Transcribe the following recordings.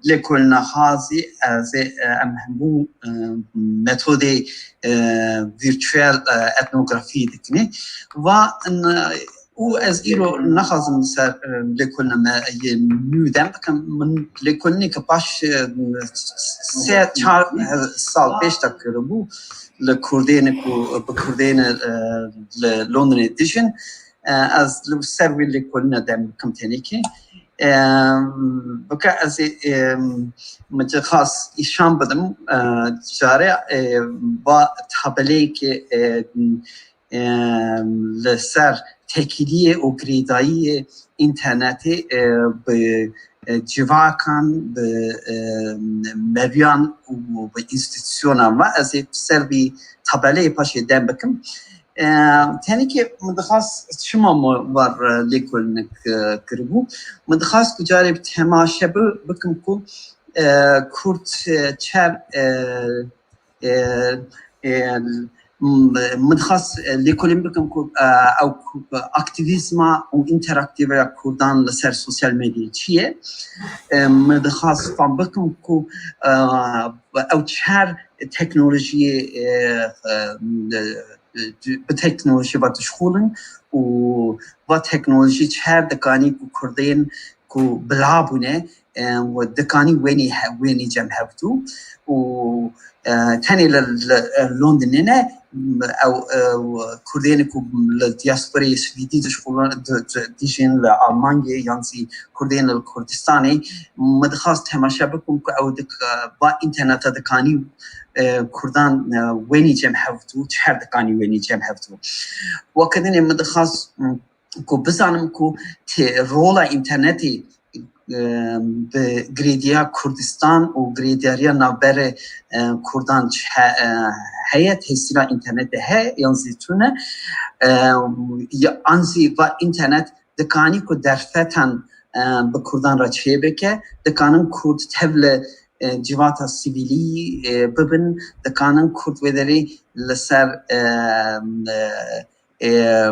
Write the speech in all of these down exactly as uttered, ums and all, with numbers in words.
lêkolîna xazî, ez ê, e, em hemû, e, metodê, e, vîrtuel, e, etnografî dikinê. Va, n-, û ez îro naxwazim li ser, e, lêkolîna me yê nû dem bikim. Min lêkolîneke paş, e, sê çar, e, sal pêş de kiribû li Kurdên ku bi Kurdên, e, li Londonê dijin. E, ez li ser wî lêkolîna dem bikim tenekê. E, bike ez ê, e, min dixwast îşan bidim, e, carê, e, va tabeleyeke, e, e, li ser tekîliyê û girêdayiyê înternetê, e, bi, e, civakan, bi, e, meriyan û bi înstîtûsyonan ve ez ê ser vî tabeleyê paşê dem bikim. E, tenekê min dixwast çima me var, e, lêkolînek, e, kiribû. Min dixwast ku carê bi temaşe bi-, bikim ku, e, Kurd, e, çer, e, e, e, m-, min dixwast, e, lêkolîn bikim ku, e, ew ku, aktîvîzma û înteraktîveya Kurdan li ser sosyal medyayê çi ye. E, min dixwast fam bikim ku, e, ew çer teknolojiyê, e, e, e, bi teknolojî ve dişxulin û va teknolojî çer dikanî ku Kurdên ku bila bûne, e, û dikanî wenî he-, wenî cem hevdû û, e, tenê li, li, e, Londonê ne, ew, e, Kurdên ku li diasporayê Swîdî dişxulin, di, di, dijîn li Almanyê yan zî Kurdên li Kurdistanê, min dixwast temaşe bikim ku ew dik-, va înterneta dikanî, e, Kurdan, e, wenî cem hevdû, çer dikanî wenî cem hevdû. Weke dinê min dixwast, m, ku bizanim ku tê-, rola înternetê, e, bi girêdiya Kurdistan û girêdariya navberê, e, Kurdan çi he-, e, heye, tesîra înternetê heye yan zî tune, e, ya, an zî va înternet dikanî ku derfetan, e, bi Kurdan re çêbike, dikanin Kurd tev li, e, civata sivîlî, e, bibin, dikanin Kurd wê derê li ser, e, e, e,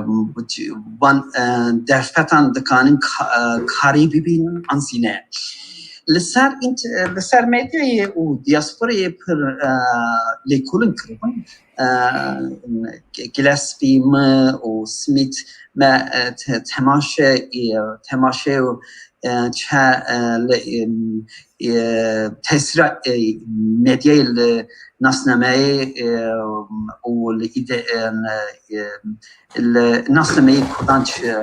van, e, derfetan dikanin ka-, e, karî bibînin an zî ne. Li ser int-, e, li ser medyayê û diasporayê pir, e, lêkolin kiribin. E, Gillespie, min û Smith me, e, te-, temaşe, e, temaşe û, e, çe, e, li, e, e, tesîra, e, medyayê li nasnameyê, e, û li îde-, e, e, li nasnameyê Kurdan çi,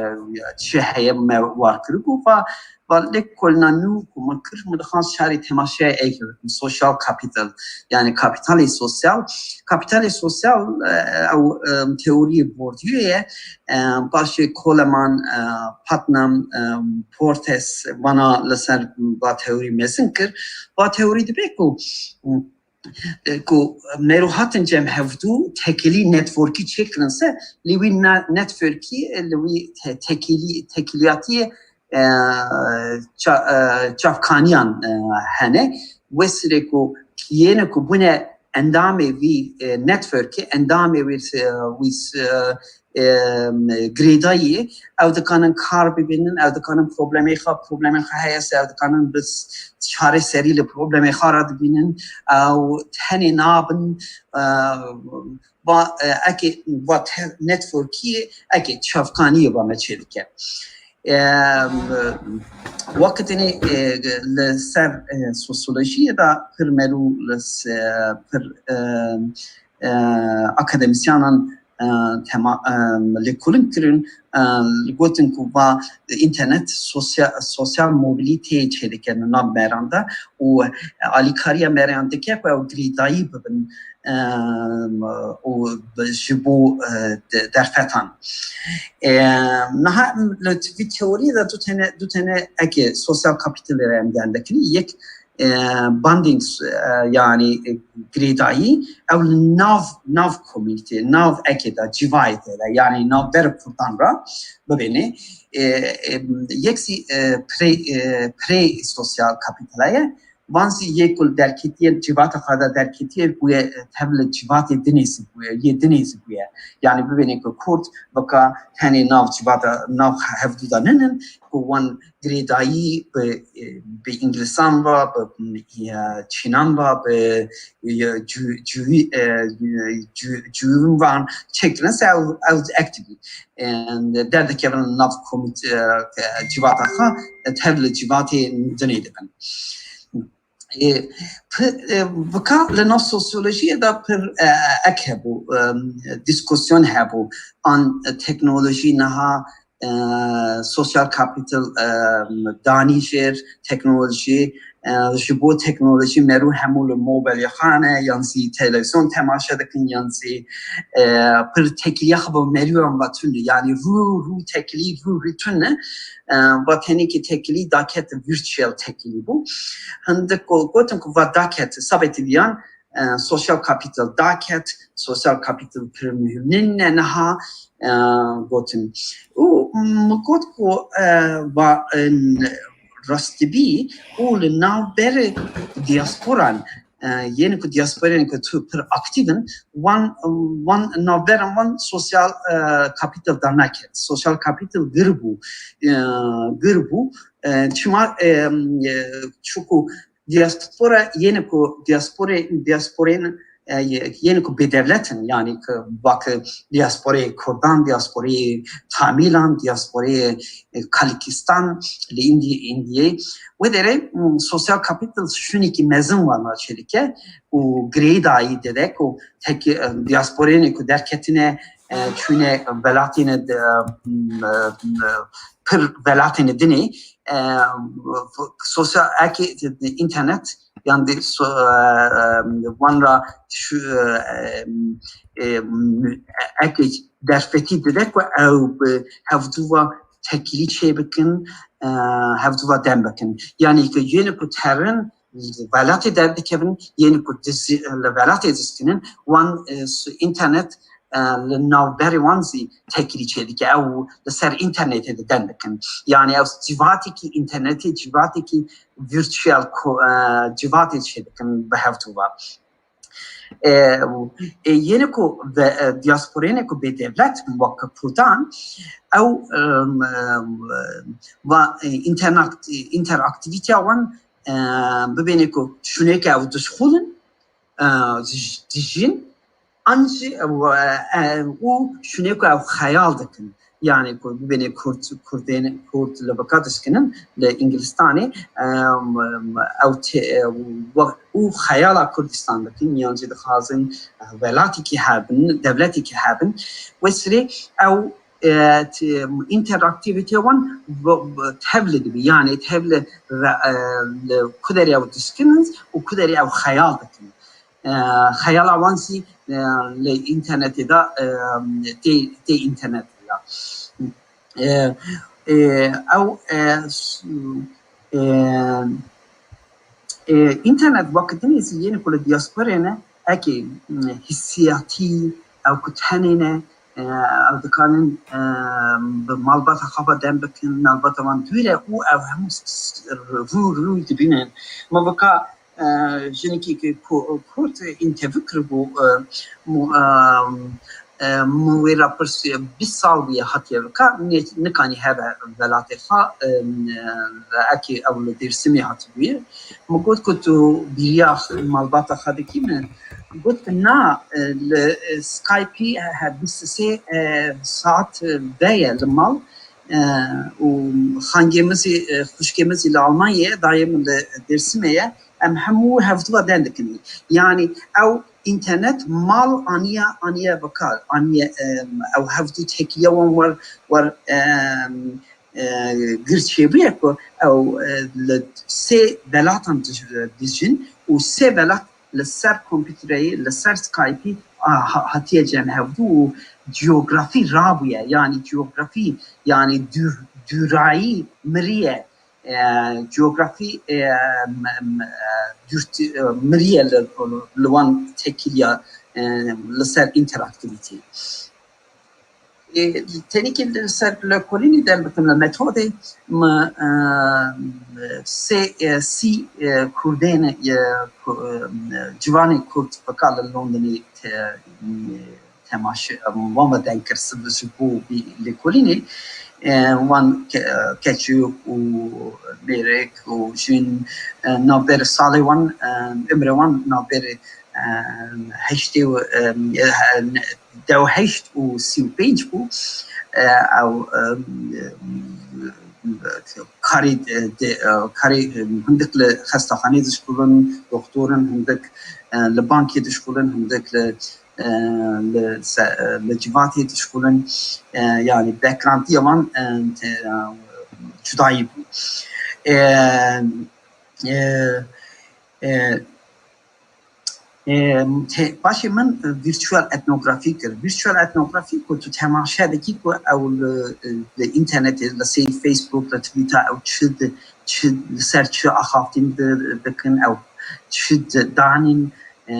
çi heye me war kiribû. Va, va lêkolîna nû ku min kir, min dixwast şarî temaşe ey social capital, yani kapitalê sosyal. Kapitalê sosyal, e, ew, e, teoriyê Bourdieu ye. E, paşê Coleman, e, Putnam, e, Portes vana li ser va teorî mezin kir. Va teorî dibe ku, e, ku mero hatin cem hevdû tekilî networkî çêkirin se, lê wî na-, networkî, e, li wî te-, tekilî, tekiliyatiyê, e, ça-, e, çavkaniyan, e, hene. Wê sirê ku yêne ku bûne endamê vî, e, networkê, endamê wî, e, wî, e, e, girêdayî, ew dikanin kar bibînin, ew dikanin problemê xwe, problemê xwe heye se, ew dikanin bi çareserî li problemê xwe re dibînin, ew tenê nabin, e, va, e, eke va te-, networkî, eke çavkaniyê va me çêdike. E, wekî tenê, e, li ser, e, sosyolojiyê de pir merû li se-, pir, e, e, akademisyanan, e, tema-, e, lêkolin kirin, e, gotin ku va înternet sosya-, sosyal mobilîteyê çêdike li nav meran de û alîkariya meran dike ku ew girêdayî bibin, e, û bi-, ji bo, e, de-, derfetan. E, niha em li vî teoriyê de du tene, du tene eke sosyal kapîtalê re em gendekinî, yek, e, bonding, e, yani, e, girêdayî, ew li nav, nav komînîtê, nav eke de, civayê tê de, yani navber Kurdan re bibêne. E, e, yek zî, e, pre, e, pre sosyal kapîtala ye, Van zî yê ku li derketiye, civata xwe de derketiye, bûye, e, tev li civatê dinê zî bûye, yê dinê zî bûye. Yanî bibêne ku Kurd bika tenê nav civata, nav hevdû de ninin, ku wan girêdayî bi, e, bi Îngilisan ve, bi, e, Çînan ve, bi, e, Cû-, Cû-, e, Cû-, Cûn ve çêkirin, se ew, ew activî, e, derdikevin nav komît-, e, civata xwe, e, tev li civatê dinê dibin. E, pi-, e, bika li nav sosyolojiyê de pir, e, ek hebû, e, diskusyon hebû. An teknolojî niha, e, sosyal kapital, e, danî jêr teknolojî, e, ji bo teknolojî merû hemû li mobilê xwe ne, yan zî televîzyon temaşe dikin, yan zî, e, pir tekiliya xwe bi merûyan ve tune. Yanî rû, rû tekilî, rû, rû tune. E, va tenê ki tekilî daket virtual tekilî bû. Hindik ku gotin ku va daket, sabê tiviyan, e, sosyal kapital daket, sosyal kapital pir muhim nîne niha, e, gotin. Û min got ku, e, va, e, rastibî û li navberê diasporan, e, yên ku diasporên ku tu pir aktif in, wan, wan navberan wan sosyal, e, kapital daneket. Sosyal kapital gir bû, e, gir bû. E, çima, e, e, çuku diaspora, yeni ku diaspora, diasporên, e, ye-, yeni ku bêdewlet in, yani ki bak diasporê Kurdan, diasporê Tamîlan, diasporê, e, Kalikistan, li Îndiyê, Îndiyê. Wê derê, m, sosyal kapital şûnekî mezin wana çêdike û girêdayî dide ku tek, e, diasporênê ku derketine, e, çûne welatêne de, m, e, m, pir welatêne dinê, e, sosyal, eke internet, yan de so-, e, e, wan ra şu, e, e, e, eke derfetî dide ku ew bi hevdû ve tekilî çê bikin, e, hevdû ve dem bikin. Yanî ki yeni ku terin welatê derdikevin, yeni ku dizi-, li welatê diskinin, wan, e, su-, internet, e, li navberê wan zî tekilî çêdike. Ew li ser înternetê de dem dikin. Yani ew cîvatekî înternetê, cîvatekî virtual ko-, e, cîvatê çêdikin bi hevdû ve. E, e, yeni ku ve, e, diasporênê ku bêdewlet in wek Kurdan, ew, e, e, va, e, internak-, interaktivîteya wan, e, bibêne ku şûneke ew dişxulin, e, dij-, dijîn, an jî, e, e, û şûnê ku ew xeyal dikin. Yani ku bibêne Kurd, Kurdên, Kurd li bika dişkinin li Îngilistanê, e, ew tê-, e, we-, û xeyala Kurdistan dikin, yan jî dixwazin, e, welatekî hebin, dewletekî hebin. Wê sirê ew, e, t-, interaktivîteya wan bi, bi, tevli dibe. Yani tevli re-, e, li ku derê ew dişkinin û ku derê ew xeyal dikin. E, xeyala wan zî, e, li înternetê de, e, tê, tê înternetê de. E, e, ew, e, s-, e, e, înternet wekî dinê zî yên ku li diasporê ne, eke, m, hissiyatî, ew ku tenê ne, e, ew dikarin, e, bi malbata xwe ve dem bikin, malbata wan dûr e û ew hemû s-, s-, rû rû dibînin. Ma vika, e, jinekî ku Ku-, Kurd întevî kiribû, e, mu-, e, e, min wê re pirs, bîst sal bûye hatiye vika, nê-, nikanî hebe welatê xwe, e, e, eke ew li Dêrsimê hatibûye. Min got ku tu bîriya malbata xwe dikî min? Got na, e, li, e, Skypeî he, bîst sê, e, saet, e, ve ye li mal, e, û xangê min zî, e, xwişkê min zî li Almanyayê ye, dayê min li Dêrsimê ye. Em hemû hevdû ve dem dikin. Yani ew înternet mal aniye, aniye bi kar, aniye, em, ew hevdû tekiliya wan wer, wer, em, e, gir çêbûye ku ew, e, li sê welatan dij-, dijîn û sê welat li ser kompîtereyê, li ser Skype'î, a, ha-, hatiye cem hevdû û ciyografî rabûye. Yani ciyografî, yani dûr-, dûrayî miriye. E, ciyografî, e, m-, m-, e, dûrtî, e, miriye li, li wan tekiliya, e, li ser înteraktîvîtî. Ê, tenekî li ser lêkolînê dem bikim li metodê, me, e, sê, e, sî, e, kurdên, e, ku-, e, ciwanê kurd veka li Londonê te-, temaşe, wan me deng kir, sibê ji bo vî lêkolînê, e, wan ke-, keçik û mêrik û jin, e, navber salê wan, e, umrê wan navber, e, heştê û, e, dew heşt û sî û pênc bû. E, ew, e, karê, e, de, e, karê, e, hindik li xestaxanê dişkolin, doktor in, hindik, e, li bankê dişkolin, hindik li, e, li se-, e, li civatê dişkolin, e, yanî backgroundiya wan, e, te-, e, cudayî bû. E, e, e, e, te-, paşê min, e, virtual etnografî kir. Virtual etnografî ku tu temaşe dikî ku ew li, li înternetê, li ser Facebook, li Twitter, ew çi di-, çi, li ser çi axaftin di-, dikin, ew çi di-, danîn, e,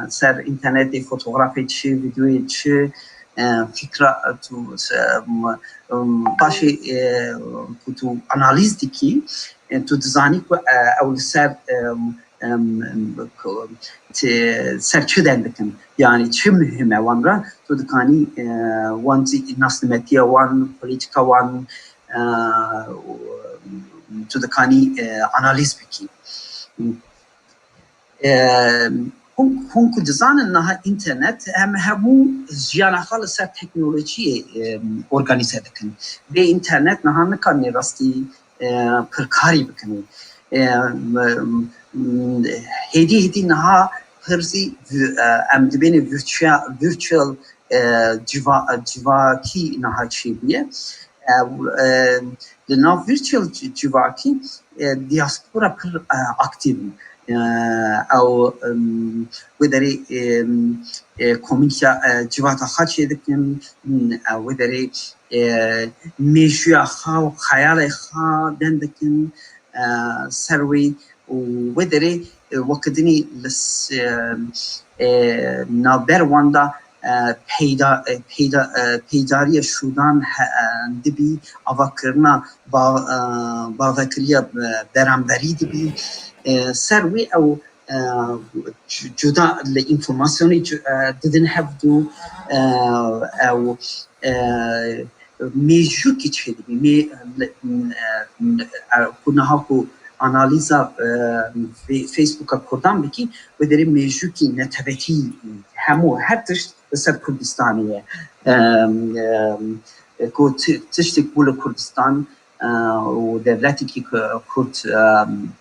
ser înternetê, fotografê çi, vîdeoyê çi, e, fikra, tu, se-, m-, m-, paşê, e, ku tu analîz dikî, e, tu dizanî ku, e, ew li ser, e, em, em, ku, ti-, ser çi deng dikin? Yanî çi muhîm e wan re? Tu dikanî, e, wan zî nasnimetiya wan, polîtîka wan, e, û, tu dikanî, e, analîz bikî. E, hûn, hûn ku dizanin niha înternet, em hemû jiyana xwe li ser teknolojiyê, e, organîze dikin. Bê înternet niha nikanî rastî, e, pirkarî bikin. E, m-, m-, hêdî hêdî niha pir zî vi-, e, em dibêne virtua-, virtual, e, civa-, civakî niha çêbûye. E, e, li nav virtual ci-, civakî, e, diaspora pir, e, aktîv in. E, ew, em, wê derê, em, e, komînîka, e, civata xwe çêdikin, e, wê derê e, mêjûya xwe û xeyalê xwe deng dikin, e, ser wê û wê derê, e, wekidinî li s-, e, e, navber wan de, e, peyda-, e, peyda-, e, peydariya şûdan he-, e, dibî, avakirina ba-, e, bavekiriya, e, beramberî dibî. E, ser wê ew, e, cu-, cuda li înformasyonê cu-, e, didin hevdû, e, ew, e, mêjûkî çêdibî. Mê-, e, ku niha ku analîza, e, Fe-, Facebooka Kurdan bikî, wê derê mêjûkî netewetî hemû her tişt li ser Kurdistanê ye. E, e, ku ti-, tiştê ku li Kurdistan, e, û dewletekî ku Kurd, e,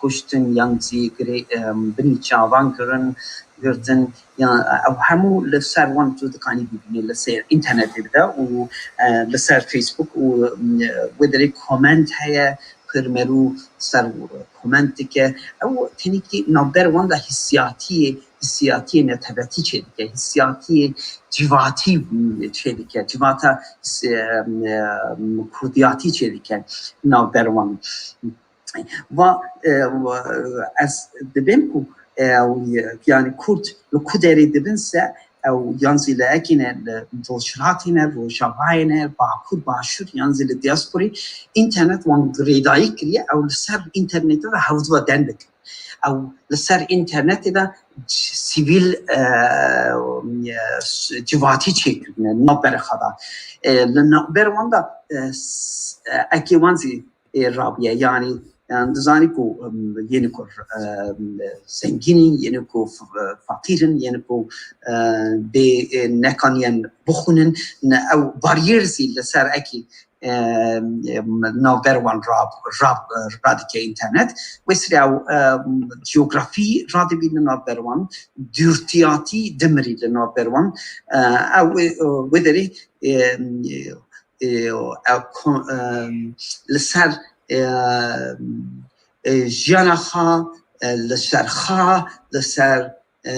kuştin yan zî girê-, e, binî çavan kirin, girtin, ya ew hemû li ser wan tu dikanî bibînî li ser înternetê de û, e, li ser Facebook û, e, wê derê comment heye, pir merû ser comment dike. Ew tenekî navber wan de hissiyatiyê, hissiyatiyê netewetî çêdike, hissiyatiyê civatî, e, çêdike, civata, e, e, kurdiyatî çêdike navber wan. Va, e, va, ez dibêm ku, e, yanî Kurd li ku derê dibin se, ew yan zî li ekî ne, li rojhilatê ne, rojavayê ne, bakur, başûr, yan zî li diasporê, înternet wan girêdayî kiriye, ew li ser înternetê de hevdû ve deng dikin. Ew li ser înternetê de c-, sivîl, e, e, civatî çêkirine, navbera xwe de. E, li navber wan de, e, s-, e, ekê wan zî, e, rabiye. Yanî, yanî dizanî ku, em, yênî ku, em, zengîn in, yênî ku f-, feqîr in, yênî ku, e, bê, e, nekaniyen bixwînin, ne, ew bariyêr zî li ser ekî, e, em, navber wan rab-, rab-, radike înternet. Wê sirê ew, em, ciyografî radibî li navber wan, dûrtiyatî dimirî li navber wan. E, ew, e, wê derê, e, e, e, ko-, e, li ser, e, e, jiyana xwe, e, li ser xwe, li ser, e,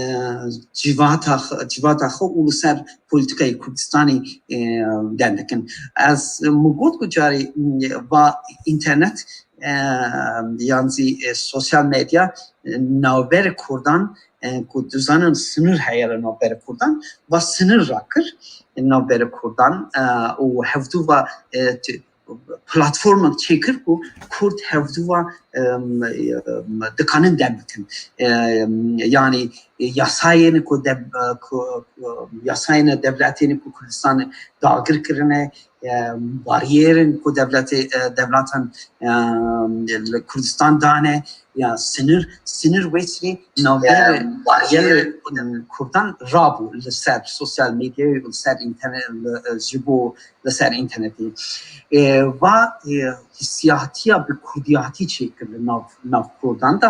civata xwe, civata xwe û li ser polîtîkayê Kurdistanê, e, deng dikin. Ez min got ku carê, e, va înternet, e, yan zî, e, sosyal medya, e, navberê Kurdan, e, ku dizanin sinir heye li navberê Kurdan, va sinir rakir navberê Kurdan, e, û hevdû va, e, t-, platformek çêkir ku Kurd hevdû va, em, em, dikanin dem bikin. Em, yanî yasayên ku dev-, ku, ku, yasayên dewletên ku Kurdistan dagir kirine, e, bariyerên ku dewletê, e, dewlatan, e, li Kurdistan dane, ya sinir, sinir wê sirê navberê, e, bariyerên, e, Kurdan rabû li ser sosyal medyayê û li ser înternet, li, e, ji bo li ser înternetê. E, va, e, hissiyatiya bi kurdiyatî çêkir li nav, nav Kurdan de.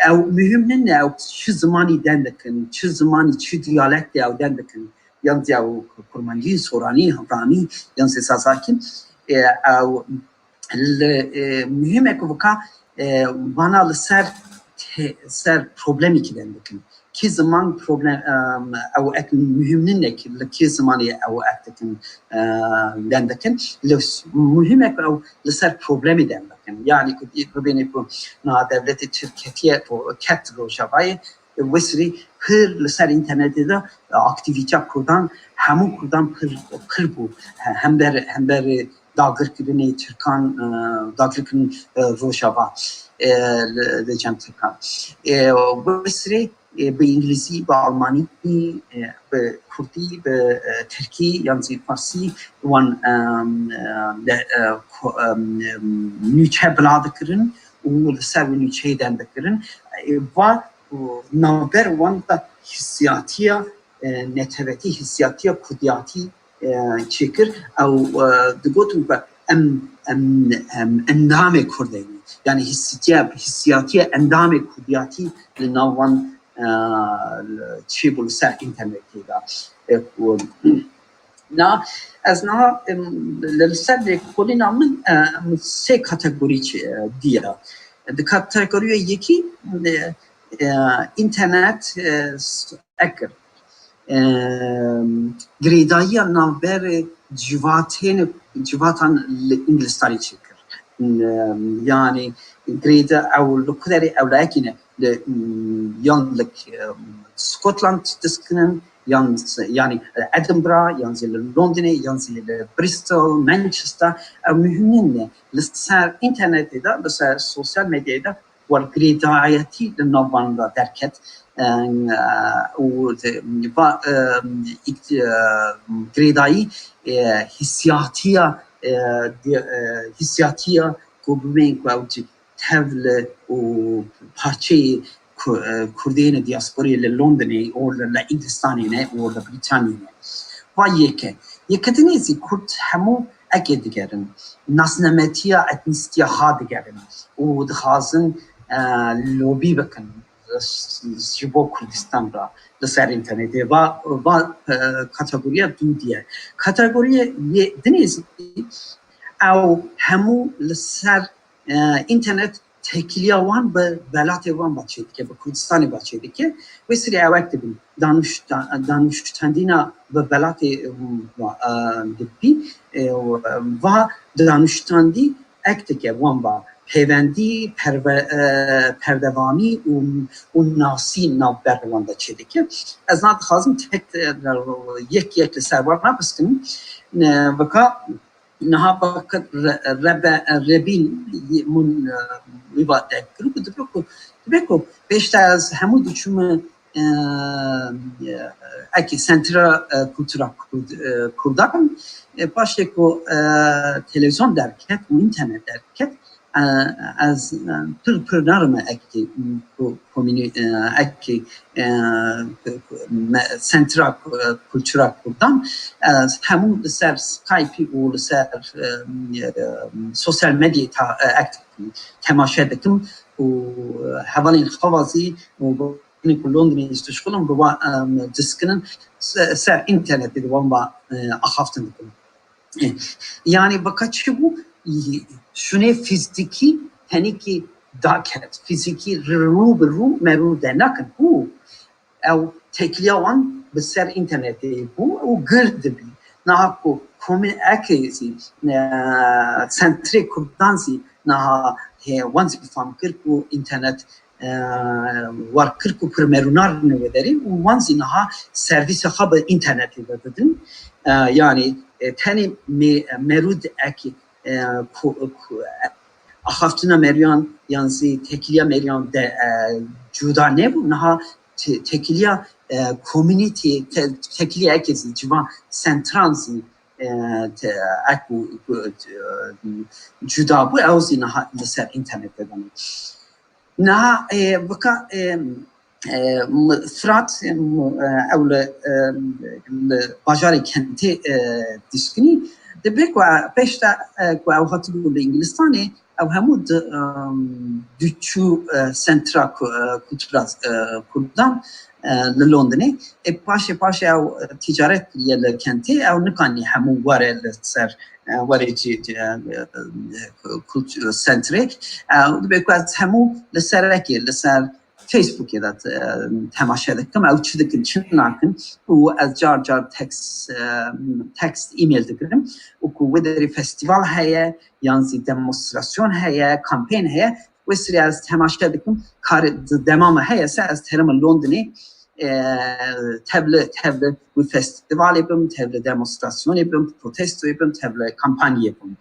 Ew muhim nine, ew çi zimanî den dikin, çi zimanî, çi diyalektê ew den dikin. Yan zî ew kurmancî, soranî, hevranî, yan zî zazakî, e, ew li, e, muhîm e ku vika, e, vana li ser te-, ser problemekî den dikin. Kî ziman problem, e, ew ek muhîm nîne ki li kî zimanê ew ek dikin, e, den dikin. Li s-, muhîm e ku ew li ser problemê den dikin. Yanî ku bibêne ku na dewletê Tirk ketiye, ro-, ket Rojavayê, Wê sirê pir li ser înternetê de, e, aktîvîteya Kurdan, hemû Kurdan pir, pir bû. He-, hember, hember dagirkirinê Tirkan, e, dagirkirin, e, Rojava, e, li, li cem Tirkan. E, wê sirê, e, bi Îngilîzî, bi Almanî, e, bi Kurdî, bi, e, Tirkî, yan zî Farsî, wan, e, e, de, e, ko-, e, e, nûçe bila dikirin û li ser wê nûçeyê dem dikirin. E, va û navber wan de hissiyatiya, e, netewetî, hissiyatiya kurdiyatî, e, çêkir. Ew, e, digotin ku em, em, em endamê Kurdê ne. Yanî hissiyatiya, hissiyatiya endamê kurdiyatî li nav wan, e, çêbû li ser înternetê de. E, ku Na, ez niha, em, li, li ser lêkolîna min, e, em sê kategorî çi-, e, diya. Di kategoriya yekî, e, e, înternet, e, s-, ek, e, girêdayiya navberê civatên, civatan li Îngilistanê çêkir. E, yanî girêda ew li ku derê ew layekî ne, li, yan li, e, Scotland diskinin, yan, yanî, e, Edinburgh, yan zî li Londonê, yan zî li Bristol, Manchester, ew muhîm nîne. Li ser înternetê de, li ser sosyal medyayê de wer girêdayetî li nav wan de derket. E, û de, va, e, îkt-, e, girêdayî, e, hissiyatiya, e, di-, e, hissiyatiya ku bibên ku ew cî tevli û parçeyê ku-, e, Kurdên diasporayê li Londonê û li, li Îngilistanê ne û li Brîtanî ne. Va yeke. Yekidinê zî Kurd hemû ekê digerin. Nasnametiya etnîsîtiya xwe digerin û dixwazin, e, lobî bikin ji bo Kurdistan re li ser înternetê. Va, va, e, kategoriya dû diye. Kategoriya yê dinê zî ew hemû li ser e, înternet têkiliya wan bi welatê wan ve çêdike, bi Kurdistanê ve çêdike. Wê sirê ew ek dibin. Danûşta-, danûştandîna bi welatê, e, dibî, e, va danûştandî ek dike wan ve pêvendî, perve-, e, perdevanî û, û nasî navber wan de çêdike. Ez na dixwazim tek, e, yek yek li ser wan biskinin. E, vika Niha vaka re-, rebe-, rebîn mun, e, wî va derkir ku dibe ku, dibe ku pêşta ez hemû diçûme, e, e, ekî Sentra, e, Kultura Kurd-, e, Kurdan, e, paşê ku, e, televîzyon derket û înternet derket, e, ez, e, pir, pir nerime ekî ku-, komînî-, e, ekî, e, me-, Sentra Ku-, Kultura Kurdan, e, hemû li ser Skype û li ser, e, e, sosyal medyayê ta-, e, ek dikim, temaşe dikim û hevalên xwe va zî û ku Londonê ji dişxulin bi wan, e, diskinin se-, ser înternetê di wan va, e, axaftin dikim. E, yanî vaka çi bû? Şûnê fîzîkî tenêkî daket. Fîzîkî rû bi rû me rû dernakin. Û ew têkiliya wan bi ser înternetê bû û gir dibî. Niha ku komî-, ekê zî, e, sentrê Kurdan zî niha hê wan zî fam kir ku înternet e, war kir ku pir merûnar ne wê derê û wan zî niha servîsa xwe bi înternetê ve didin. E, yanî, e, tenê mê-, merûd ek, e, ku, ku, e, axaftina meriyan yan zî têkiliya meriyan de, e, cuda nebû. Niha te-, têkiliya, e, community, te-, têkiliya eke zî civan sentran zî, e, te-, ek û, e, cuda bû, ew zî niha li ser înternetê de ne. Niha, e, vika, e, e, m-, Firat, e, m-, e, ew li, e, li bajarê Kentê, e, dişkinî. Dibe ku, e, pêş de, e, ku ew hatibû li Îngilistanê, ew hemû di, e, diçû, e, sentra ku-, e, kultura, e, Kurdan, e, li Londonê. E, paşê, paşê ew, e, ticaret kiriye li Kentê, ew nikanî hemû were li ser, e, were cî, cî, e, e, kult-, sentrê. E, dibe ku ez hemû li ser ekê, li ser Facebookê de, e, temaşe dikim, ew çi dikin, çi nakin û ez car car text, e, text, email dikirim û ku wê derê festîval heye, yan zî demonstrasyon heye, kampên heye, wê sirê ez temaşe dikim, kar di dema me heye se ez terime Londonê, e, tevli, tevli wî festîvalê bim, tevli demonstrasyonê bim, protestoyê bim, tevli kampanyê bim.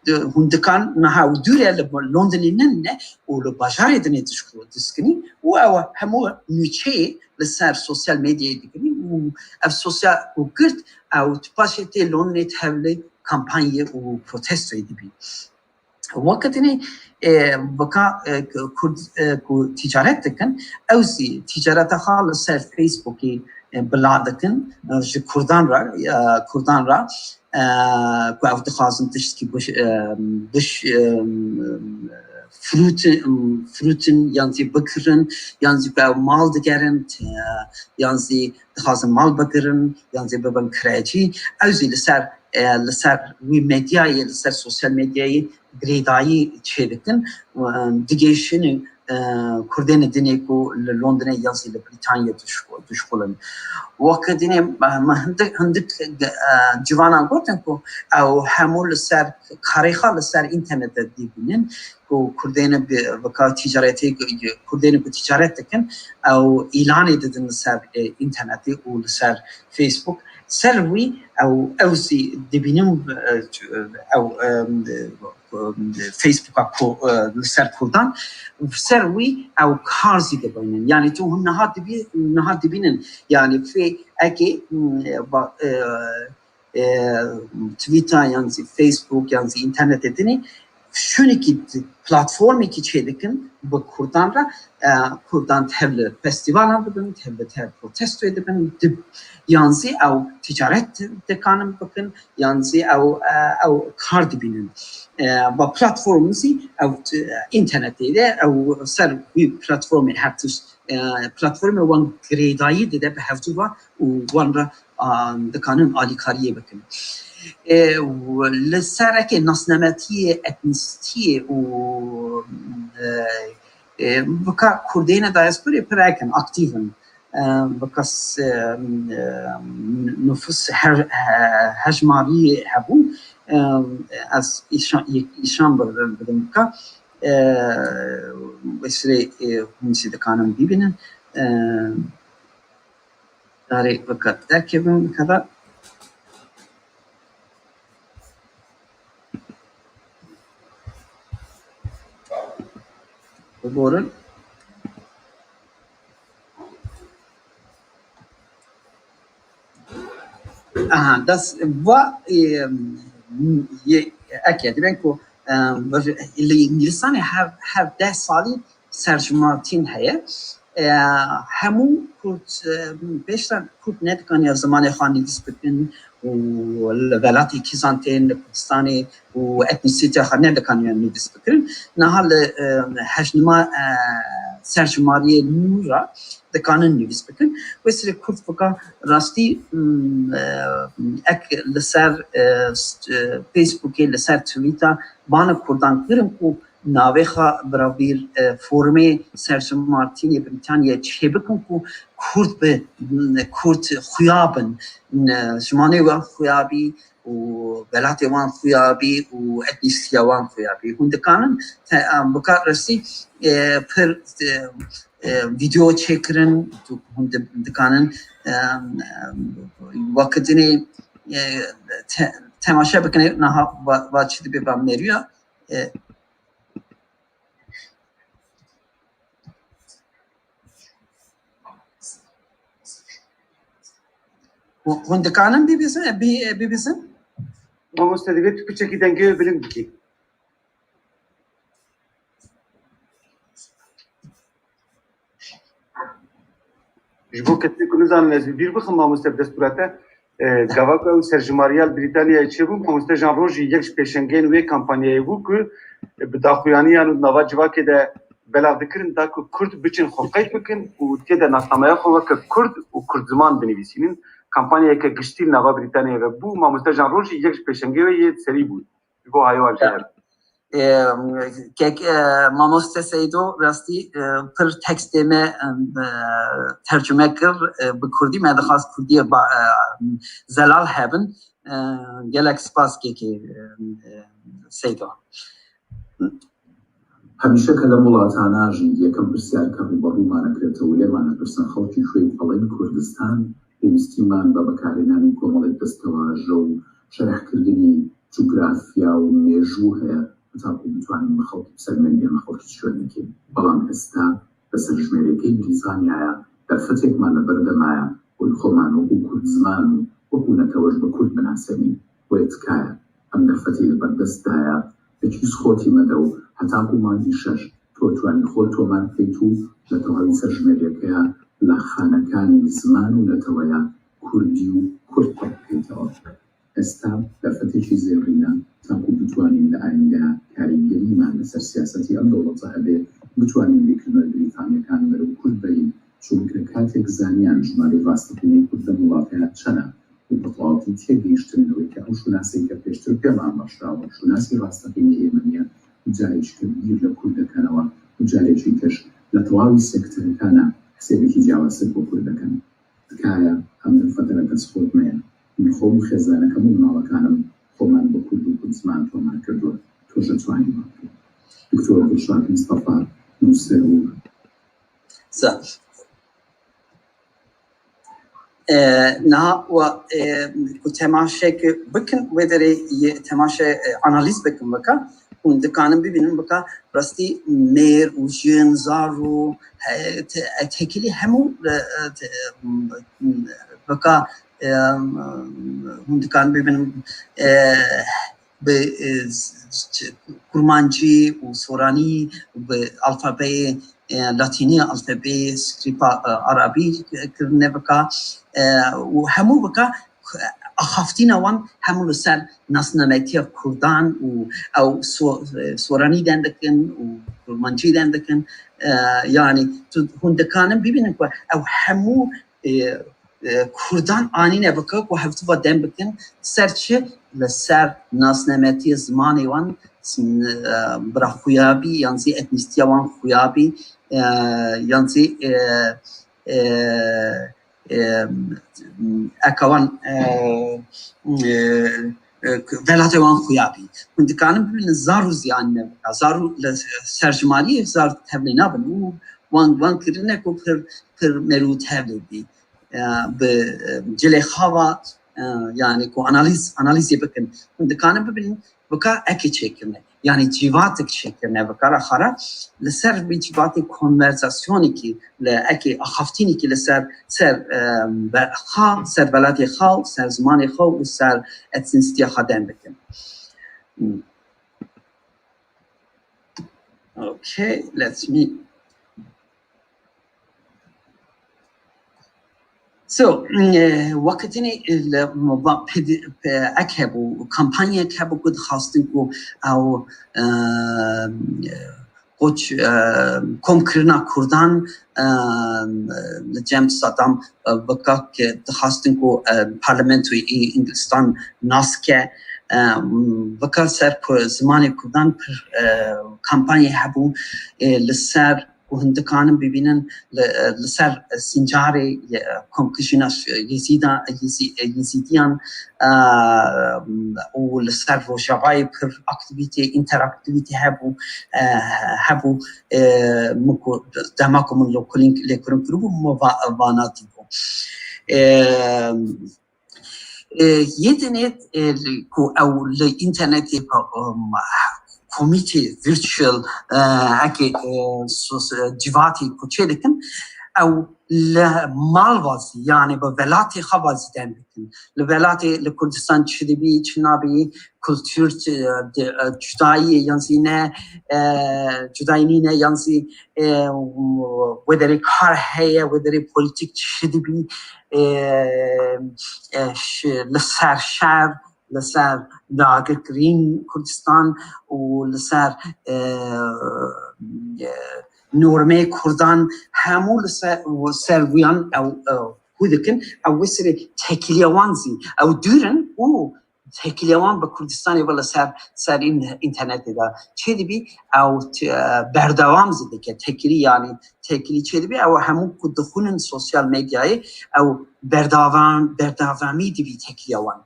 Di, hûn dikan niha û dûre li Londonê nin ne û li bajarê dinê dişku-, diskinî û ew hemû nûçeyê li ser sosyal medyayê dikinî û ev sosyal û girt ew tu paşê tê Londonê tevli kampanyê û protestoyê dibî. Wekî dinê, e, vika, e, Kurd, e, ku ticaret dikin, ew zî ticareta xwe li ser Facebookê, e, bila dikin, e, ji Kurdan re, e, Kurdan re, e, ku ew dixwazin tiştkî biş-, e, biş-, e, firutin, firutin yan zî bikirin, yan zî ku ew mal digerin, e, yan zî dixwazin mal bigirin, yan zî bibin kirecî. Ew zî li ser, e, li ser wî medyayê, li ser sosyal medyayê girêdayî çêdikin, e, digihîşin, e, Kurdên dinê ku li Londonê yan zî li Brîtanyayê dişko-, dişkolin. Wekî dinê, e, me hindik, hindik, e, civanan gotin ku ew hemû li ser karê xwe li ser înternetê dibînin ku Kurdên bi, vika ticaretê, Kurdên ku ticaret dikin, ew îlanê didin li ser, e, înternetê û li ser Facebook. Ser wî ew, ew zî dibînin, e, ew, e, Facebooka ku, e, li ser Kurdan, ser wî ew kar zî dibînin. Yanî tu hûn niha dibî-, niha dibînin. Yanî fê ekê, m, e, ba-, e, e, Twitter yan zî Facebook yan zî înternetê dinê şûnekî platformekî çêdikin bi Kurdan re, e, Kurdan tev li festîvalan dibin, tev li tev protestoyê dibin, dib-, yan zî ew ticaret dikanin bikin, yan zî ew, e, ew kar dibînin. E, ba platform zî ew t-, înternetê de ew ser wî platformê her tişt, e, platformê wan girêdayî dide bi hevdû ve û wan re, a, dikanin alîkariyê bikin. E, û li ser ekê nasnametiyê, etnisitiyê û, e, e, bika Kurdêne diasporê pir ek in, aktîv in. E, bika s-, e, e, nufus her-, he-, hejmariyê hebû. E, ez îşan, îşan bidim bika. E, wê sirê, e, hûn zî dikanin bibînin. E, Darê bikat derkevin, bikat. Biborin. Aha, das va, e, ye, eke, diben ku, e, li Îngilistanê her, her deh salî serjimartîn heye. E, hemû Kurd, e, pêştan Kurd nedikaniya zimanê xwe nivîs bikin û li welatê kîzan tên li Kurdistanê û etnîsîteya xwe nedikaniya nivîs bikirin. Niha li, e, hejnima, e, serjimariyê nû re dikanin nivîs bikin. Wê sirê Kurd bika rastî, m, e, ek li ser, e, st-, e, Facebookê, li ser Twitter bana Kurdan kirin ku navê xwe biravîr, e, formê serjimartînê Brîtanyayê çêbikin ku Kurd bi, m, Kurd xuya bin, n-, zimanê we xuya bî, û welatê wan xuya bî û etnîsitiya wan xuya bî. Hûn dikanin te, em, bika rastî, e, pir, e, e, vîdeo çêkirin, tu, hûn di-, dikanin, em, em, wekidinê, e, te-, temaşe bikin, niha va, va çi dibe ba meriya, e, Hûn, hûn dikanin bibîsin, bi-, bibîsin? Mamoste, divê tu piçekî dengê wê bilind bikî. Ji bo kesê ku nizanin, ez bi bîr bixim, mamoste, bi destûra te. E, gava ku ew serjimariya li Brîtanyayê çêbû, mamoste Jean Rojî yek ji pêşengeyên wê kampanyayê bû ku bi daxuyaniyan û di nava civakê de belav dikirin, da ku Kurd biçin xwe qeyd bikin û tê de nasnameya xwe weke Kurd û Kurdziman binivîsînin. Kampanyayeke giştî li nava Brîtanyayê ve bû. Mamoste Jean Rojî yek ji pêşengê wê yê serî bû. Ji bo haya wan jî Ya. Em, kek, e, mamoste Seydo, rastî, e, pir tekstê me, em, e, tercume kir, e, bi kurdî, me dixwast kurdiyê ba-, e, zelal hebin. E, gelek spas kekê, e, e, Seydo. هەمیشە کە لەم وڵاتانە ئاژین، یەکەم پرسیار کە ڕوبەڕوومان ئەکرێتەوە و لێمان ئەپرسن، خەڵکی کوێیت؟ ئەڵێن کوردستان. پێویستیمان بە بەکارهێنانی کۆمەڵێک دەستەواژە و شەرحکردنی جوگرافیا و مێژوو هەیە، هەتاکو بتوانین بە خەڵکی بسەلمێنین ئێمە خەڵکی چ شوێنێکین. بەڵام ئێستا لە سەرژمێریەکەی بریتانیایە دەرفەتێکمان لە بەردەمایە بۆی خۆمان وەکو کورد زمان و وەکو نەتەوەش بە کورد بناسێنین. بۆیە تکایە، ئەم دەرفەتی لە بەردەستدایە، تەکیز خۆتی مەدە و هەتاکو مانگی شەش تۆ توانی خۆت تۆمار بکەیت و لە تەواوی سەرژمێریەکەیە لە خانەکانی زمان و نەتەوەیە کوردی و کورد پڕ بکەیتەوە. ئێستا دەرفەتێکی زێڕینە تاکو بتوانین لە ئایندەیە کاریگەریمان لەسەر سیاسەتی ئەم دەوڵەتە هەبێ، بتوانین بیرکردنەوەی بریتانیەکان بەرەو کورد بەرین، چونکە کاتێک زانیان ژمارەی ڕاستەقینەی کورد لەم وڵاتەیە چەنە و بە تەواوەتی تێگەیشتن لەوەی کە ئەو شوناسەی کە پێشتر پێمان بەخشراوە شوناسی ڕاستەقینەی ئێمە نییە و جارێکی تر بیر لە کورد دەکەنەوە و جارێکی ترش لە تەواوی سێکتەرەکانە حسێبێکی جیاوازتر بۆ کورد دەکەن. تکایە ئەم دەرفەتە لە دەست خۆت مەیە. من خۆم و خێزانەکەم و مناڵەکانم خۆمان بە کورد و کورد زمان تۆمار کردووە. تۆش ئەتوانی وابکەی. دکتۆر دڵشاد مستەفا، نووسەر و زاف. E, niha we, e, ku temaşek bikin, wê derê yê temaşe, e, analîz bikin bika, hûn dikanin bibînin bika, rastî mêr û jin, zarû, he-, te-, e, tekilî hemû, e, e, te-, e, bika, e, hûn dikanin bibînin, e, bi, e, s-, s-, kurmancî û soranî, bi alfabeyê, e, latînî, alfabeyê script, e, arabî kirine bika, e, û hemû bika axaftîna wan hemû li ser nasnametiya kurdan û ew so-, e, soranî dendikin û kurmancî dendikin. E, yanî tu, hûn dikanin bibînin ku ew hemû, e, e, kurdan anîne bike ku hevdû ve dem bikin, ser çi? Li ser nasnametiya zimanê wan, s-, e, bira xuya bî, yan zî etnîstiya wan xuya bî, e, yan zî, e, e, e, eka wan, e, e, e, velatê wan xuya bî. Hûn dikanin bibînin zarû zî anîne bika. Zarû li serjimariyê zarû tevlî nabin û wan, wan kirine ku pir, pir mêr û tevlî bî. E, bi, e, cilê xava, e, yanî ku analîz, analîzê bikin. Hûn dikanin bibînin, bika ekê çêkirine. Yanî cîvatek çêkirine, bika ra xara. Li ser vî cîvatê konverzasyonekî, li ekê axaftînekî li ser, ser, e, be-, xwe, ser welatê xwe, ser zimanê xwe û ser etnîstiya xwe dem bikin. Hmm. Okay, let me So, eh, wekî dinê, eh, li, va-, P D, P-, ek hebû, kampanyek hebû ku dixwastin ku ew, eh, koç, eh, komkirina Kurdan, eh, li cem Saddam, eh, bika, ku dixwastin ku, eh, parlamentoyê Îngilistan nas ke, eh, bika ser ku zimanê Kurdan pir, eh, kampanyê hebû, eh, li ser û hin dikanin bibînin li, li ser sincarê, e, komkujîna Yezîda-, Yezî-, Yezîdiyan, e, û li ser Rojavayê pir aktîvîtê, înteraktîvîtê hebû, e, hebû, e, min ku dema ku min lêkolîn-, lêkolîn kiribû, min va-, vana dîbû. E, E, yê dinê, e, ku ew li înternetê pe-, em, komîtê virtual, e, eke, e, sos-, e, civatê ku çê dikin, ew li mal va zî, yanî bi welatê xwe va zî deng dikin. Li welatê, li Kurdistan çi dibî, çi nabî, kultur, e, di, e, cudayî ye yan zî ne, e, cudayî nîne yan zî, e, wê derê kar heye, wê derê polîtîk çi dibî, e, e, ş-, li ser şer, li ser dagirkirîn Kurdistan û li ser, e, e, normê Kurdan hemû li ser, ser wiyan ew, e, hû dikin, ew wê serê tekîliya wan zî, ew dûr in û tekîliya wan bi Kurdistanê ve li ser, ser în-, înternetê de çê dibî, ew t-, e, berdewam zî dike, tekîlî, yanî tekîlî çê dibî, ew hemû ku dixwînin sosyal medyayê, ew berdavam-, berdewamî dibî tekîliya wan.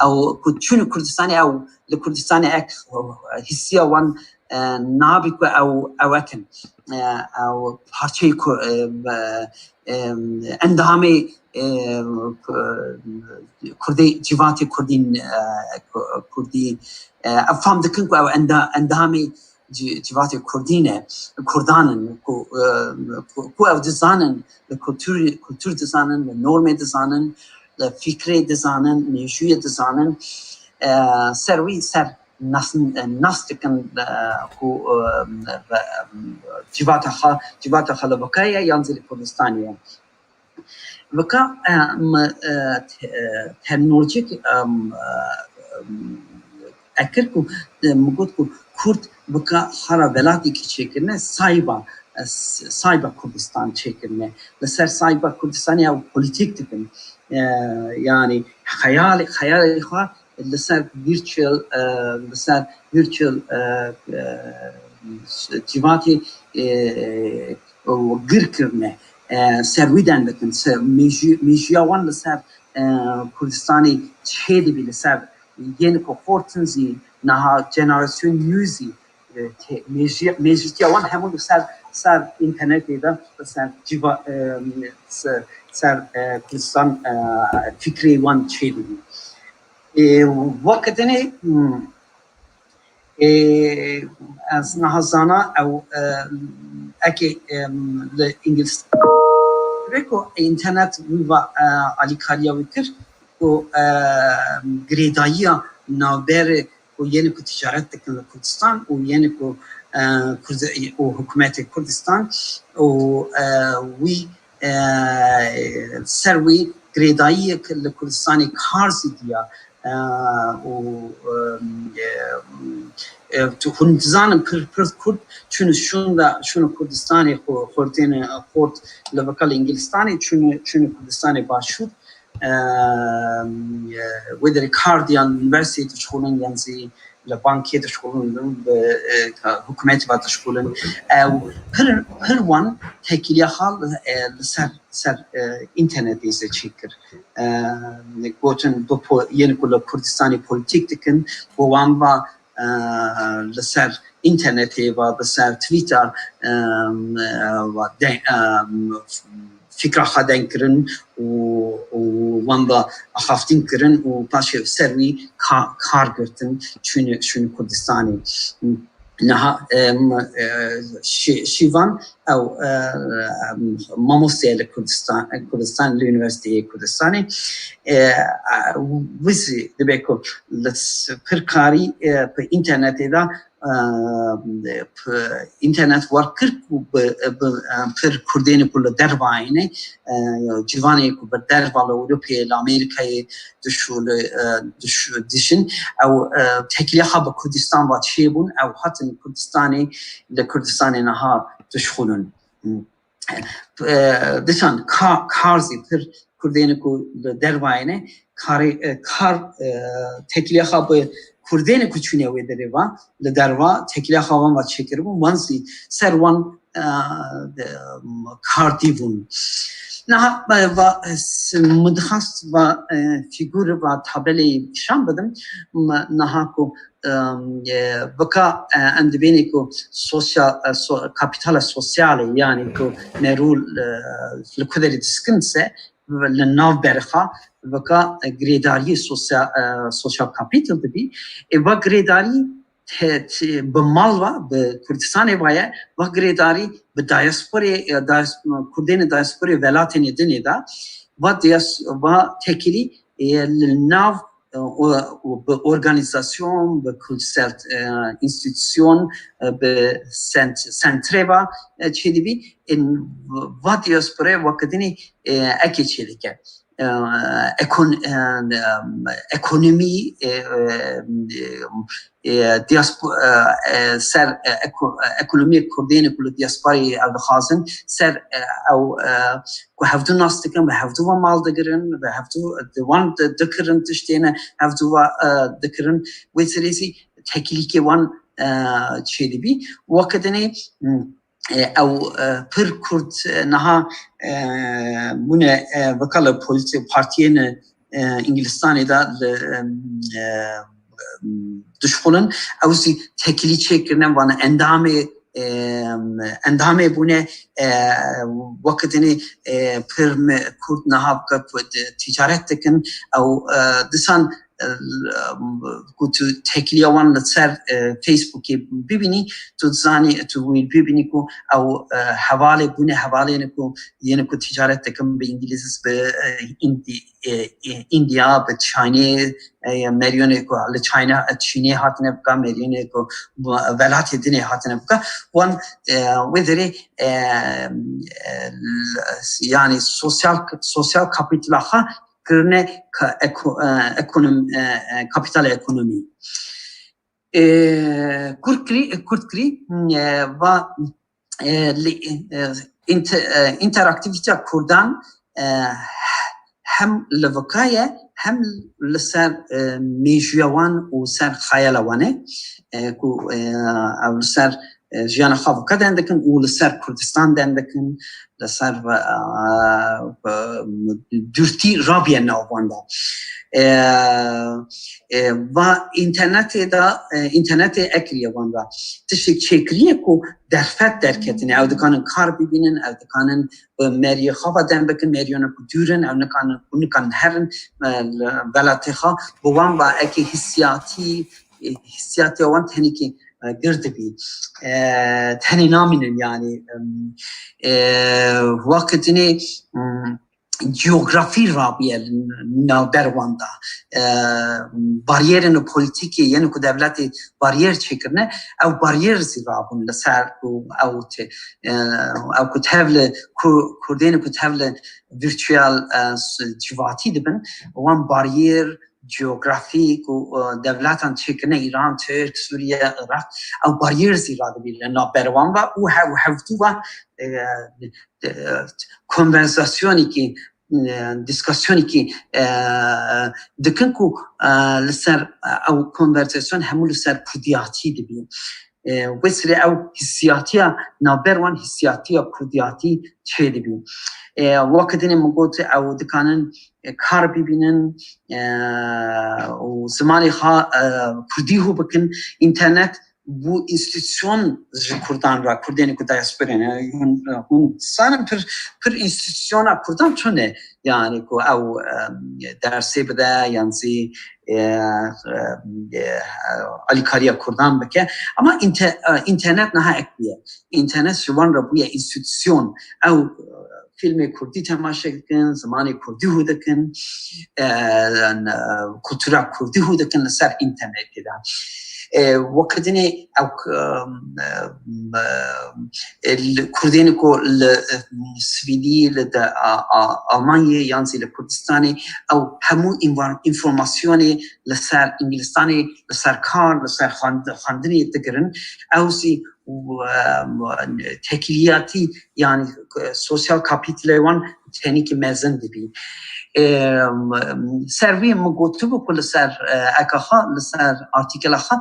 Ew ku çûn Kurdistanê, ew li Kurdistanê ek hîsiya wan, e, nabî ku ew, ew ekin, e, ew parçeyê ku, e, be-, e, endamê, e, ku-, Kurdê, civatê Kurdîn, e, ku-, Kurdî, e, ev fam dikin ku ew enda-, endamê ci-, civatê Kurdî ne, Kurdan in, ku, e, ku, ku ev dizanin, li kultur, kultur dizanin, li normê dizanin, li fikrê dizanin, mêjûyê dizanin, e, ser wî ser nas, nas dikin, e, ku, e, re-, civata xwe, civata xwe li vika ye yan zî li Kurdistanê ye. Vika, e, me, e, te-, e, terminolojik, e, e, e, ekir ku, e, min got ku Kurd vika xwe re welatekî çêkirine, sayba, e, s-, sayba Kurdistan çêkirine. Li ser sayba Kurdistanê ew polîtîk dikin. E, yanî xeyalê, xeyalê xwe li ser virtual, e, li ser virtual, e, e, civatê, e, û gir kirine, e, ser wî deng dikin, ser mêjû-, mêjûya wan li ser, e, Kurdistanê çê dibî, li ser yên ku xort in zî niha jenerasyon nû zî, e, tê-, mêjû-, mêjûtiya wan hemû li ser, ser înternetê de, li ser cîva-, e, se-, ser, e, Kurdistan, e, fikrê wan çê dibî. E, weke dinê, hmm, Ê, ez niha zana ew, e, eke, em, li Îngilîstan ku înternet wî va, e, alîkariya wî kir ku, e, girêdayiya navber ku yên ku ticaret dikin li Kurdistan û yên ku, e, Kurd-, û hikûmetê Kurdistan û, e, wî e, ser wî girêdayiyek li Kurdistanê kar zî diya, e, û, e, e, tu hûn dizanin pir, pir Kurd çûn şûn de, şûn Kurdistanê xwe xortên xort li vika li Îngilistanê çûn, çûn Kurdistanê Başûr, e, e, wê derê kar diyan, unîversîteyê dişxulin yan zî li bankê dişxulin, bi, e, hikûmetê ve dişxulin. Ew pir, pir wan tekîliya xwe, e, li ser, ser, e, înternetê zî çêkir. E, gotin bi po-, yên ku li Kurdistanê polîtîk dikin, bi wan ve, e, li ser înternetê ve, bi ser Twitter, e, e, ve de, e, fikra xwe deng kirin û, û wan ve axaftin kirin û paşê ser wî ka-, kar girtin, çûn, çûn Kurdistanê. Niha, em, e, Şî-, Şîvan ew, e, em, mamoste ye li Kurdistan, Kurdistan, li Unîversîteyê Kurdistanê. E, e, wî zî dibe ku li s-, pir karî, e, bi înternetê de, e, p-, înternet wer kir ku bi, bi, e, pir Kurdên ku li dervayê ne, e, ciwanê ku bi derva li Ewropayê, li Amerîkayê dişû-, li, e, diş-, dişin, ew, e, tekîliya xwe bi Kurdistan ve çêbûn, ew hatin Kurdistanê, li Kurdistanê niha dişxulin. E, disan ka-, kar zî pir Kurdên ku li dervayê ne, karê, e, kar, e, tekîliya xwe bi Kurdên ku çûne wê derê ve, li derva tekîliya xwe wan ve çêkiribûn, wan zî ser wan, e, e, kardî bûn. Niha, e, va, e, s-, min dixwest va, e, fîgur va tabeleyê nîşan bidim. M-, niha ku, e, e, bika, e, em dibênê ku sosyal, e, so-, kapîtala sosyalê, yanî ku merûl, e, li ku derê diskin se, li nav berxa bika, e, girêdariyê sosyal, e, sosyal kapîtal dibî. Ê va girêdarî te-, te-, bi mal va, bi Kurdistanê va ye, va girêdarî bi diasporê, e, dias-, Kurdêne diasporê welatêne dinê de, va dias-, va tekilî, e, li nav, e, o, o, bi organizasyon, bi kulsel, e, înstitûsyon, e, bi sent-, sentrê va, e, çêdibî, e, va diasporê wekidinî, e, ekê çêdike. E, ekon-, e, e, ekonomî, e, e, e, diaspo-, e, e, ser, e, eko-, e, ekonomiyê Kurdêne ku li diasporayê ew dixwazin, ser, e, ew, e, ku hevdu nas dikin, bi hevdu ve mal digirin, bi hevdu di wan di-, dikirin tiştêne, hevdu ve, e, dikirin. Wê serê zî tekilîkê wan, e, çêdibî. Wekidinê, m, e, ew, e, pir Kurd, e, niha, e, bûne, e, veka li polîtî-, partiyên, e, Îngilistanê de li, e, e, dişxulin. Ew zî tekilî çêkirine, vane endamê, e, endamê bûne, e, wekidinê, e, pir me-, Kurd niha bike ku di-, ticaret dikin. Ew, e, disan, e, ku tu tekiliya wan li ser, e, Facebookê bibînî, tu dizanî, tu wî bibînî ku ew, e, hevalê bûne, hevalê ne ku yene ku ticaret dikin bi Îngilîz, bi, e, Îndî-, e, e, Îndîya, bi Çînê, e, meriyonê ku li China, Çînê hatine bika, meriyonê ku bu-, welatê dinê hatine bika. Wan, e, wê derê, e, e, l-, yanî sosyal, sosyal kapîtla xwe kirine ka-, eko-, e, ekonom-, e, e, kapîtala ekonomî. E, kurt kirî, e, kurt kirî, e, va, e, li, e, inte-, e, înteraktîvîteya Kurdan, e, hem li vika ye, hem li ser, e, mêjûya wan û ser xeyala wan e, e, ku, e, ew li ser, e, jiyana xwe vika dem dikin û li ser Kurdistan dem dikin, li ser, e, e, dûrtî rabiye nav wan de. E, e, va înternetê de, e, înternetê ekiriye wan de. Tiştek çêkiriye ku derfet derketine. Ew dikanin kar bibînin, ew dikanin bi meriyê xwe ve dem bikin, meriyona ku dûr in, ew nikanin, ku nikanin herin, e, li welatê xwe. Bi wan ve ekê hissiyatî, e, hissiyatiya wan tenekî, e, gir dibî. E, tenê namînin yanî, em, e, wekidinê, em, ciyografî rabiye li navber wan de. E, bariyerên polîtîkê yên ku dewletê bariyer çêkirine, ew bariyer zî rabûn li ser ku ew te-, e, ew ku tev li Ku-, Kurdên ku tev li virtual, e, s-, civatî dibin, wan bariyer ciyografîk û, e, dewletan çêkirine, Îran, Tirk, Sûriye, Iraq, ew bariyer zî radibî li navber wan ve û hev-, hevdû ve, e, e, konversasyonekî, e, dîskasyonekî, e, dikin ku, e, li ser, e, ew konversasyon hemû li ser kurdiyatî dibî. E, wê sirê ew hissiyatiya navber wan, hissiyatiya kurdiyatî çêdibî. E, wekî dinê min got, ew dikanin, e, kar bibînin, e, û zimanê xwe, e, kurdî hû bikin. Înternet bû înstitûsyon ji kurdan re, kurdên ku diasporê ne, hûn, hûn dizanin pir, pir înstitûsyona kurdan tune, yanî ku ew, e, dersê bide yan zî, e, e, e, alîkariya kurdan bike. Ama inte-, e, înternet niha ek bûye. Înternet ji wan re bûye înstitûsyon. Ew, e, fîlmê kurdî temaşe dikin, zimanê kurdî hû dikin, e, e, kultura kurdî hû dikin li ser înternetê de. E, wekî dinê ew, e, e, li, kurdên ku li, e, Swîdî, li de, a, a, Almanyê yan zî li Kurdistanê, ew hemû învan-, înformasyonê li ser Îngilistanê, li ser kar, li ser xwend-, xwendinê digirin. Ew zî û, e, tekiliyatî, yanî, e, sosyal kapîtîlê wan tenîkî mezin dibî. E, ser vê min gotibû ku li ser, e, eka xwe, li ser artîkela xwe,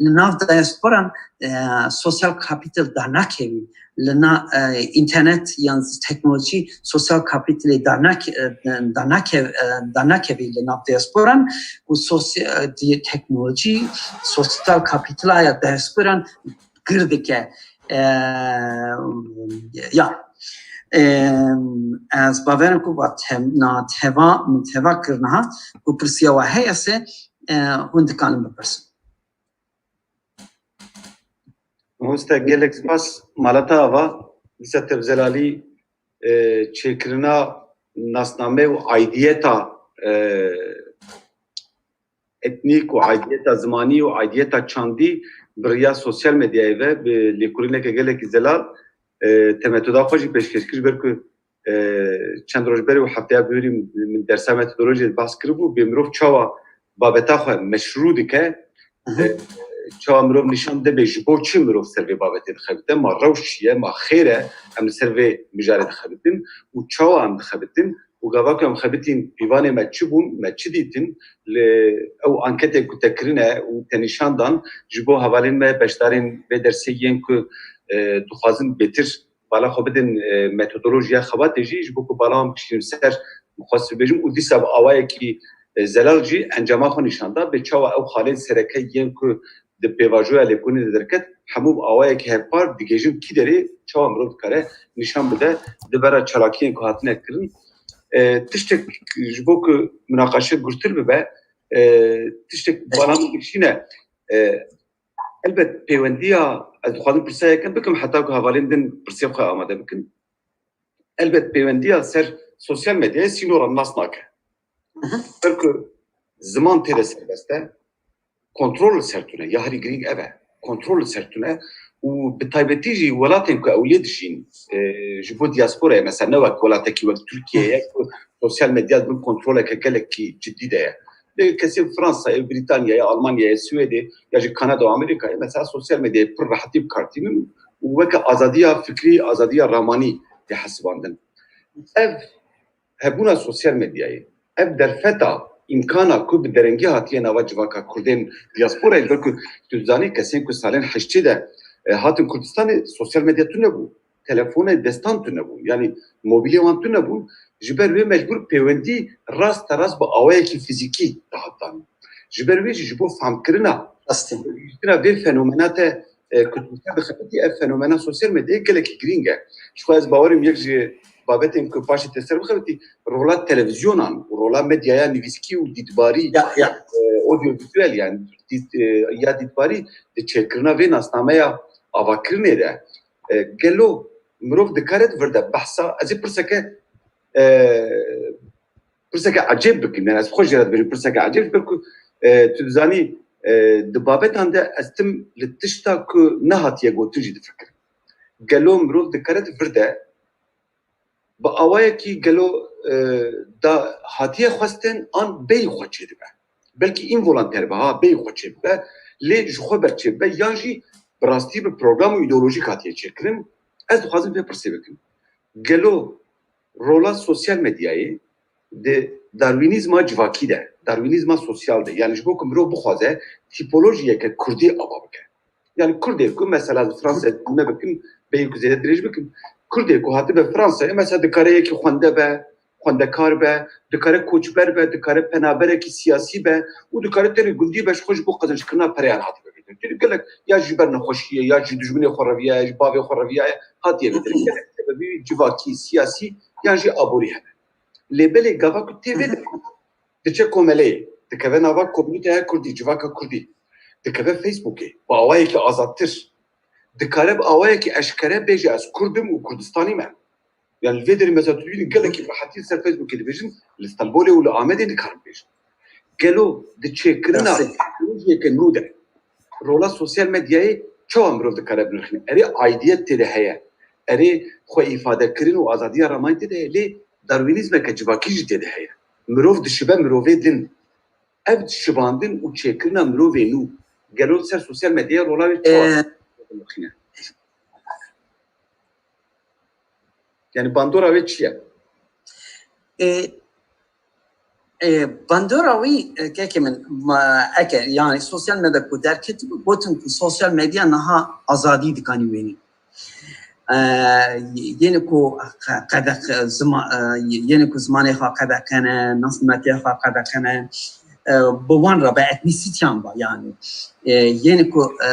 Li nav diasporan, e, sosyal kapital danakevî. Li na, e, înternet yan teknolojî sosyal kapitalê danak-, e, danake-, e, danakevî li nav diasporan û sosy-, e, di-, teknolojî sosyal kapitala ya diasporan gir dike. E, ya. E, ez bawerim ku va tem-, na teva, min teva kir niha ku pirsiya we heye se, e, hûn dikanin bipirsin. Mamoste, gelek spas. Malata ava, dîsa te bi zelalî, e, çêkirina nasname û aidiyeta, e, etnîk û aidiyeta zimanî û aidiyeta çandî bi riya sosyal medyayê ve bi lêkolîneke gelekî zelal, e, te metoda xwe jî pêşkêş kir, ji ber ku e, çend roj berê û hefteya berî min dersa metodolojiyê de behs kiribû, bê mirov çawa babeta xwe meşrû dike, Hı hı. e, çawa mirov nîşan dide bê ji bo çi mirov ser vê babetê dixebite, ma rewş çi ye, ma xêr e, em li ser vê mijarê dixebitin û çawa em dixebitin û gava ku em xebitîn pîvanê me çi bûn, me çi dîtin, li ew anketê ku te kirine û te nîşan dan, ji bo hevalên me beşdarên vê dersê yên ku, e, dixwazin bêtir bala xwe bidin, e, metodolojiya xebatê jî, ji bo ku bala wan bikişînim ser, xwest bibêjim û dîsa bi awayekî, e, zelal jî encama xwe nîşan da, bê çawa ew xalên sereke yên ku di pêvajoya lêkolînê de derket, hemû bi awayekî hevpar digihêjin kî derê, çawa mirov dikare nîşan bide di vera çalakiyên ku hatine kirin. E, tiştek ji bo ku minaqeşe gurtir bibe, e, tiştek bala min bikişîne, e, Elbet pêwendiya, ez dixwazim pirsa yekem bikim, heta ku hevalên din pirsê xwe amade bikin. Elbet pêwendiya ser sosyal medyayê sînora nas nake. Hı hı. Ber ku ziman tê de serbest e, kontrol li ser tune, ya herî girîng ev e. Kontrol li ser tune û bi taybetî jî welatên ku ew lê dijîn, e, ji bo diasporayê, mesela ne wek welatekî wek Tirkiyeyê ku sosyal medya di bin kontroleke gelekî cidî de ye. Lê kesê Fransayê, Brîtanyayê, Almanyayê, Swêdê ya jî Kanada û Amerîkayê mesela sosyal medyayê pir rehetî bi kar tînin û weke azadiya fikrî, azadiya ramanî tê hesibandin. Ev hebûna sosyal medyayê, ev derfeta, îmkana ku bi derengî hatiye nava civaka Kurdên diasporayê, ji ber ku tu dizanî kesên ku salên heştê de, e, hatin Kurdistanê, sosyal medya tune bû. Telefonê destan tune bûn. Yanî mobîlê wan tune bûn. Ji ber wê mecbûr pêwendî rasterast bi awayekî fizîkî dihat danîn. Ji ber wê jî ji bo famkirina, Rastî. Gihiştina vê fenomena te, e, ku tu te dixebitî, ev fenomena sosyal medyayê gelekî girîng e. Ji xwe ez bawerim yek ji babetên ku paşê te ser bixebitî, rola televîzyonan û rola medyaya nivîskî û dîtbarî, Ya, ya. e, audiovisuel, yani dît-, e, ya dîtbarî di çêkirina vê nasnameya avakirinê de, e, gelo mirov dikare di vir de behsa, ez ê pirseke, e, pirseke ecêb bikim, yani ez xwe jê re dibêjim pirseke ecêb, ji ber ku, e, tu dizanî, e, di babetan de ez tim li tişta ku nehatiye gotin jî difikirim. Gelo mirov dikare di vir de bi awayekî gelo, e, da hatiye xwestin an bêyî xwe çêdibe. Belkî învolonter be, ha, bêyî xwe çêdibe, lê ji xwe ber çêbibe, yan jî bi rastî bi program û îdeolojîk hatiye çêkirin. Ez dixwazim vê pirsê bikim. Gelo rola sosyal medyayê di darwînîzma civakî de, darwînîzma sosyal de, yani ji bo ku mirov bixwaze tîpolojiyeke kurdî ava bike. Yani Kurdê ku mesela li Fransayê me bikin, bêyî ku zêde dirêj bikim, Kurdê ku hatibe Fransayê mesela dikare yekî xwende be, xwendekar be, dikare koçber be, dikare penaberekî siyasî be û dikare tenê gundî be, ji xwe ji bo qezenckirina pereyan hatibe bînin. Çünkü gelek ya ji ber nexweşiyê, ya ji dijminê xwe reviyaye, ji bavê xwe reviyaye, hatiye bînin. Gelek sebebî civakî, siyasî yan jî aborî hene. Lê belê gava ku tê vê de diçe komeleyê, dikeve nava komûnîteya kurdî, civaka kurdî, dikeve Facebookê, bi awayekî azadtir, dikare bi awayekî eşkere bêje ez kurd im û Kurdistanî me. Yani li vê derê mesela tu dibînî gelekî bi rehetî li ser Facebookê dibêjin, li Stenbolê û li Amedê nikarin bêjin. Gelo di çêkirina Rastî. Teknolojiyeke nû de rola sosyal medyayê çawa mirov dikare binirxîne? Erê aidiyet tê de heye. Erê xwe îfadekirin û azadiya ramanî tê de heye. Lê darwînîzmeke civakî jî tê de heye. Mirov dişibe mirovê din. Ev şibandin û çêkirina mirovê nû gelo ser sosyal medyaya rola wê çawa Ee, binirxîne? Yani bandora wê çi ye? E, E, bandora wî, e, kekê min, ma, eke, yani sosyal medya ku derketibû, gotin ku sosyal medya niha azadî dikanî wênî. E, yênî ku qe-, qedex-, zima-, e, yênî ku zimanê xwe qedeqene, nasnametiya xwe qedeqene, e, bi wan re, bi etnisîtiyan ve yani. E, yênî ku, e,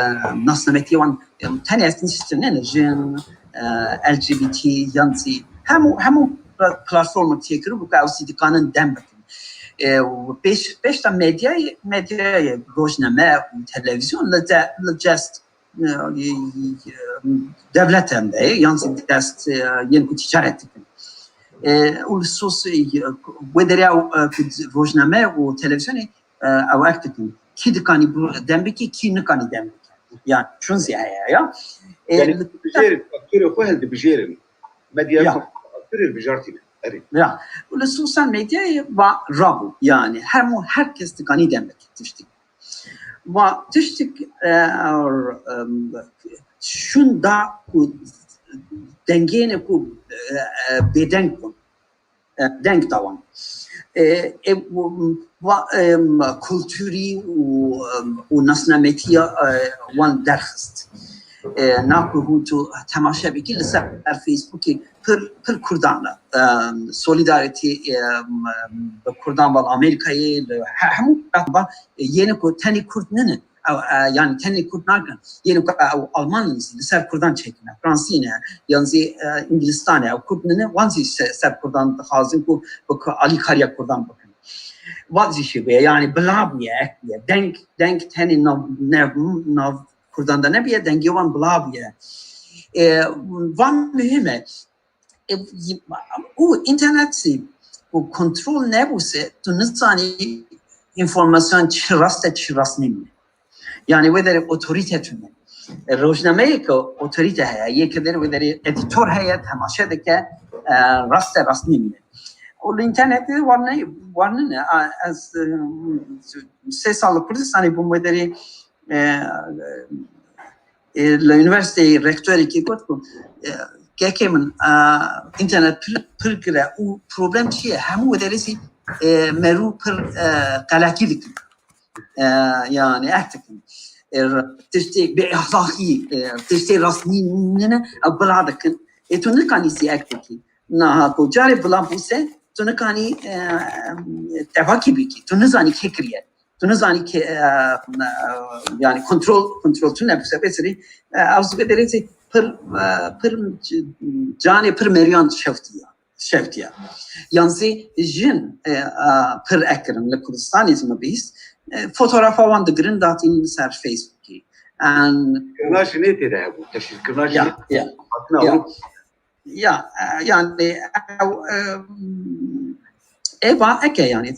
nasnametiya wan, e, tenê etnisîtiyan ne, jin, e, L G B T, yan zî hemû, hemû platformê çêkiribû ku ew zî dikanin dem bikin. E, û pêş, pêş de medyayê, medyayê rojname û televîzyon li de, li dest, e, dewleten de ye, yan zî dest, e, yên ku tîcaret dikin. E, û li sos, e, wê derê ew, e, ku rojname û televîzyonê, e, ew ek dikin. Kî dikanî bi-, dem bikî, kî nikanî dem bike. Ya, çûn zî heye ya. E, Yani li dibijêrin, aktorê xwe hildibijêrin. Medya Ya. xwe aktorê bijartîne. Erê. Ya. Û li sosyal medyayê va rabû. Yani hemû her kes dikanî dem bike tiştî. Va tiştik, e, em, şûn da ku dengêne ku, e, e, bêdeng bûn. E, deng da wan. E, e, va, em, kulturî û, em, û nasnametiya, e, wan derxist. E, na ku hûn tu temaşe bikî li ser Facebookê pir, pir Kurdan re, em, solidarity, em, bi Kurdan ve Amerîkayê, li he-, hemû qat va, e, yêne ku tenê Kurd nîne. Ew, e, yani tenê Kurd nakin. Yêne ku ew Alman in zî li ser Kurdan çêkine, Fransî ne, yan zî, e, Îngilîstan e, ew Kurd nîne, wan zî se-, ser Kurdan dixwazin ku bi ku-, alîkariya Kurdan bikin. Wan zî şêbûye, yani bila bûye, ek bûye. Deng, deng tenê nav, nav, nav Kurdan de nebûye, dengê wan bila bûye. E, van muhim e. E, û înternet zî ku kontrol nebûse, tu nizanî înformasyon çi rast e, çi rast nîne. Yani wê derê otorîte tune. E, rojnameyê ku otorîte heye, yê ki derê wê derê edîtor heye, temaşe dike, e, rast e, rast nîne. Û li înternetê war ne-, war nîne. A, ez, e, sê sal li Kurdistanê bûm, wê derê, e, e, li unîversîteyê rektorekî got ku, e, kekê min, e, înternet pir, pir gir e û problem çi ye? Hemû wê derê zî, e, merû pir, e, qelakî dikin. E, yani ek dikin. E, tiştê bêexlaqî, e, tiştê rast nî-, nîne, ew bila dikin. Ê tu nikanî zî ek bikî. Niha ku carê bila bûse, tu nikanî, e, tevakî bikî. Tu nizanî kê kiriye. Tu nizanî kê, e, e, yani kontrol, kontrol tune bûse, bê sirî, e, ew zî vê derê zî pir, e, pir canê pir meriyan şewtiya, şewtiya. Yan zî jin, e, e, pir ek kirin li Kurdistanê zî me bihîst, e, fotografa wan digirin datînin li ser Facebookê. Em, Kirina jinê tê de hebû, teşhîrkirina Ya, jinê ya, hatina ya. Ewropa. Ya, e, yani, ew, e, ê va eke, yani, e,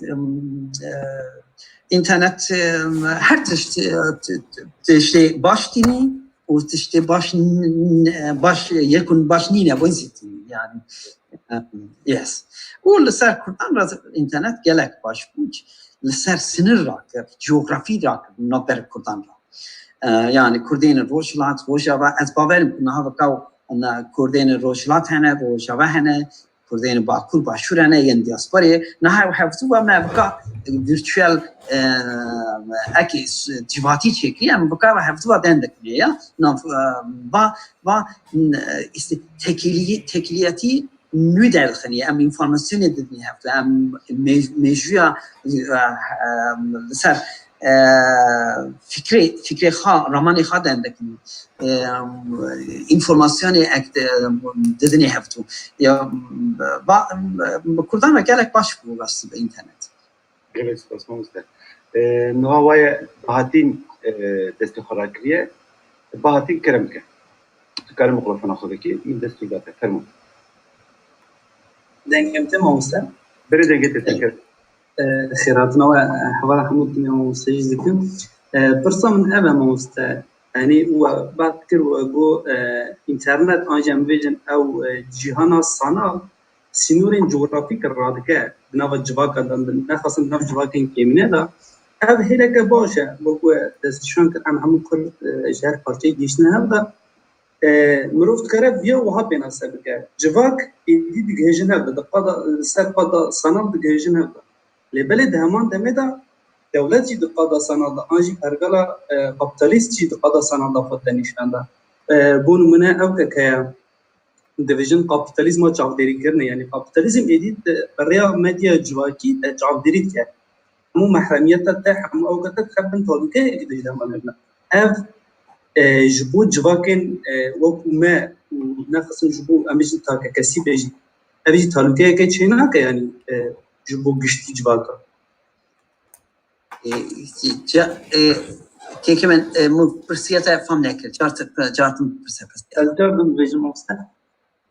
internet, e, her tişt, e, t-, t-, tiştê baş tînî û tiştê baş n-, n-, baş, yekun baş nîne, win zî tînî, yani. E, yes. Û li ser Kurdan re internet gelek baş bû. Li ser sinir rakir, coğrafî rakir, navber Kurdan re. E, yani Kurdên Rojhilat, Rojava, ez bawerim ku niha veka, na, Kurdên Rojhilat hene, Rojava hene, Kurdên Bakur, Başûr hene, yên diasporê. Niha ew hevdu ve me veka virtual, e, ekê s-, civatî çêkiriye, em veka ve hevdu ve den dikine ya. Nav, e, va, va, n-, işte, tekili-, tekiliyetî nû derxinî, em înformasyonê didinî hevdu, em mê-, mêjûya, e, em, li ser, e, fikrê, fikrê xwe, ramanê xwe dendikin, e, înformasyonê ek di-, didinê hevdu. Ya, ba, bi Kurdan re gelek baş bû rastî bi înternet. Gelek spas mamoste. E, niha waye Bahatîn, e, destê xwe rakiriye. Bahatîn, kerem ke. Tu karî mikrofona xwe vekî, min dest tu date. Fermo. Dengê min tê mamoste? Berê dengê te tê, kerem. E, xêratina we, e, hevala hemû dinê mamosteyî jî dikim. E, pirsa min ev e mamoste. Yanî we behs kir, we got, e, înternet, an jî em bêjin ew, e, cîhana sanal, sînorên cografîk radike di nava civaka de, nexasin di nav civakên kêmîne de. Ev hêleke baş e, wek we destnîşan kir, em hemû Kurd, e, ji her parçeyê gihîştine hev de. E, mirov dikare viya wiha pênase bike. Civak êdî digihêjin hev de, di qada, li ser qada sanal digihêjin hev de. Lê belê di heman demê de dewlet jî di qada sanal de an jî pergala, e, kapitalîst jî di qada sanal de xwe de nîşan da. E, bo nimûne ew keke ye, dibêjin kapîtalîzma çavdêrîkirinê, yanî kapîtalîzm êdî te bi rêya medya civakî te çavdêrî dike. Hemû mehremiyeta te, hemû ew ke te dixe bin talûkeyekî dijî de hema nebine. Ev, e, ji bo civakên, e, wekû me û nexasim ji bo em bêjin takekesî be jî, ev jî talûkeyeke çênake, yanî, e, ji bo giştî civaka. E, ca- e, kekê min, e, min pirsiya te fam nekir. Cartin, cartin pirse pirsiya. Ez cartin dibêjim mamoste.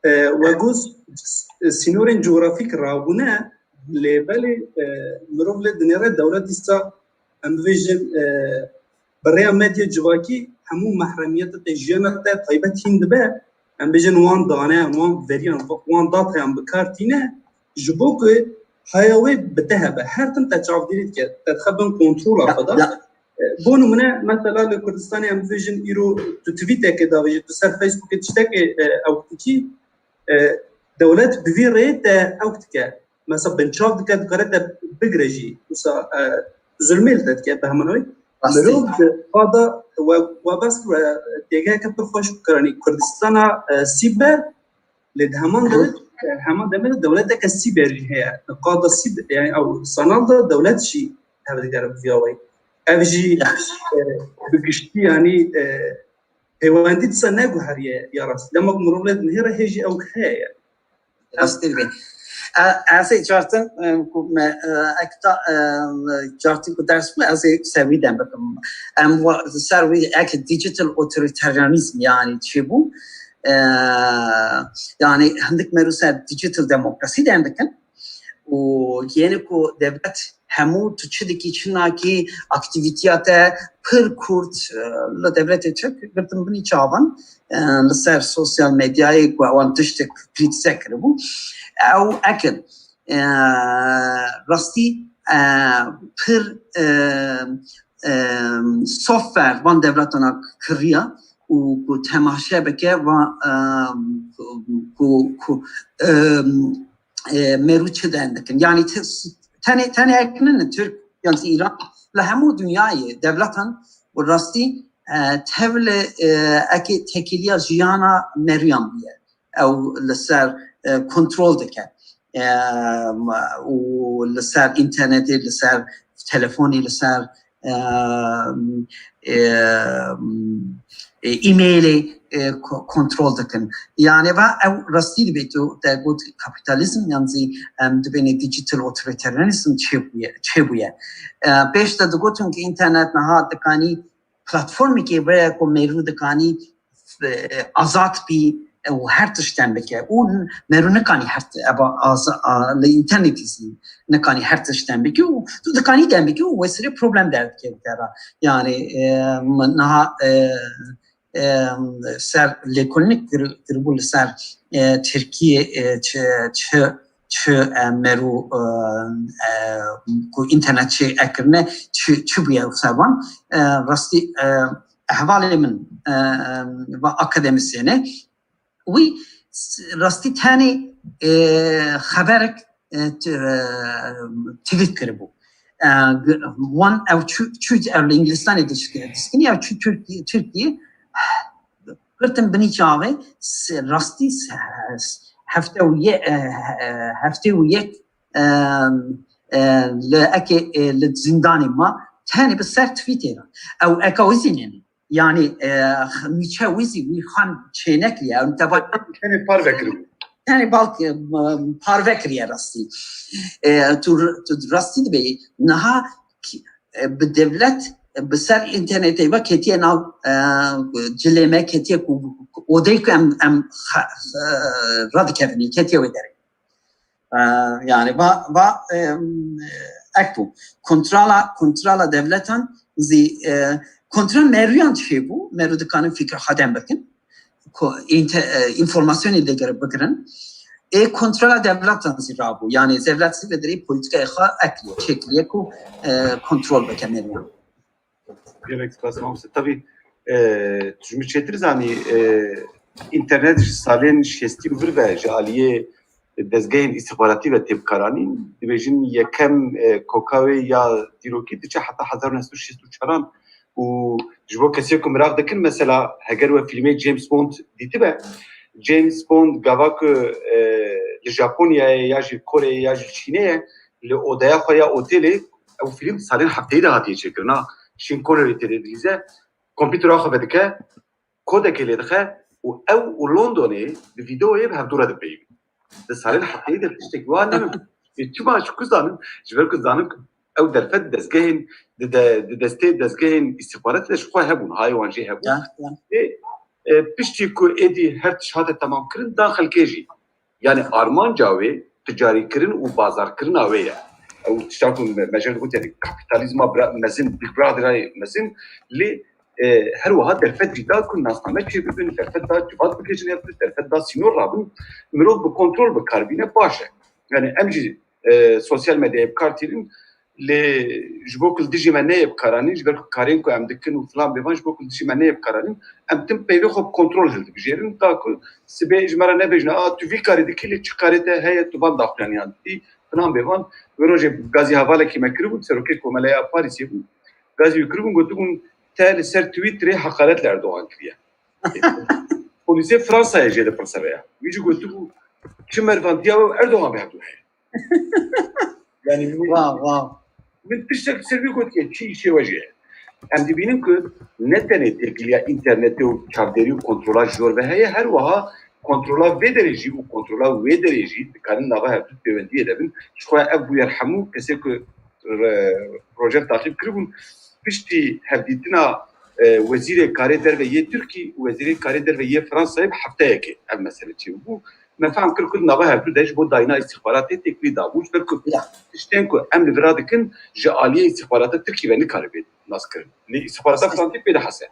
E, we got, s- sînorên cografîk rabûne, lê belê, e, mirov lê dinêre dewlet dîsa, em bibêjin, e, bi rêya medya civakî hemû mehremiyeta te, jiyana te taybet hîn dibe, em bêjin wan dane, wan veriyan, wan datayan bi kar tîne, ji bo ku haya wê bi te hebe, her tim te çavdêrî dike, te dixe bin kontrola xwe de. E, bo nimûne, mesela li Kurdistanê em bibêjin îro tu tweetekê davêjî, tu ser Facebookê tiştekê, e, ew dikî, e, dewlet bi vî rê te ew dike. Mesela binçav dike, dikare te bigire jî. Wisa, e, zulmê li te dike, bi heman wê. Rastî. Mirov di qada we, we bes we têgeheke pir xweş kiranî. Kurdistana, e, sîber, lê di heman demê, e, heman demê de dewleteke sîber jî heye. Di qada sîber, yani ew sanal de dewlet jî hev digere bi viya wê. Ev jî, e, bi giştî, yani, e, pêwendî dîsa neguheriye ya rastî. Dema ku mirov lê dinihêre hê jî ew heye. Rastî dibê. E, ez ê cartin, e, ku me, e, ekta, e, cartin ku ders bû, ez ê ser wî dem bikim. Em wa-, ser wî ek digital authoritarianizm yani çi bû? E, yani hindik merû ser digital demokrasî dem bikin. Û yeni ku devlet hemû tu çi dikî, çi nakî, aktivîtiya te pir kurt, e, li devletê Tirk girtin binî çavan, e, li ser sosyal medyayê ku ewan tiştek krîtîze kiribû. Ew ekin, e, rastî, e, pir, e, e, software van devletana kiriya û ku temaşe bike va, e, ku, ku, e, e, merû çi den dikin. Yani te-, tenê, tenê ek nine Tirk yan Îran, li hemû dinyayê devletan û rastî, e, tevlê, e, ekê tekîliya jiyana meriyan bûye. Ew li ser, e, kontrol dike. E, û li ser înternetê, li ser telefonê, li ser, e, e, e, e-mailê, e, ko-, kontrol dikin. Yani va ew rastî dibê tu te got kapîtalîzm yan zî em dibêne digital authoritarianism çêbûye, çêbûye. E, pêş de digotin ki înternet niha dikanî platformekê be ku mêrû dikanî, e, azad bî û her tişten bike. Û mêrû nikanî her ti-, eva aza-, a, li înternetî zî nikanî her tişten bike û tu dikanî dem bike û wê sirê problem derdikeve te re. Yani, e, niha, e, e, ser lêkolînik kir-, kiribû li ser, e, Tirkiyê, e, çi, çi, çi, e, merû, e, e, ku înternet çi ekirine, çi, çi bûye ser wan. E, rastî, e, hevalê min, e, e, va akademîsyene. Wî s-, rastî tenê, e, xeberek, e, t-, e, tweet kiribû. E, g-, wan ew çû, çû ew li Îngilistanê diş-, dişkinî, ew çû Tirkî-, Tirkiyê, girtin binî çavê, s-, rastî s-, s-, hefte û ye-, e, e, heftê û yek, e, e, li ekê, e, li zindanê ma, tenê bi ser tweetê re. Ew eka wî zî nêne. Yani, e, nîçe wî zî wî xan çênekiriye. Ew teva Tenê parve kiribû. Tenê balk, e, parve kiriye rastî. E, tu, tu rastî dibê niha ki-, e, bi devlet, e, bi ser înternetê ve ketiye nav, e, cilê me ketiye ku, ku odeyê ku em, em xa-, e, radikevin, ketiye wê derê. E, yani va, va, e, ek bû. Kontrola, kontrola devletan zî, e, kontrol merûyan çêbû, merû dikanin fikra xwe dem bikin. Ko-, inte-, e, înformasyonê digere bigirin. Ê kontrola devletan zî rabû. Yani devlet zî vê derê polîtîkayê xwe ekiriye, çêkiriye ku, e, kontrol bike merûyan. Gelek spas mamoste. Tabii, e, tu ji min çêtir zanî, e, înternet ji salên şêstî û vir ve ji aliyê dezgehên îstixbaratî ve tê bikaranîn. Dibêjin yekem, e, koka wê ya dîrokî diçe heta hezar û neh sed û şêst û çaran û ji bo kesê ku miraq dikin, mesela heger we fîlmê James Bond dîtibe, James Bond gava ku, e, li Japonyayê ya jî Koreyê ya jî Çînê ye, li odeya xwe ya otelê ew fîlm salên hefteyî de hatiye çêkirin. Ha, Sean Connery tê de dilîze, kompîtera xwe vedike, kodekê lê dixe û ew û Londonê di vîdeoyê bi hevdû re dipeyivin. Di salên hefteyî de tiştek wiha ne mimkun. Ê çima? Ji ku zanin? Ji ber ku zanin ku ew derfet dezgehên, di de, di destê dezgehên îstixbaratê de ji xwe hebûn, hayê wan jê hebûn. Ya, ya. Ê, e, piştî ku êdî her tişt hate temamkirin, dan xelkê jî. Yani armanca wê ticarîkirin û bazarkirina wê ye. Ew tişta ku me, me jê re digot, yani kapîtalîzma bira-, mezin, Big Brother'a mezin, lê, e, her wiha derfet jî da ku nasname çêbibin, derfet da civat bigihîjin hev, derfet da sînor rabin, mirov bi kontrol bikar bîne, baş e. Yani em jî, e, sosyal medyayê bi kar tînin, lê ji bo ku li dijî me neyê bikaranîn, ji ber ku karên ku em dikin û filan bêvan, ji bo ku li dijî me neyê bikaranîn, em tim peyvê xwe bi kontrol hildibijêrin, ta ku sibê ji me re nebêjin, "A, tu vî karî dikî, lê çi karê te heye, tu van daxuyaniyan dikî?" Filan bêvan. Wê rojê gazî hevalekî me kiribû, serokê Komeleya Parîsê bû. Gazî wî kiribûn, gotibûn, "Te li ser Twitterê heqaret li Erdogan kiriye." Polîsê Fransayê jê dipirse veya. Wî jî gotibû, "Çi mervantiya we û Erdogan bi hevdû heye?" Yani min, Wow, wow. Min tiştek li ser wî gotiye, çi îşê we jê ye? Em dibînin ku ne tenê têkiliya înternetê û çavdêrî û kontrola ji jor ve heye, her wiha kontrola vê derê jî û kontrola wê derê jî dikarin nava hevdû pêwendiyê de bin. Ji xwe ev bûyer hemû kesê ku re-, Roger taqîb kiribûn, piştî hevdîtina, e, wezîrê karê derve yê Tirkî û wezîrê karê derve yê Fransayê bi hefteyekê ev mesele çêbû. Me fehm kir ku di nava hevdû de ji bo dayîna îstixbaratê têkilî dabû, ji ber ku Ya. tiştên ku em li vira dikin ji aliyê îstixbarata Tirkî ve nikare bê naskirin. Lê îstixbarata Fransî pê dihese.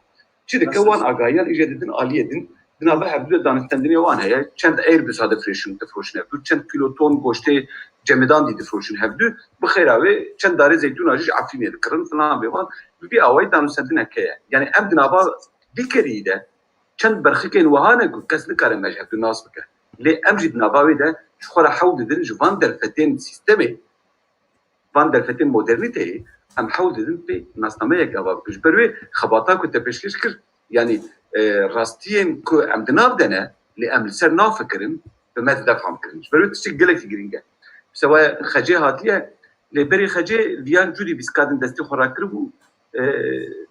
Çi dike, wan agahiyan îje didin aliyê din. Di nava hevdû de danûstendinê wan heye. Çend Airbus-a difirêşin, difroşin hevdû. Çend kîlo ton goştê cemidandî difroşin hevdû. Bi xêra wê çend darê zeytûna jî ji Efrînê dikirin, filan bêvan. Bi vî awayî danûstendinek heye. Yani em di nava vî kerî de çend berxikên wiha ne ku kes nikare me ji hevdû nas bike. Lê em jî di nava wê de ji xwe re hewl didin ji van derfetên sîstemê, van derfetên modernîteyê em hewl didin pê nasnameyek ava bikin. Ji ber wê xebata ku te pêşkêş kir, yanî, e, rastiyên ku em di nav de ne, lê em li ser nafikirin, bi me dide fam kirin. Ji ber wê tiştek gelekî girîng e. Bi sewaya Xecê hatiye, lê berî Xecê Viyan Cûdî bîskadin destê xwe rakiribû, e,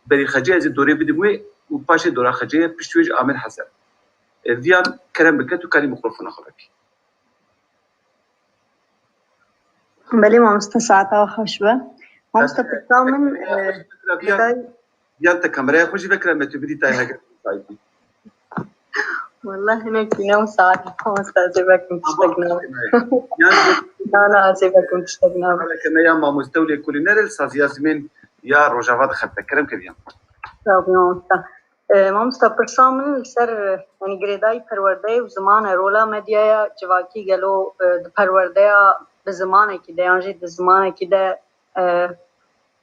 berî Xecê ez ê dorê bidim wê û paşê dora Xecê ye, pişt wê ji Amir Hesen. E, Viyan, kerem bike, tu karî mikrofona xwe vekî. Belê mamoste, saeta we xweş be. Mamoste, pirsa min, e, Yan, gedayî yan te kameraya xwe jî vekira, me tu bidî tayê heger müsait bî. Wallah hinek bîne û saet mamoste, ez ê vekim tiştek nabe. Yan Na, na, ez ê vekim tiştek nabe. Xaleke me ya mamoste û lêkolîner e li saziya zimên ya Rojava dixebite. Kerem ke Viyan. Sağ ol mamoste. E, mamosta, pirsa min li ser, e, yanî girêdayî perwerdeyê û ziman e, rola medyaya civakî gelo, e, di perwerdeya bi zimanekî de yan jî di zimanekî de, e,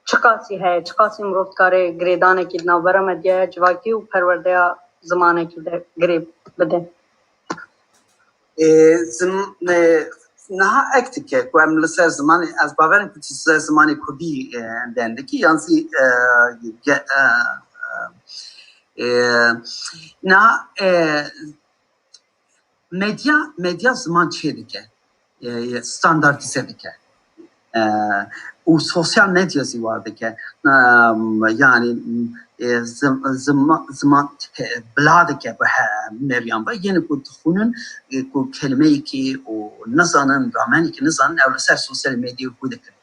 çiqasî heye, çiqasî mirov dikare girêdanekî di navbera medyaya civakî û perwerdeya zimanekî de girê bide? E, zim-, e, niha ek dike ku em li ser zimanê, ez bawerim ku tu ser zimanê kurdî, e, dendikî, yan zî, e, ge-, e, e, niha, e, medya, medya ziman çê dike, e, standartîze dike. E, û sosyal medya zî wa dike. E, yani, e, zim-, zima-, ziman te-, bila dike bi he-, meriyan ve. Yeni ku dixwînin, e, ku kelimeyekî û nizanin, ramenekî nizanin, ew li ser sosyal medyayê xwe dikin.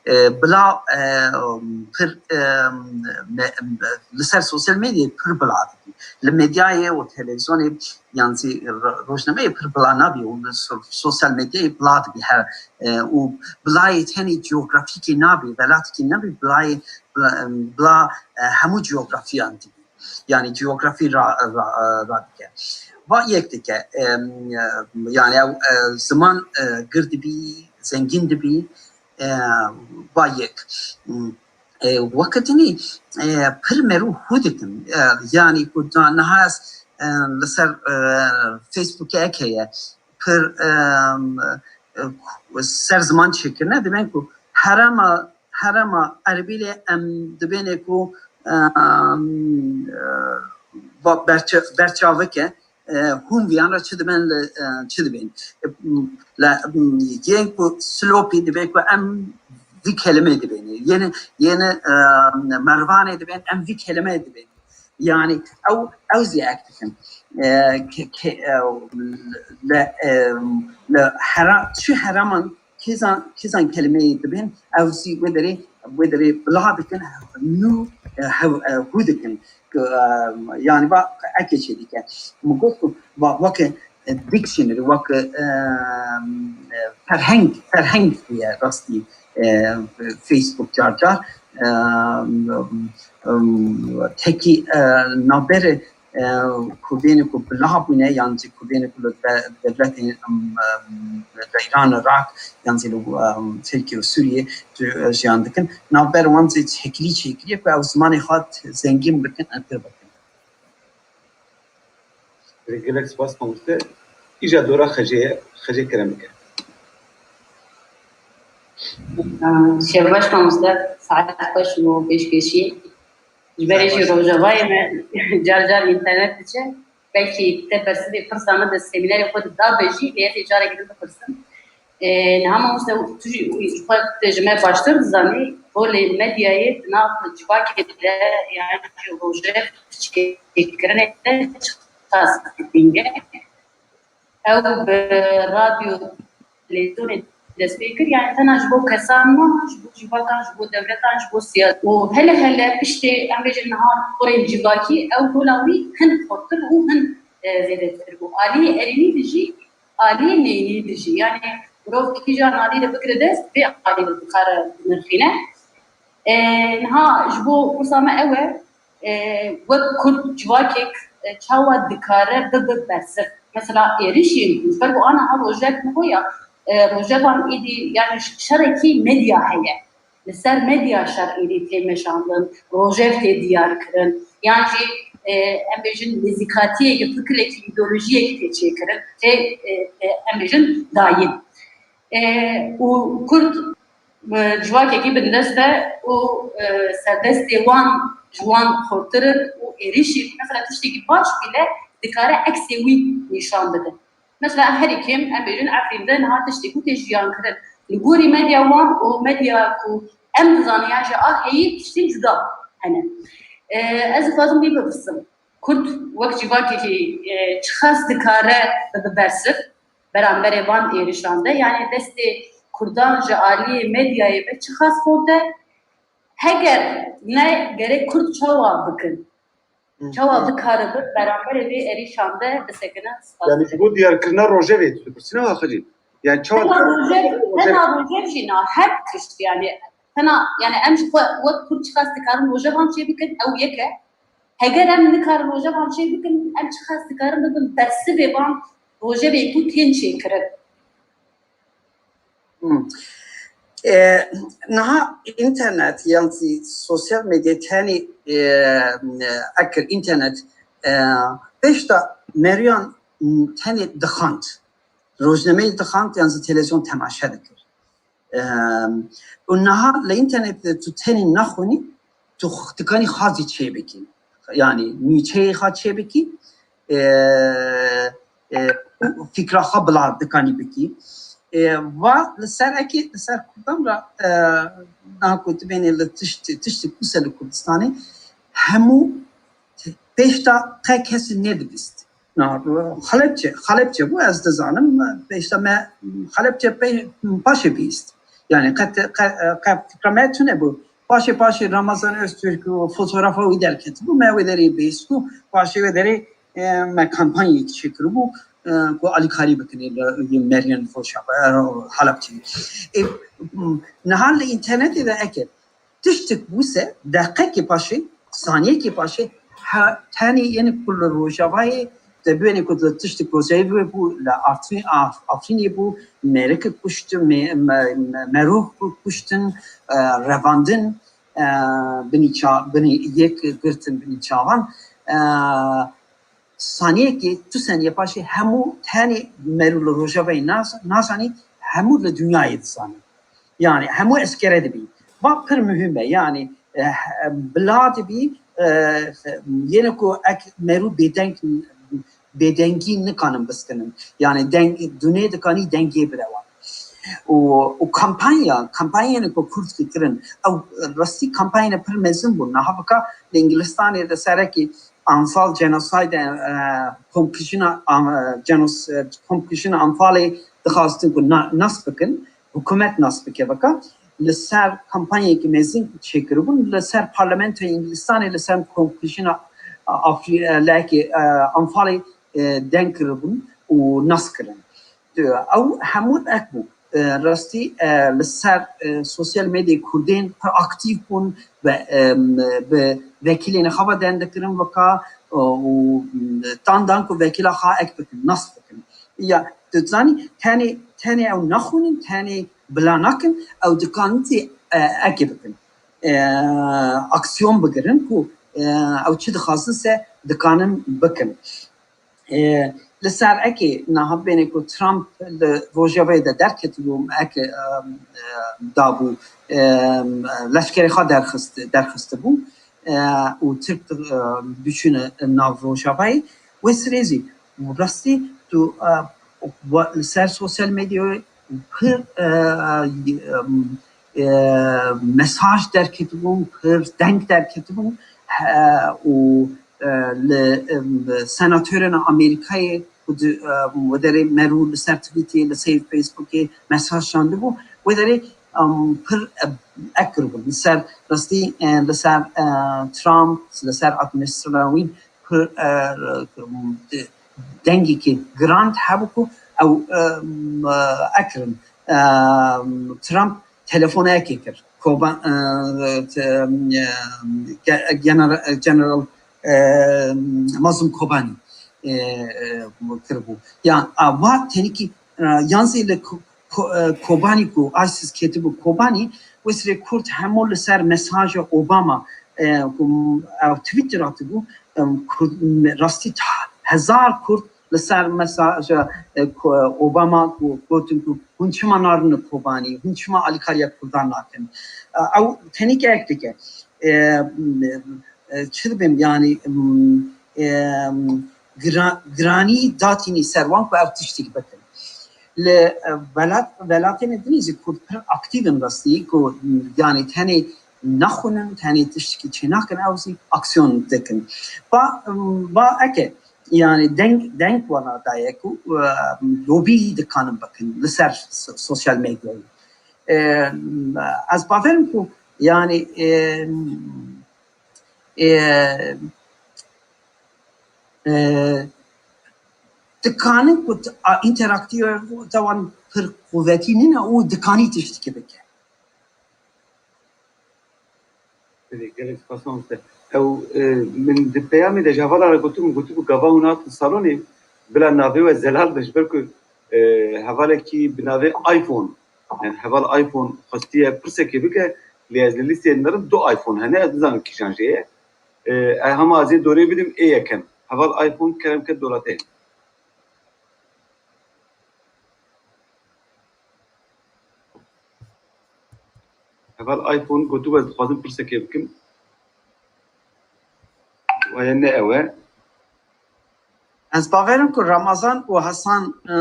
E, bila, e, pir, e, me-, li ser sosyal medyayê pir bila dibî. Li medyayê û televîzyonê yan zî ro-, rojnameyê pir bila nabî û li so-, sosyal medyayê bila dibî her, e, û bilayê tenê ciyografîkê nabî, welatekî nabî, bilayê, bila, bila, e, hemû ciyografiyan dibî. Yani ciyografî ra, ra, radike. Va yek dike, e, yani ew, e, ziman, e, gir dibî, zengîn dibî, e, va yek. E, wekî dinî, e, pir merû hû dikim. E, yani ku da niha ez, e, li ser, e, Facebookê ek heye, pir, em, e, ser ziman çêkirine, dibên ku herema, herema Erbîlê em dibêne ku, em, e, ba-, berçe-, berçavik e, e, hûn viyan re çi dibên li, e, çi dibên. E, le, yên ku Silopî dibê ku em vî kelimê dibêne. Yên, yên, e, Mervanê dibên em vî kelimê dibên. Yani ew, ew zî ek dikin. E, ke, ke, e, le, e, le hera, çi heraman kêzan, kêzan kelimeyê dibên, ew zî wê derê, wê derê bila dikin, nû, e, hev, e, hû dikin. Ku, e, yani va eke çê dike. Min got ku va weke, e, dictionary, weke, e, e, ferheng, ferheng ye rastî, e, Facebook car car. E, e, tekî, e, navberê, e, Kurdên ku bila bûne, yan jî Kurdên ku li de-, devletên, em, em, li Îran, Iraq, yan jî li, em, Tirkiye û Sûriye ji-, jiyan dikin. Navber wan jî şekilî çêkiriye ku ew zimanê xwe zengîn bikin, pir bikin. Gelek spas mamoste. Îja dora Xecê ye, Xecê kerem bike. Şevbaş mamoste, saet xweş bo pêşkêşî. Ji berê jî Şevbaş. Rojavayê me car car înternet diçe. Belkî te bersivê pirsa min di semînerê xwe de dabe jî, lê ez ê carekê din bipirsim. E, niha mamoste, tu jî xwe te ji me baştir dizanî, rolê medyayê di nav civakê de, yani rojev çêkirinê de çiqas girîng e. Ew bi radyo, televîzyonê dest pê kir, yani tena ji bo kesan na, ji bo civakan, ji bo dewletan, ji bo siyas-, û hele hele piştê, em bêjin niha rolên civakî, ew rola wî hin xurtir û hin, e, zêdetir bû. Aliyê erênî de jî, aliyê neyînî de jî, yani mirov kîjan alî de bigire dest, vê alî de dikare binirxîne. E, niha ji bo pirsa me ew e, e, wek Kurd civakek, e, çawa dikare bibe bersiv? Mesela êrişên ku ji ber ku ana ha rojek niho ya, e, rojevan êdî, yani ş-, şerekî medya heye. Li ser medya şer êdî tê meşandin, rojev tê diyar kirin. Yan jî, e, em bêjin nêzîkatiyek, fikirekî, îdeolojiyek tê çêkirin, tê, e, e, em bêjin dayîn. E, û Kurd, e, civakekî bindest e û, e, serdestê wan ji wan xurtir in û êrîşî, mesela tiştekî baş bîle dikare eksê wî nîşan bide. Mesela herî kêm, em bêjin Efrîn de niha tiştê ku tê jiyan kirin. Li gorî medya wan û medya ku em dizanin yan jî a heyî tiştên cuda hene. E, ez dixwazim vî bipirsim. Kurd wek civakekî, e, çiqas dikare bibe bersiv beramberê van êrişan de? Yani destê Kurdan ji aliyê medyayê ve çiqas xurt e? Heger ne, gerek Kurd çawa bikin? Hı. Çawa bikaribin beramberê vê êrişan de bisekinin? Spas. Yani ji bo diyarkirina rojevê tu dipirsîne, axirî? Yani çawa Hena diyarkirina rojev, rojevê? Hena rojev jî na her tişt, yani hena, yani em ji xwe wek Kurd çiqas dikarin rojevan çê bikin, ew yek e. Heger em nikarin rojevan çê bikin, em çiqas dikarin bibin bersivê van rojevê ku tên çêkirin? Hmm. E, niha înternet yan jî sosyal medya tenê, e, ekir înternet, e, pêşta meriyan tenê dixand. Rojnameyê dixand yan jî televîzyon temaşe dikir. Em, û niha li înternetê tu tenê naxwînî, tu x-, dikanî xazî çêbikî. Yanî nûçeyê xwe çêbikî, e, e, û fikra xwe bila dikanî bikî. E, va li ser ekê, li ser Kurdan re, e, niha ku tu bênê li tişt-, tiştê kuse li Kurdistanê, hemû pêşta qe kesî nedibîst. Na, Xalepçe, Xalepçe bû, ez dizanim, pêşta me Xalepçe pê-, paşê bihîst. Yani qe, qe, qe fikra me tune bû. Paşê, paşê Ramazan Öztürk û fotoğrafa wî derketibû, me wê derê bihîst ku paşê wê derê, e, me kampanyayek çêkiribû, e, ku alîkarî bikin li, li Meryem Rojava, e, Halapçeyê. E, niha li înternetê de eke tiştek bûse, deqekê paşê, saniyekê paşê, he, tenê yên ku li Rojavayê, te bibêne ku li tiştek Rojavayê bû, li Afrîn-, Af-, Afrînê bû, mêrikek kuştin, me-, me-, me-, merûk kuştin, e, revandin, e, binî ça-, binî yek girtin binî çavan. E, saniyekê, tu saniye paşê hemû tenê merû li Rojavayê nas-, nazanî, hemû li dinyayê dizanin. Yani hemû eskere dibî. Va pir muhim e. Yani, eh, bila dibî, eh, yene ku ek merû bêdeng, bêdengî nikanin biskinin. Yani deng, dunê dikanî dengê bide wan. Û, û kampanya, kampanyayê ku Kurd kirin, ew rastî kampanyayê pir mezin bûn. Niha bika li Îngilistanê li serekî Anfal genocide, e, komkujina, e, genos-, e, komkujina Anfalê dixwastin ku na-, nas bikin, hikûmet nas bike bika. Li ser kampanyayekî mezin çêkiribûn, li ser parlamentoya Îngilistanê li ser komkujina, e, Afrî-, e, lehekî, e, Anfalê, e, deng kiribûn û nas kirin. Ew hemû ek bû. E, rastî, e, li ser, e, sosyal medyayê Kurdên pir aktîf bûn, bi, e, bi vekîlên xwe ve deng dikirin veka, e, û dan dan ku vekîla xwe ek bikin, nas bikin. Ya, tu dizanî, tenê, tenê ew naxwînin, tenê bila nakin, ew dikanin tê, e, ekê bikin. E, aksiyon bigirin ku, e, ew çi dixwazin se dikanin bikin. E, li ser ekê niha bêne ku Trump li Rojavayê de derketibû, ek, e, e, dabû, e, leşkerê xwe derxist, derxistibû, e, û Tirk, e, diçûne nav Rojavayê. Wê sirê zî rastî tu, e, wa-, li ser sosyal medyayê pir, e, e, e, mesaj derketibûn, pir deng derketibûn, he, û, e, li, e, senatorên Amerîkayê ku di, e, wê derê merû li ser Twitterê, li ser Facebookê mesaj şandibû, wê derê, em, pir, e, ek kiribûn. Li ser rastî, e, li ser, e, Trump, li ser administrasiyona wî pir, e, dengekî giran hebû ku ew, e, e, ek kirin. E, Trump telefona yekê kir. Koba-, e, te-, e, ge-, genera-, General, e, Mazlum Kobani, e, e, kiribû. Ya, a, va tenîkî, e, yan zî li Ko-, Ko-, e, Kobani ku ISIS ketibû Kobani, wê sirê Kurd hemû li ser mesaja Obama, e, ku ew Twitter hatibû, e, Kurd, rastî ta-, hezar Kurd li ser mesaja, e, ku, Obama ku gotin ku hûn çima narin Kobanî, hûn çima alîkariya Kurdan nakin? E, ew tenî ek dike. E, e, çi dibêm, yanî, e, gira-, giranî datînî ser wan ku ev tiştik bikin. Li, e, welat, welatên din jî Kurd pir aktîv in rastî ku, yanî tenê naxwînin, tenê tiştikî çênakin, ew jî aksiyon dikin. Va, va eke, yanî deng, deng wana daye ku, e, lobî dikanin bikin li ser so-, sosyal medyayê. E, ez bawerim ku, yanî, e, e, e, dikanin ku t-, a, înteraktîfiyeta wan pir quwetî nîne û dikanî tiştikî bike. Belê, gelek spas mamoste. Ew, e, min di peyamê de ji hevala re gotin, min gotibû gava hûn hatin salonê, bila navê we zelal be, ji ber ku, e, hevalekî bi navê iPhone, yani heval iPhone xwestiye pirsekê bike, lê ez li lîsteyê nedirim, du iPhone hene, ez nizanim kîjan jê ye. E, e, hema ez ê dorê bidim, ê yekem. Heval iPhone, kerem ke dora te. Heval iPhone gotibû, ez dixwazim pirsekê bikim. Waye ne ew e. Ez bawerim ku Ramazan û Hasan, e,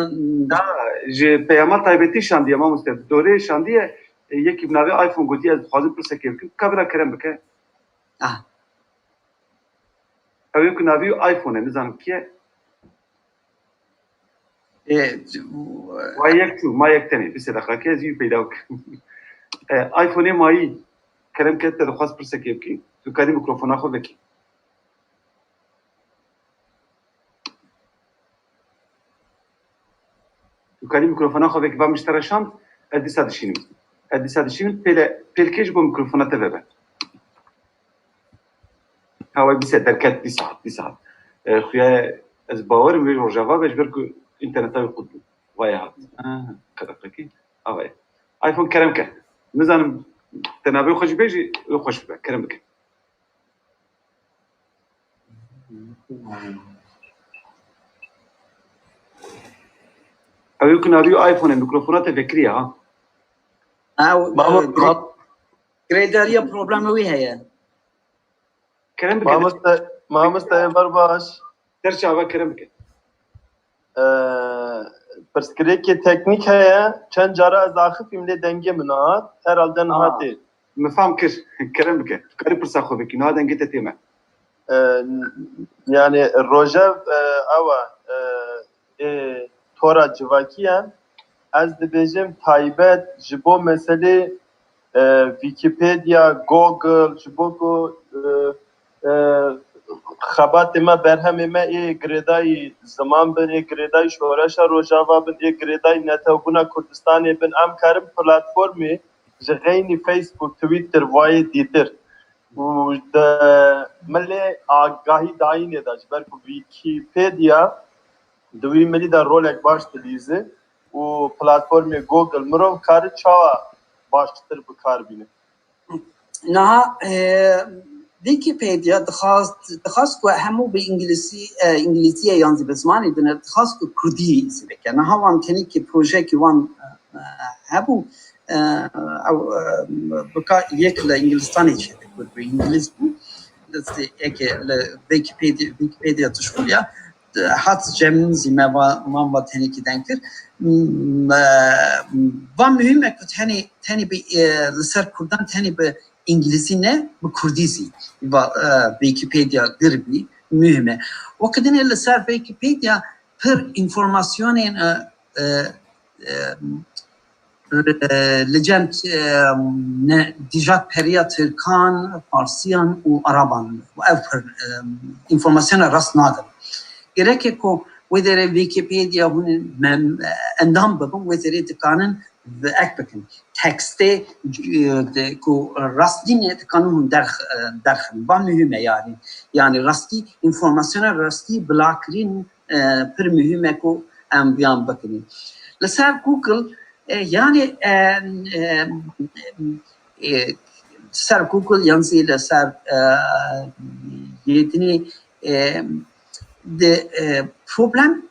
Na, ji peyama taybetî şandiye, mamoste. Dorê şandiye, e, yekî bi navê iPhone gotiye, ez dixwazim pirsekê bikim. Ka bira kerem bike. Ah. Ew ê ku navî iPhone e, nizanim kî ye. Ê, Wa yek çû, ma yek tenê, bîst deqaqe ez wî peyda bikim. E, iPhone-ê mayî, kerem ke te dixwaz pirsekê bikî, tu karî mikrofona xwe vekî. Tu karî mikrofona xwe vekî, va min ji te re şand, ez dîsa dişînim. Ez dîsa dişînim, pêle, pêlkê ji bo mikrofona te vebe. Ha, wê bîse derket, dîsa hat, dîsa hat. E, xuya ez bawerim vê rojava be, ji ber ku înterneta wî qut bû. Vaya hat. Ha, qedeqekî. Avaya. iPhone kerem ke. Nizanim te navê xwe jî bêjî, wê xweş bibe. Kerem bike. Wê ku navî iPhone e, mikrofona te vekiriye ha. Ew, Mamo- e, ma- girêdariya problema wî heye. Kerem bike. Mamoste, mamoste, êvar baş. Ser çava, kerem bike. Ee, pirsgirêkê teknîk heye. Çend cara ez axifîm lê dengê min hat. Herhalde niha tê. Min fam kir. Kerem bike. Tu karî pirsa xwe bikî. Niha dengê te tê me. Ee, yani rojev, e, ew e, e, ê tora civakî ye. Ez dibêjim taybet ji bo meselê, e, Wikipedia, Google, ji bo ku, e, e, xebatê me, berhemê me ê girêdayî ziman bin, ê girêdayî şoreşa Rojava bin, ê girêdayî netewbûna Kurdistanê bin, em karin platformê ji xeynî Facebook, Twitter, vayê dîtir û de milê agahî dayînê de, ji ber ku Wikipedia di wî milî de rolek baş dilîze û platformê Google mirov kari çawa baştir bi kar bîne. Niha, e, Wikipedia dixwast, dixwast ku hemû bi îngilîzî, e, îngilîzî ye yan zî bi zimanê din e, dixwast ku kurdî zî bike. Niha wan tenê ki projeyekî wan, e, hebû, e, ew, e, bika yek li Îngilistanê çêdikir, bi îngilîz bû. Destê yekê li Wikipedia, Wikipedia tişt xuliya. Hat cem zî me va, man va tenê ki deng kir. M-, e, va muhîm e ku tenê, tenê bi, e, li ser kurdan tenê bi îngilîzî ne, bi kurdî zî va, e, Wikipedia gir bî, muhîm e. Wekî dinê li ser Wikipedia pir înformasyonên, e, e, e, e, li cem, e, ne, nijadperiya Tirkan, Farsiyan û Araban. Ev pir, e, înformasyona rast nadin. Gereke ku wê derê Wikipedia hûn mem-, endam bibin, wê derê dikanin bi ek bikin. Tekstê, e, de, ku rast nîne dikanin hûn derx-, e, derxin. Va muhîm e yani. Yani rastî, înformasyona rastî bilakirîn, e, pir muhîm e ku em viyan bikin. Li ser Google, e, yani, e, e, e, ser Google yan zî li ser, e, yê dinê, e, de, e, problem,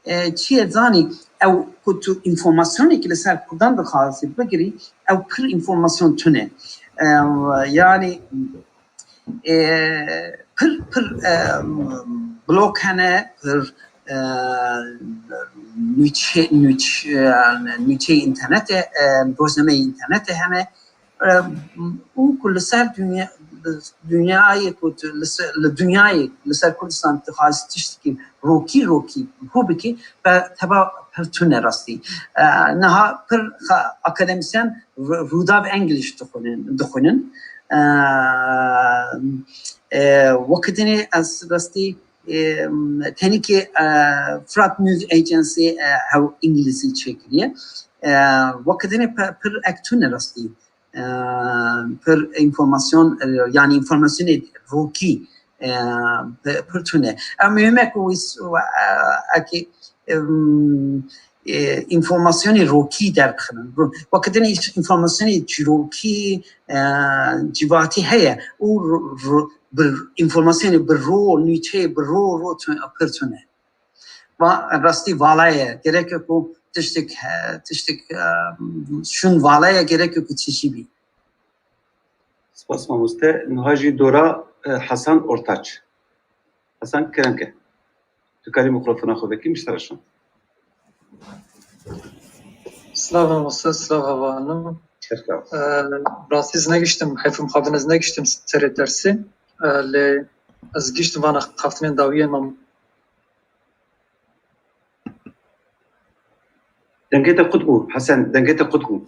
e, çi ye zanî, ew ku tu înformasyonekî li ser kurdan dixwazî bigirî, ew pir înformasyon tune. E, yani, e, pir, pir, e, blog hene, pir, e, nûçe-, nûç-, e, nûçeyê înternetê, e, rojnameyê înternetê hene. E, û ku li ser dinya, dinyayê ku tu li ser, li dinyayê, li ser Kurdistan tu dixwazî tiştekî rokî, rokî hû bikî, be teba pir tune rastî. E, niha pir xa-, akademisyen Ru-, Rûdav English dixwînin, dixwînin. E, e, wekî dinê ez rastî, e, tenîkê, e, Fırat News Agency, e, hew îngilîzî çêkiriye. E, wekî dinê pe-, pir ek tune rastî. E, pir înformasyon, e, yani înformasyonê rokî, e, pir, pir tune. Ew muhîm e ku wî s-, e, ekî, em, e, înformasyonê rokî derbixinin. Ro-, wekî dinê înformasyonê çîrokî, e, civakî heye û ro-, ro-, bi înformasyonê bi ro, nûçeyê bi ro, ro tu-, pir tune. Va rastî vala ye. Gereke ku tiştek, e, tiştek, e, şûn vala ye, gereke ku tijî bî. Spas mamoste. Niha jî dora, e, Hasan Ortaç. Hasan, kerem ke. Tu karî mikrofona xwe vekî, min ji te re şand. Silav mamoste, silav hevalno. Kerem. E, rastî ez negiştim, heyfim xwe bin ez negiştim serê dersê. E, lê ez giştim vana xaftinên dawiyên mam- Dengê te qut bû, Hesen, dengê te qut bû.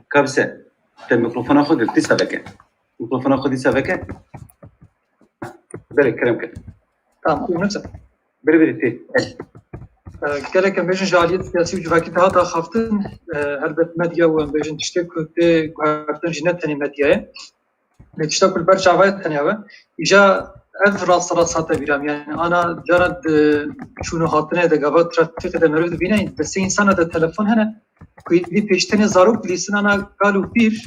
Kabise, te mikrofona xwe girt, dîsa veke. Mikrofona xwe dîsa veke. Berê, kerem ke. Tamam, Yunus. Berê, berê, tê. E, gelek em bêjin ji aliyê siyasî û civakî de hat axaftin, e, helbet medya û em bêjin tiştê ku tê guhertin jî ne tenê medya ye. Lê tişta ku li ber çava ye tenya be. Îja ev rast rast hate bîra min. Yani ana cara di çûn û hatinê de gava trafîkê de meriv dibîne, destê insana de telefon hene. Ku êdî pêştenê zarok dilîsin ana kal û pîr.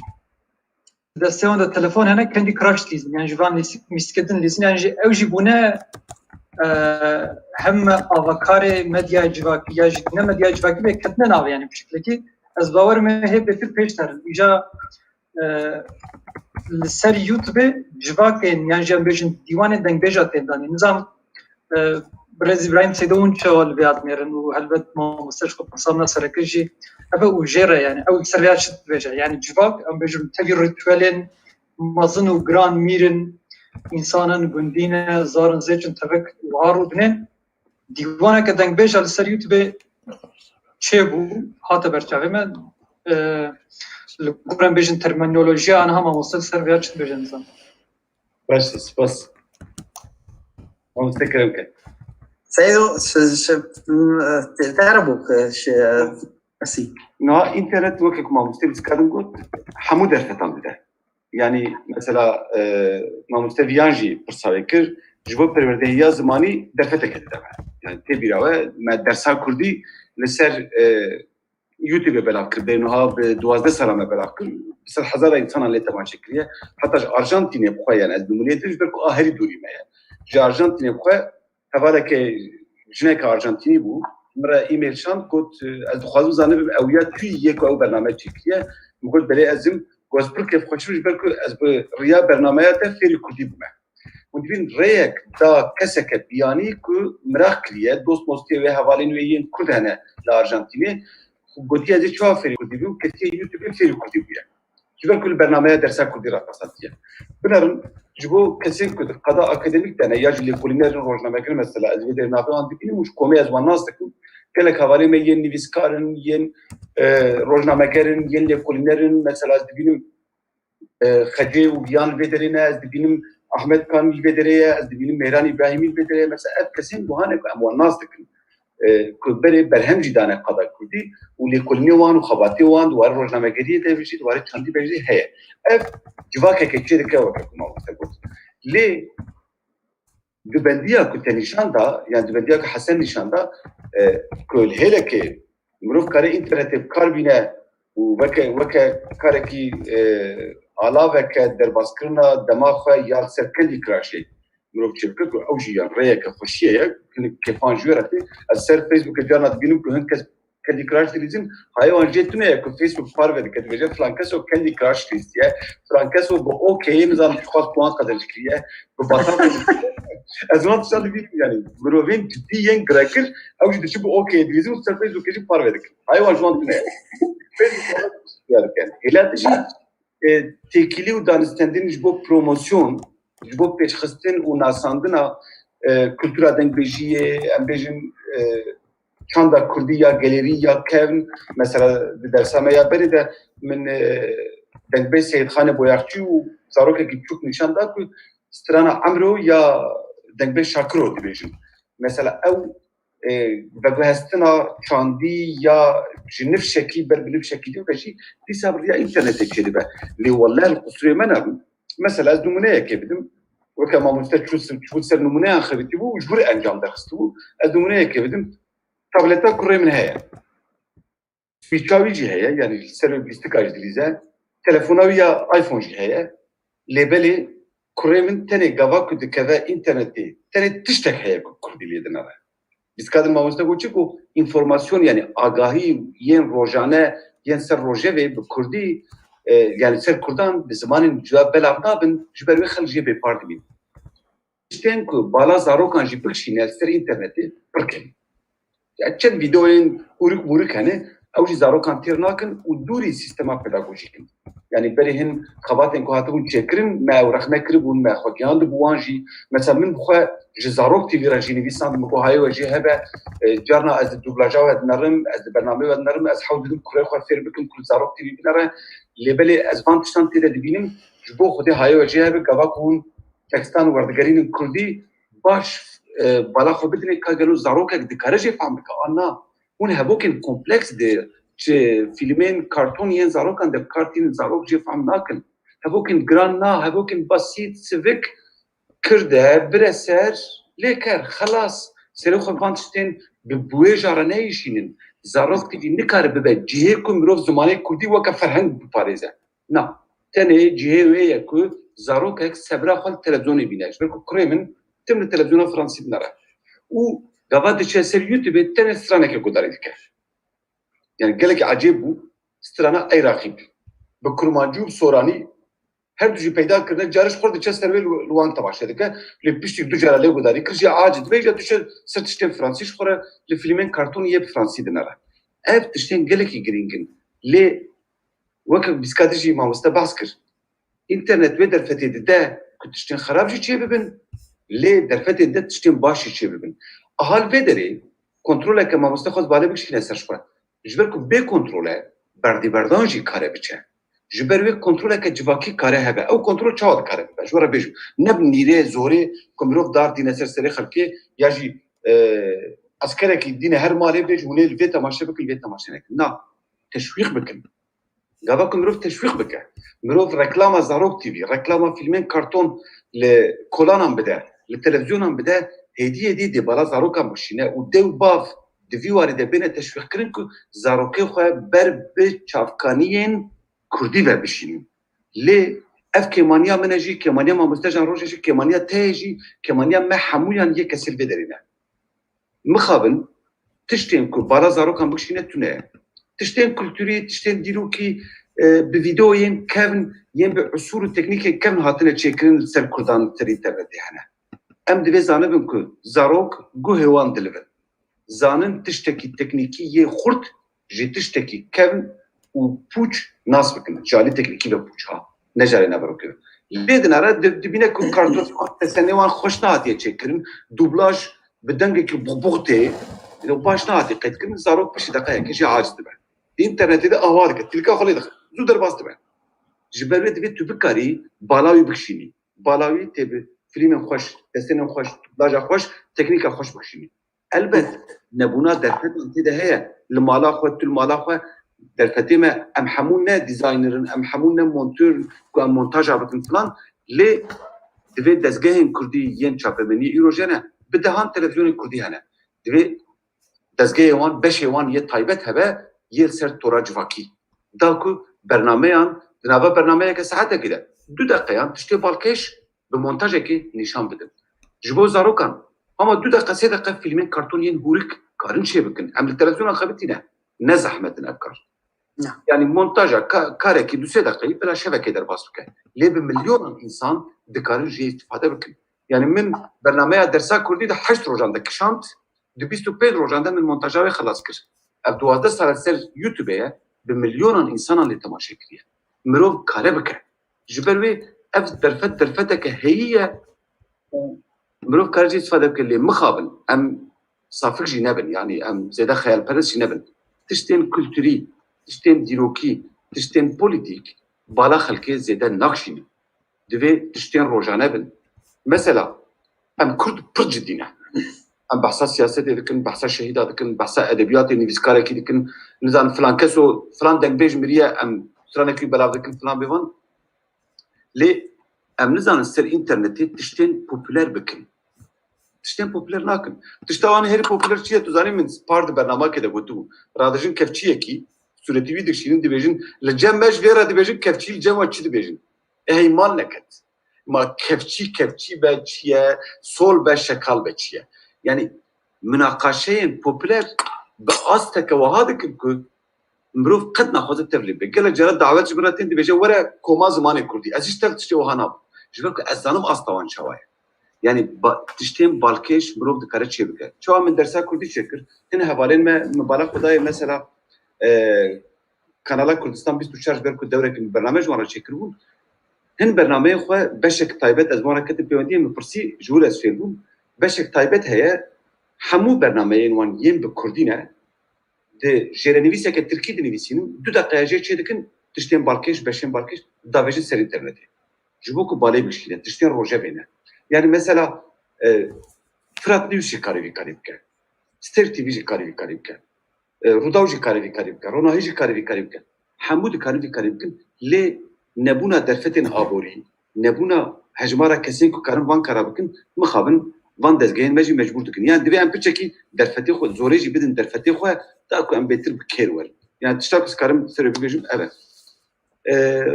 Destê wan de telefon hene, Candy Crush dilîsin. Yani ji van lîs-, mîskê din dilîsin. Yani ji, ew jî bûne, e, hem avakarê medyaya civakî ya jî ne medyaya civakî bê ketine navê, yani bi şeklekî ez bawer me hê bêtir pêş derin. Îja e, li ser YouTube civakên yan jî em bêjin dîwanên dengbêja tên danî. Nizam e, Birêz Îbrahîm Seydo hûn çawa li vê dinêrin û helbet mamoste ji xwe pirsana sereke jî ev e û jê re, yani ew li ser vê çi dibêje? Yani civak, em bêjin tevî rîtuelên mezin û giran mîr in, însanin gundî ne, zar in zêç in, tevek wiha rû dinên. Dîwaneke dengbêja li ser YouTube çêbû, hate ber çavê me. E, li gor em bêjin terminolojiya aniha mamoste li ser vê çi dibêje nizam. Baş, spas. Mamoste kerem ke. Seydo, ş- ş- m- te- te re bû, ş- Mesî. Niha înternet weke ku mamoste Biskadin got, hemû derfetan dide. Yani mesela e, mamoste Viyan jî pirsa wê kir, ji bo perwerdehiya zimanî derfeteke dide me. Yani tê bîra we, me dersa kurdî li ser e, YouTube belav kir. Bê niha bi duwazdeh sala me belav kir. Bi sed hezara însanan lê temaşe kiriye. Heta ji Arjantînê bi xwe, yani ez nimûneyê din ji ber ku a herî dûrî me ye. Ji Arjantînê bi xwe hevaleke jineke Arjantînî bû. Min re e-mail şand, got, ez dixwazim zanibim ew ya tu yî yê ku ew bername çêkiriye. Min got, belê ez im. Got, ez pir kêfxweş im ji ber ku ez bi riya bernameya te fêrî kurdî bûme. Hûn dibînin rêyek da keseke biyanî ku miraq kiriye, dost mostê wê, hevalên wê yên kurd hene li Arjantînê. Gotiye, ez ê çawa fêrî kurdî bim? Ketiye YouTube fêrî kurdî bûye. Ji ber ku li bernameya dersa kurdî rastandiye. Binerin, ji bo kesên ku di qada akademîk de ne ya jî lêkolîner in, rojnameger in mesela, ez vê derê navê wan dibînim û ji komê ez wan nas dikim. Gelek hevalên me yên nivîskar in, yên e, rojnameger in, yên lêkolîner in, mesela ez dibînim e, Xecê û Giyan li vê derê ne, ez dibînim Ahmet Kamî li vê derê ye, ez dibînim Mêhran Îbrahîmî li vê derê ye. Mesela ev kesên wiha ne ku em wan nas dikin. E, ku berê berhem jî dane qada kurdî û lêkolînê wan û xebatê wan di warê rojnamegeriyê de jî, di warê çandî de jî heye. Ev civakeke çê dike weke ku mamoste got. Lê di bendiya ku te nîşan da, yan di bendiya ku Hesen nîşan da, e, ku li hêlekê mirov kare înternetê bi kar bîne û weke, weke karekî e, alaveke derbaskirina dema xwe ya li ser Candy Crushê mirov çêbike, ku ew jî yan rêyeke xweşiyê ye, hinek kêfan ji wê re tê. Ez ser Facebookê carna dibînim ku hin kes Candy Crush dilîzin, hayê wan jê tune ye ku Facebook parve dike, dibêje filan keso Candy Crush lîstiye, filan keso bi okeyê nizam çiqas puan qezenc kiriye, bi batal qezenc kiriye. Ez wan tiştan dibînim, yani mirovên cidî yên girekir, ew jî diçin bi okeyê dilîzin û ser Facebookê jî parve dikin. Hayê wan ji wan tune ye. Facebook parve dikin. Hêla dijî e, têkilî û danistendin ji bo promosyon, ji bo pêşxistin û nasandina e, kultura dengbêjiyê, em bêjin e, çanda kurdî ya gelerî ya kevn, mesela di dersa me ya berê de min e, dengbêj Seyîdxanê Boyaxçî û zarokekî biçûk nîşan da ku strana Emro ya dengbêj Şakiro dibêjin. Mesela ew e, veguhestina çandî ya ji nifşekî ber bi nifşekî din ve jî dîsa bi riya înternetê çêdibe. Lê wele li qusûrê me nebû. Mesela ez nimûneyekê bidim. Weke mamoste çû ser, çû ser nimûneyan xebitî bû û ji wir encam derxistibû. Ez nimûneyekê bidim. Tableta kurê min heye. Fîça wî jî heye, yani li ser wê lîstika jî dilîze. Telefona wî ya iPhone jî heye. Lê belê kurê min tenê gava ku dikeve înternetê, tenê tiştek heye ku kurdî lê dinere. Biskadin mamoste got çi ku înformasyon, yani agahî yên rojane, yên ser rojevê bi kurdî, e, yani ser kurdan bi zimanên cuda belav nabin, ji ber wê xelk jê bêpar dibîn. Tiştên ku bala zarokan jî bikişîne ser înternetê pir kêm. Ya çend vîdeoyên hûrik bûrik hene, ew jî zarokan têr nakin û dûrî sîstema pedagojîk in. Yani berê hin xebatên ku hatibûn çêkirin, me ew rexne kiribûn, me xwe gihand bi wan jî. Mesela min bi xwe ji Zarok T V re jî nivîsand, min got hayê we jê hebe, e, carna ez di dublaja we dinerim, ez di bernameyê we dinerim, ez hewl didim kurê xwe fêr bikim ku li Zarok T V binere. Lê belê ez van tiştan tê de dibînim, ji bo Xwedê hayê we jê hebe, gava ku hûn tekstan werdigerînin kurdî, baş e, bala xwe bidinê ka gelo zarokek dikare jê fehm bike an na. Hûn hevokên kompleks de, çi fîlmên karton yên zarokan de bi kar tînin, zarok jê fehm nakin. Hevokên giran na, hevokên basît, sivik, kirde, bire ser, lê ker, xelas, serê xwe van tiştên bi buêja re neyişînin. Zarok T V nikare bibe cihê ku mirov zimanê kurdî weke ferheng biparêze. Na, tenê cihê wê ye ku zarokek sebra xwe li televîzyonê bîne. Ji ber ku kurê min tim li televîzyona Fransî binere. Û Gava diçe ser YouTube tenê straneke guhdarî dike. Yani gelekî ecêb bû, strana Ey Raqîb. Bi kurmancî û bi soranî her du jî peyda kirine, carê ji xwe diçe ser wê li, li wan temaşe dike. Lê piştî du cara lê guhdarî kir, jî aciz dibe, îca diçe ser tiştên fransî ji xwe re li fîlmên kartonî yê bi fransî dinere. Ev tiştên gelekî girîng in. Lê weke bîskadî jî mamoste behs kir. Înternet wê derfetê dide ku tiştên xerab jî çêbibin, lê derfetê dide tiştên baş jî çêbibin. Aha li vê derê kontroleke mamoste xwest balê bikişîne ser ji xwe. Ji ber ku bê kontrol e, berdîberdan jî kare biçe. Ji ber wê kontroleke civakî kare hebe. Ew kontrol çawa dikare bibe? Ji we re bêjim. Ne bi nîrê, zorê ku mirov dar dîne ser serê xelkê ya jî, e, eskerekî dîne her malê bêjim hûn ê li vê temaşe bikin, li vê temaşe nekin. Na, teşwîq bikin. Gava ku mirov teşwîq bike, mirov reklama Zarok T V, reklama fîlmên karton li kolanan bide, li televîzyonan bide, hêdî hêdî dê bala zarokan bişîne û dê û bav di vî warî de bêne teşwîqkirin ku zarokê xwe ber bi çavkaniyên kurdî ve bişînin. Lê ev kêmaniya min e jî, kêmaniya mamoste Can Rojê jî, kêmaniya te ye jî, kêmaniya me hemûyan yê kesê li vê derê ne. Mixabin, tiştên ku bala zarokan bikişîne tune ye. Tiştên kulturî, tiştên dîrokî, e, bi vîdeoyên kevn, yên bi usûl û teknîkên kevn hatine çêkirin li ser kurdan li ser înternetê hene. Em divê zanibin ku zarok guhê wan diliv in. Zanin tiştekî teknîkî yê xurt ji tiştekî kevn û pûç nas bikin. Ji alî teknîkî ve pûç ha. Ne ji alî naverokê ve. Lê dinare di-, dibîne ku kartotesanê wan xweş nehatiye çêkirin. Dublaj bi dengekî buxbux tê. Ino baş nehatiye qeydkirin. Zarok piştî deqeyekê jî aciz dibe. Di înternetê de ava dike. Tilka xwe lê dixe. Zû derbas dibe. Ji ber wê divê tu bikarî bala wî bikişînî. Bala wî tê bi fîlmên xweş, desenên xweş, dublaja xweş, teknîka xweş bikişînî. Elbet nebûna derfetan tê de heye. Li mala xwe, tu li mala xwe derfetê me, em hemû ne dîzayner in, em hemû ne montör in ku em montaja bikin filan. Lê divê dezgehên kurdî yên çapemeniyê îroj hene, bi dehan televîzyonên kurdî hene. Divê dezgehê wan, beşê wan yê taybet hebe, yê li ser tora civakî. Da ku bernameyan, di nava bernameyeke saetekî de, du deqeyan tiştê balkêş bi montajekê nîşan bidin. Ji bo zarokan, ama du deqe, sê deqe fîlmên karton yên hûrik karin çê bikin. Em li televîzyonan xebitîne. Ne zehmet in ev kar. Ne. Yani montaja ka-, karekî du sê deqeyî bila şevekê derbas bike. Lê bi milyonan însan dikarin jê îstîfade bikin. Yani min bernameya dersa kurdî di heşt rojan de kişand, di bîst û pênc rojan de min montaja wê xelas kir. Ev duwazdeh sal e ser YouTube ye, bi milyonan însanan lê temaşe kiriye. Mirov kare bike. Ji ber wê ev derfet derfeteke heyî ye û mirov kare jî îstîfade bike, lê mixabin. Em safik jî nebin, yanî em zêde xeyalperest jî nebin. Tiştên kulturî, tiştên dîrokî, tiştên polîtîk bala xelkê zêde nakşînin. Divê tiştên rojane bin. Mesela, em Kurd pir cidî ne. Em behsa siyasetê dikin, behsa şehîda dikin, behsa edebiyatê nivîskarekî dikin, nizanim filan kes û filan dengbêj miriye, em stranekî belav dikin filan bêvan. Lê em nizanin ser înternetê tiştên popûler bikin. Tiştên popûler nakin. Tişta wan herî popûler çi ye? Tu zanî min par di bernamekê de gotibû. Radijin kevçiyekî, sûretî wî dikişînin, dibêjin, li cem me ji vê re dibêjin kevçî, li cem we çi dibêjin? E, hey mal neket. Ma kevçî, kevçî be çi ye, sol be, şekal be çi ye? Yani, minaqaşeyên popûler bi asteke wiha dikin ku mirov qet naxwaze tevlî be. Gelek cara dawet ji min re tên dibêje, were koma zimanê kurdî. Ez hiç tev tiştê wiha nabim. Ji ber ku ez zanim asta wan çawa ye. Yani ba-, tiştên balkêş mirov dikare çê bike. Çawa min dersa kurdî çêkir? Hin hevalên me, min bala xwe dayê mesela, e, Kanala Kurdistan bîst û çar ji ber ku dewreke min bername ji wan re çêkiribûn. Hin bernameyên xwe beşek taybet ez wan re ketim pêwendiyê, min pirsî ji wir ez fêr bûm. Beşek taybet heye, hemû bernameyên wan yên bi kurdî ne, di jêrenivîseke tirkî dinivîsînin, du deqeya jê çê dikin, tiştên balkêş, beşên balkêş, davêjin ser înternetê. Ji bo ku balê bişkîne, tiştên rojevê ne. Yani mesela, e, Fırat News jî karê vî karî bike. Ster T V jî karê vî karî bike. E, Rûdaw jî karê vî karî bike. Ronahî jî karê vî karî bike. Hemû dikarin vî karî bikin. Lê nebûna derfetên aborî, nebûna hejmara kesên ku karin van kara bikin, mixabin van dezgehên me jî mecbûr dikin. Yani divê em piçekî derfetê xwe, zorê jî bidin derfetê xwe, ta ku em bêtir bi kêr werin. Yani tişta ku ez karim ser wê bibêjim, ev e. E,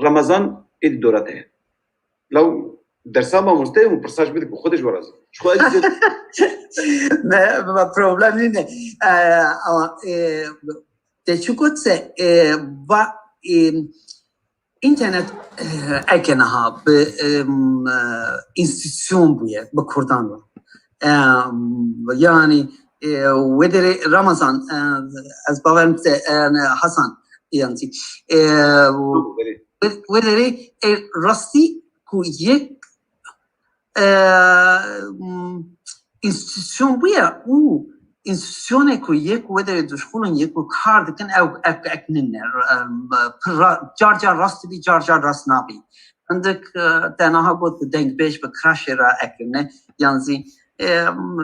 Remezan êdî dora te ye. Law Dersa mamoste û pirsa ji min dikim, xwe de ji we razî. Ji xwe ez jî Ne, problem nîne. E, ama, e, te çi got se, e, va, e, înternet, e, eke niha bi, e, m, e, înstîtûsyon bûye, bi kurdan re. E, m, yanî, e, wê derê Ramazan, e, ez bawerim te, e, Hasan, yanî, e, Belê. wê, wê derê, e, rastî ku yek, e, m, înstîtûsyon bûye û înstîtûsyonê ku yek wê derê duşxulin, yek ku kar dikin, ew ek, ek nîne, e, pir ra-, car car rast dibî, car car rast nabî. Hindik, e, te niha got bi dengbêj, bi kraşê re ek ne, yan zî, e,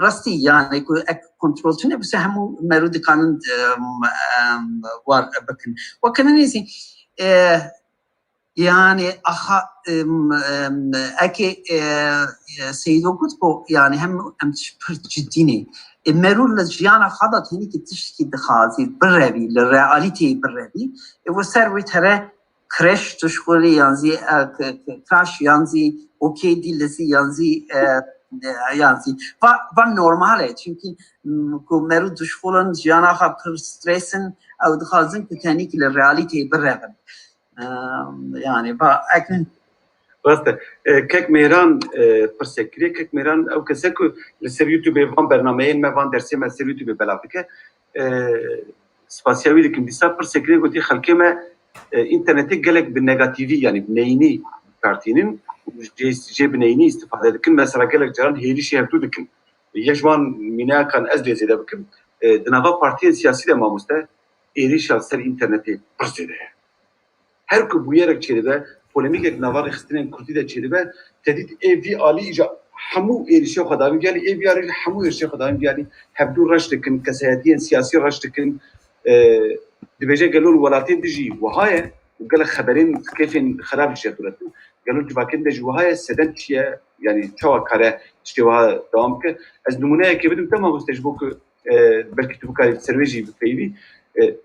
rastî, yanî ku ek kontrol tune bise hemû merû dikanin, e, m, e, war bikin. Wekî nîzî, e, yanî axa, em, em, eke, e, e, Seydo got ku, yanî hem em pir cidî ne. E, merû li jiyana xwe de tenê ki tiştekî dixwazî birevî, li realîteyê birevî. E, we ser wê tere kreş duşxulî, yan zî, e, k-, k-, kraş, yan zî okey dî li zî, yan zî, e, e, yan zî. Va, va normal e. Çimkî, m, ku merû duşxulin, jiyana xwe pir stres in, ew dixwazin ku tenê ki li realîteyê birevin. Em, yanî, va, ek Rast e. E, Kek Mêran, e, pirsek kiriye. Kek Mêran ew kese ku li ser YouTubeê van bernameyên me, van dersê me li ser YouTubeê belav dike. E, spasiya wî dikim. Dîsa pirsek kiriye, gotî, xelkê me, e, înternetê gelek bi negatîvî, yanî bi neyînî kar tînin, jê, jê bi neyînî îstifade dikin. Mesela gelek caran hêrişî hevdû dikin. Yek ji wan mînakan ez lê zêde bikim, e, di nava partiyên siyasî de, mamoste, êrîşa li ser înternetê pir zêde ye. Her ku bûyerek çêdibe, polemîkek nava rêxistinên kurdî de çêdibe, te dît ê vî alî îja hemû êrîşê xwe davîn vî alî, ê vî alî jî hemû êrîşê xwe davîn vî alî, hevdû reş dikin, kesayetiyên siyasî reş dikin. E, dibêje gelo li welatên din jî wiha ye û gelek xeberên kêfên xerab jî jê dûr dikin. Gelo civakên de jî wiha ye, sedem çi ye? Yanî çawa kare tiştê wiha dewam bike? Ez nimûneyekê bidim te mamoste, ji bo ku, e, belkî tu bikarî ser wê jî bipeyivî. E,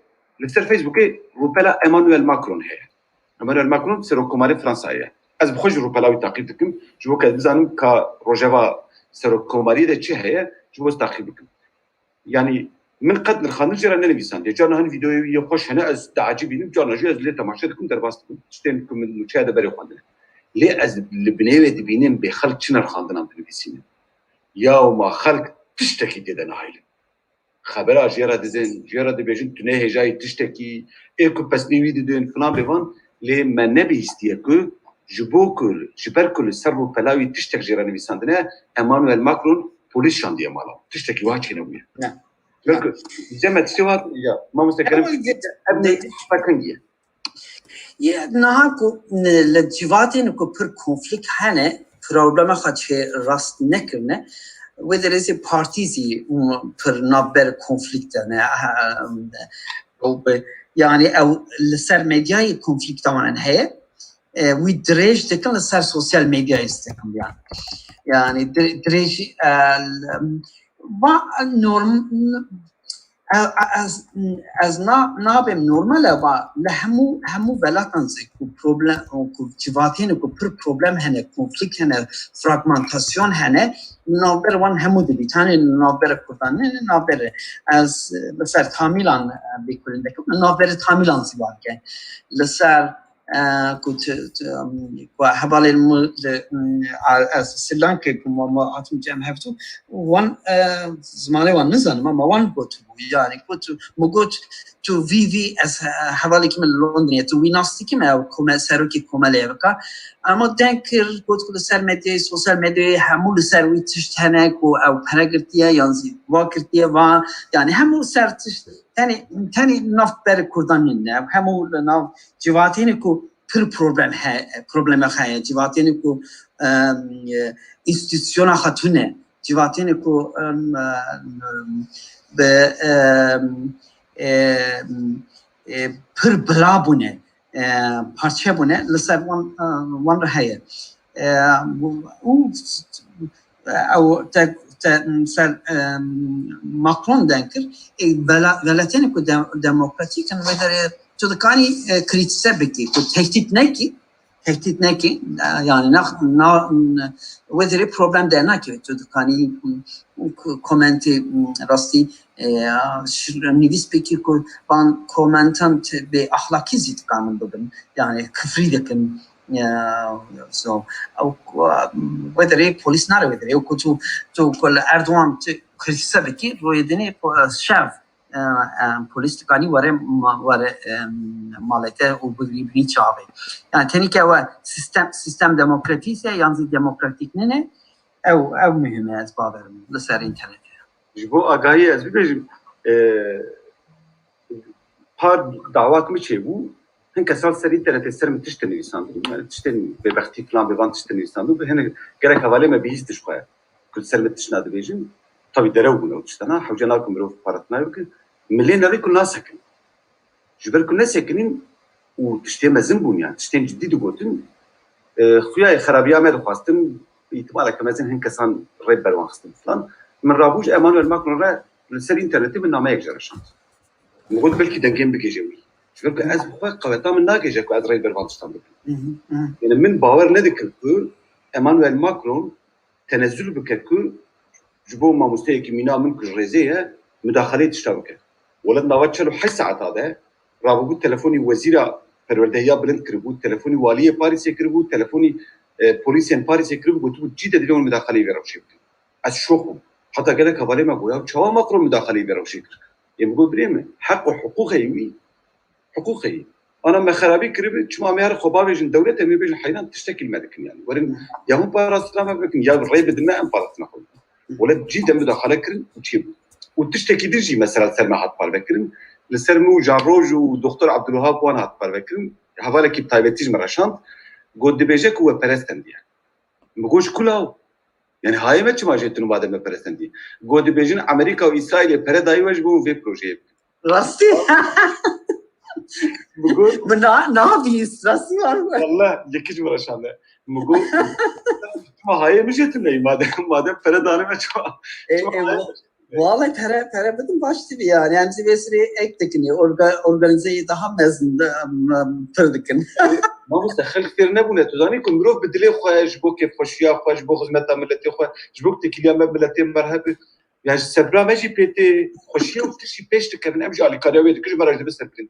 Li ser Facebookê rûpela Emmanuel Macron heye. Emmanuel Macron serokkomarê Fransayê ye. Ez bi xwe jî rûpela wî taqîb dikim. Ji bo ku ez bizanim ka rojeva serokkomariyê de çi heye, ji bo ez taqîb bikim. Yanî min qet nirxandin jê re nenivîsandiye. Carna hin vîdeoyê wî yê xweş hene, ez diecibînim, carna jî ez lê temaşe dikim, derbas dikim. Tiştên ku min nûçeya de berê xwendine. Lê ez li binê wê dibînim bê xelk çi nirxandinan dinivîsînin. Ya ma xelk tiştekî tê de nahêlin. Xebera jê re dizên, jê re dibêjin, tu nehêjayî tiştekî, ê ku pesnê wî didin, filan bêvan, lê me nebihîstiye ku ji bo ku, ji ber ku li ser rûpela wî tiştek jê re nivîsandine, Emmanuel Macron polîs şandiye mala. Tiştekî wiha çênebûye. Ne. Belku, cem me tiştê wiha, ya, mamoste Kerem, ev ne tiştekengî ye. Yê niha ku, e, li civatên ku pir konflîkt hene, problema xwe çê rast nekirine, wê derê zî partî zî, m, pir navber konflîkt de ne. Ew bi, yanî ew li ser medyayê konflîkta wan heye, e, wî dirêj dikin, li ser sosyal medyayê zî dikin, yanî. Yanî di-, dirêjî, e, va norm-, e, e, ez, ez na-, nabêm normal e, va li hemû, hemû welatan zî ku problem, ku civatên ku pir problem hene, konflîkt hene, fragmentasyon hene, navber wan hemû dibî. Tanê navber Kurdan ne, navber, ez li ser Tamîlan, e, bêkurin dikim, navber Tamîlan zî wan ke. Li ser e, ku tu, tu, em, ku hevalên min li, em, a, ez Sri Lankê ku ma, ma hatim cem hevdû, wan, e, zimanê wan nizanim, ama wan gotibû, yanî ku tu, min got, tu vî vî, ez, e, hevalekî min li Londonê, tu wî nas dikî me, ew kome-, serokê komelê ye bika. Ama deng kir, got ku li ser medyayê, sosyal medyayê hemû li ser wî tişt hene ku ew pere girtiye, yan zî va girtiye, va, yanî hemû ser tişt, tenê, tenê nav ber Kurdan nîne, ew hemû li nav civatênê ku pir problem he-, problemek heye, civatênê ku, em, e, înstîtûsyona xwe tune, civatênê ku, em, e, bi, em, e, e, pir bila bûne, e, parçe bûne, li ser wan, e, wan re heye. E, û ew te, te ser, em, Macron deng kir, ê vela-, welatên ku de-, demokratîk in, wê derê tu dikanî, e, krîtîze bikî, tu tehdît nekî, tehdît neke, e, yani na, na, wê derê problem dernakeve. Tu dikanî, m, ku-, komentê, m, rastî, e, şi-, nivîs pekî ku van komentan te-, bê ahlakî zî dikanin bibin. Yani kifrî dikin. E, so, ew ku, m, wê derê polîs nare wê derê. Ew ku tu, tu ku li Erdogan tu kritîse bikî, royê dinê po-, şev e, e, polîs dikanî were ma-, were, e, malê te û bigirî binî çavê. Yani tenê ke we sistem, sistem demokratîk e yan zî demokratîk nîne, ew, ew muhîm e, ez bawerim li ser înternetê. Ji bo agahiyê ez bibêjim, e, par dawak min çêbû, hin kesan ser înternetê ser min tişt nivîsandibû. Yani tiştên bêbextî filan bêvan tişt nivîsandibû. Hinek gelek hevalê me bihîst ji xwe ku li ser min tiştna dibêjin. Tabî derew bûn ew tiştana. Hewce nakin mirov parastina bikin. Milê nerî ku nasekin. Ji ber ku nesekinîn û tiştê mezin bûn, yani tiştên cidî digotin, e, xuya xerabiya me dixwastin, îhtimaleke mezin hin kesan rê bi ber wan xistin filan. Min rabû ji Emmanuel Macron re li ser înternetê min nameyek jê re şand. Min got belkî dengê min bigihêje wî. Ji ber ku ez bi xwe qeweta min nagihêje ku ez rê bi ber van tiştan bikim. Hı hı, hı. Yani min bawer nedikim ku Emmanuel Macron tenezzül bike ku ji bo mamosteyekî mîna min ku ji rêzê ye, mudaxaleyê tişta bike. Welat nava çel û heşt saeta de rabûbû telefonî wezîra perwerdehiya bilind kiribû, telefonî waliyê Parîsê kiribû, telefonî, e, polîsên Parîsê kiribû, gotibû cî de divê hûn mudaxaleyê vê rewşê bikin. Ez şok bûm. Heta gelek hevalê me goya, çawa Macron mudaxaleyê vê rewşê kir? Ê min got birê min, heq û hiqûqê wî, hiqûqê wî. Ana me xerabî kiribi, çima em ê her xwe bavêjin dewlet, em ê bêjin heyran tiştekî li me dikin yani. Werin ya hûn parastina me bikin, ya rê bidin me, em parastina xwe bikin. Welat cî de mudaxale kirin û çêbû. Û tiştekî din jî mesela li ser me hat parve kirin. Li ser min û Jan Roj û Doktor Abdulwahab wan hat parve kirin. Hevalekî bi taybetî ji min re şand. Got dibêje ku we perestendî ye. Min got ji ku law? Yani hayê me çima jê tune madem me perestendî? Got dibêjin Amerîka û Îsraîlê pere dayî we ji bo hûn vê projeyê bikin. Rastî? Min got, min na-, nabîst, rastî var mı? Wallah, yekî ji min re şande. Min got, çima hayê min jê tune, madem, madem pere dane me çima? E, çima e, hayê wa-, min jê tune? Wale pere, pere bidin baş tibî yani. Em zî vê sirê ek dikin, orga-, organizeyi daha mezin de, em, em, pir dikin. E, mamoste, xelk fêr nebûne. Tu zanî ku mirov bi dilê xwe, ji bo kêfxweşiya xwe, ji bo xizmeta miletê xwe, ji bo têkiliya me miletê me re hebe. Yani ji sebra me jî pê tê, xweşiya û tiştî pêş dikevin, em jî alîkariya wê dikin, ji me re jî dibe serbilind.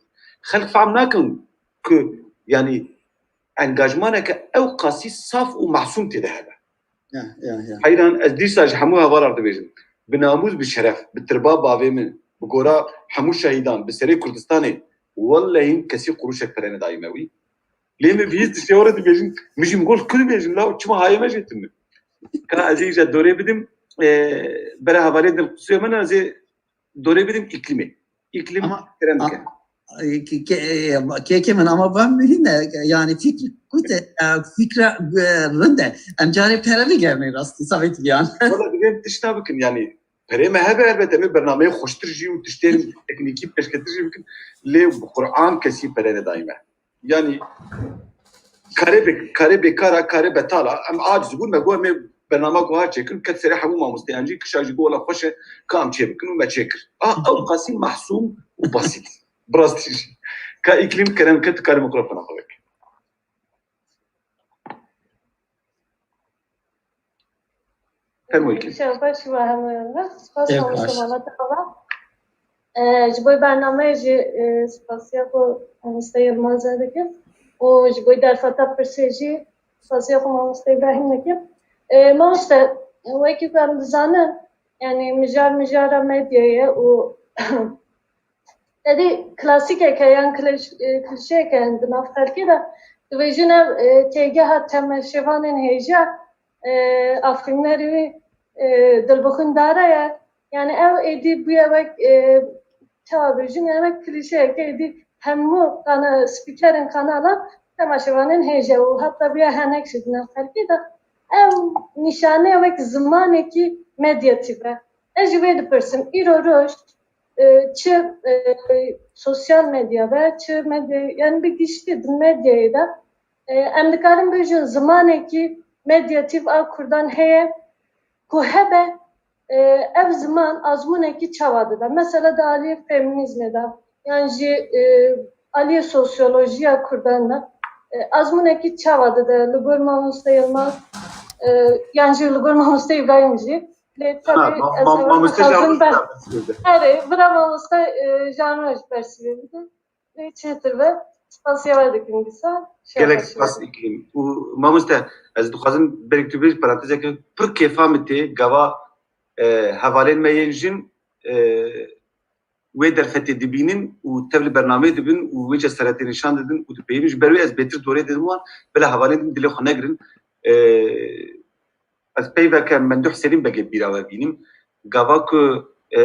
Xelk fehm nakin ku, yani, engajmaneke ew qasî saf û masûm tê de hebe. Ya, ya, ya. Heyran, ez dîsa ji hemû hevalan dibêjim. Bi namûs, bi şeref, bi tirba bavê min, bi gora hemû şehîdan, bi serê Kurdistanê, wellehî kesî qurûşek pere nedayî me wî. Lê min bihîst dişê were dibêjin, min jî min got, ku dibêjin, la çima hayê me jê tune? Ka ez ê îja dorê bidim, e, bera hevalê Dilqusûyê min, ez ê dorê bidim Îklîmê. Îklîm ama kerem ke. A-, ke-, ke-, e, kêkê min ama van muhîm e. Yani fikr kute, e, fikra, e, rind e. Em carê pere bigerîne rastî, savêt giyan. Wala divê em tişta bikin, yani perê me hebe elbet em ê bernameyê xweştir jî û tiştên teknîkî pêşketir jî bikin. Lê bi Quran kesî pere nedayî me. Yani karê bê-, karê bêkara, karê betala, em aciz bûn, me got, em ê bernama guha çêkin, ket serê hemû mamosteyan jî, kişa jî got, wela xweş e, ka em çê bikin û me çê kir. A, ew qasî mahsûm û basît. Bi rastî jî. Ka Îklîm kerem ke, tu karî mikrofona xwe veke. Fermo Îklîm. Şevbaş we hemûyan re. Spas mamoste Malat Ava. E, ji bo bernameyê jî, e, spasiya xwe mamoste Yilmaz re dikim. Û ji bo derfeta pirsê jî spasiya xwe mamoste Îbrahîm dikim. E, mamoste, wekî ku em dizanin, yani mijar mijara medyayê û Tedî klasîkek e yan klîş-, e, klîşeyek e di nav xelkê de. Dibêjin ev, e, têgeha temaşevanên hêja, e, afirînerê wî, e, Dilbixwîn Dara ye. Yani ew êdî bûye wek, e, çawa bêjin, yani wek klîşeyek e, êdî hemû kana-, spîkerên kanala temaşevanên hêja û heta bûye henek jî di nav xelkê de. Ew nîşane wek zimanekî medyatîk e. Ez ji wê dipirsim, îro roj e, çi, e, sosyal medya be, çi medya, yani bi giştî di medyayê de, e, em dikarin bêjin zimanekî medyatîf a Kurdan heye ku hebe, e, ev ziman azmûnekî çawa dide. Mesela di aliyê feminîzmê de, yan jî, e, aliyê sosyolojiya Kurdan de, E, azmûnekî çawa dide li gor mamoste Yilmaz, e, yan jî li gor mamoste Îbrahîm jî. Lê tabî ez heval dixwazim ber-, erê, bira mamoste, e, Janû jî bersivê bide. Lê çêtir be, spasiya we dikim dîsa. Gelek spas dikim. Û mamoste, ez dixwazim berî tu bêjî, parantezeke pir kêfa min tê, gava, e, hevalên me yên jin, e, wê derfetê dibînin û tev li bernameyê dibin û wê cesaretê nîşan didin û dibêjin. Ji ber wê ez bêtir dorê didim wan, bila hevalên din dilê xwe negirin. E, ez peyveke Memduh Selîm Begê bîra we bînim. Gava ku, e,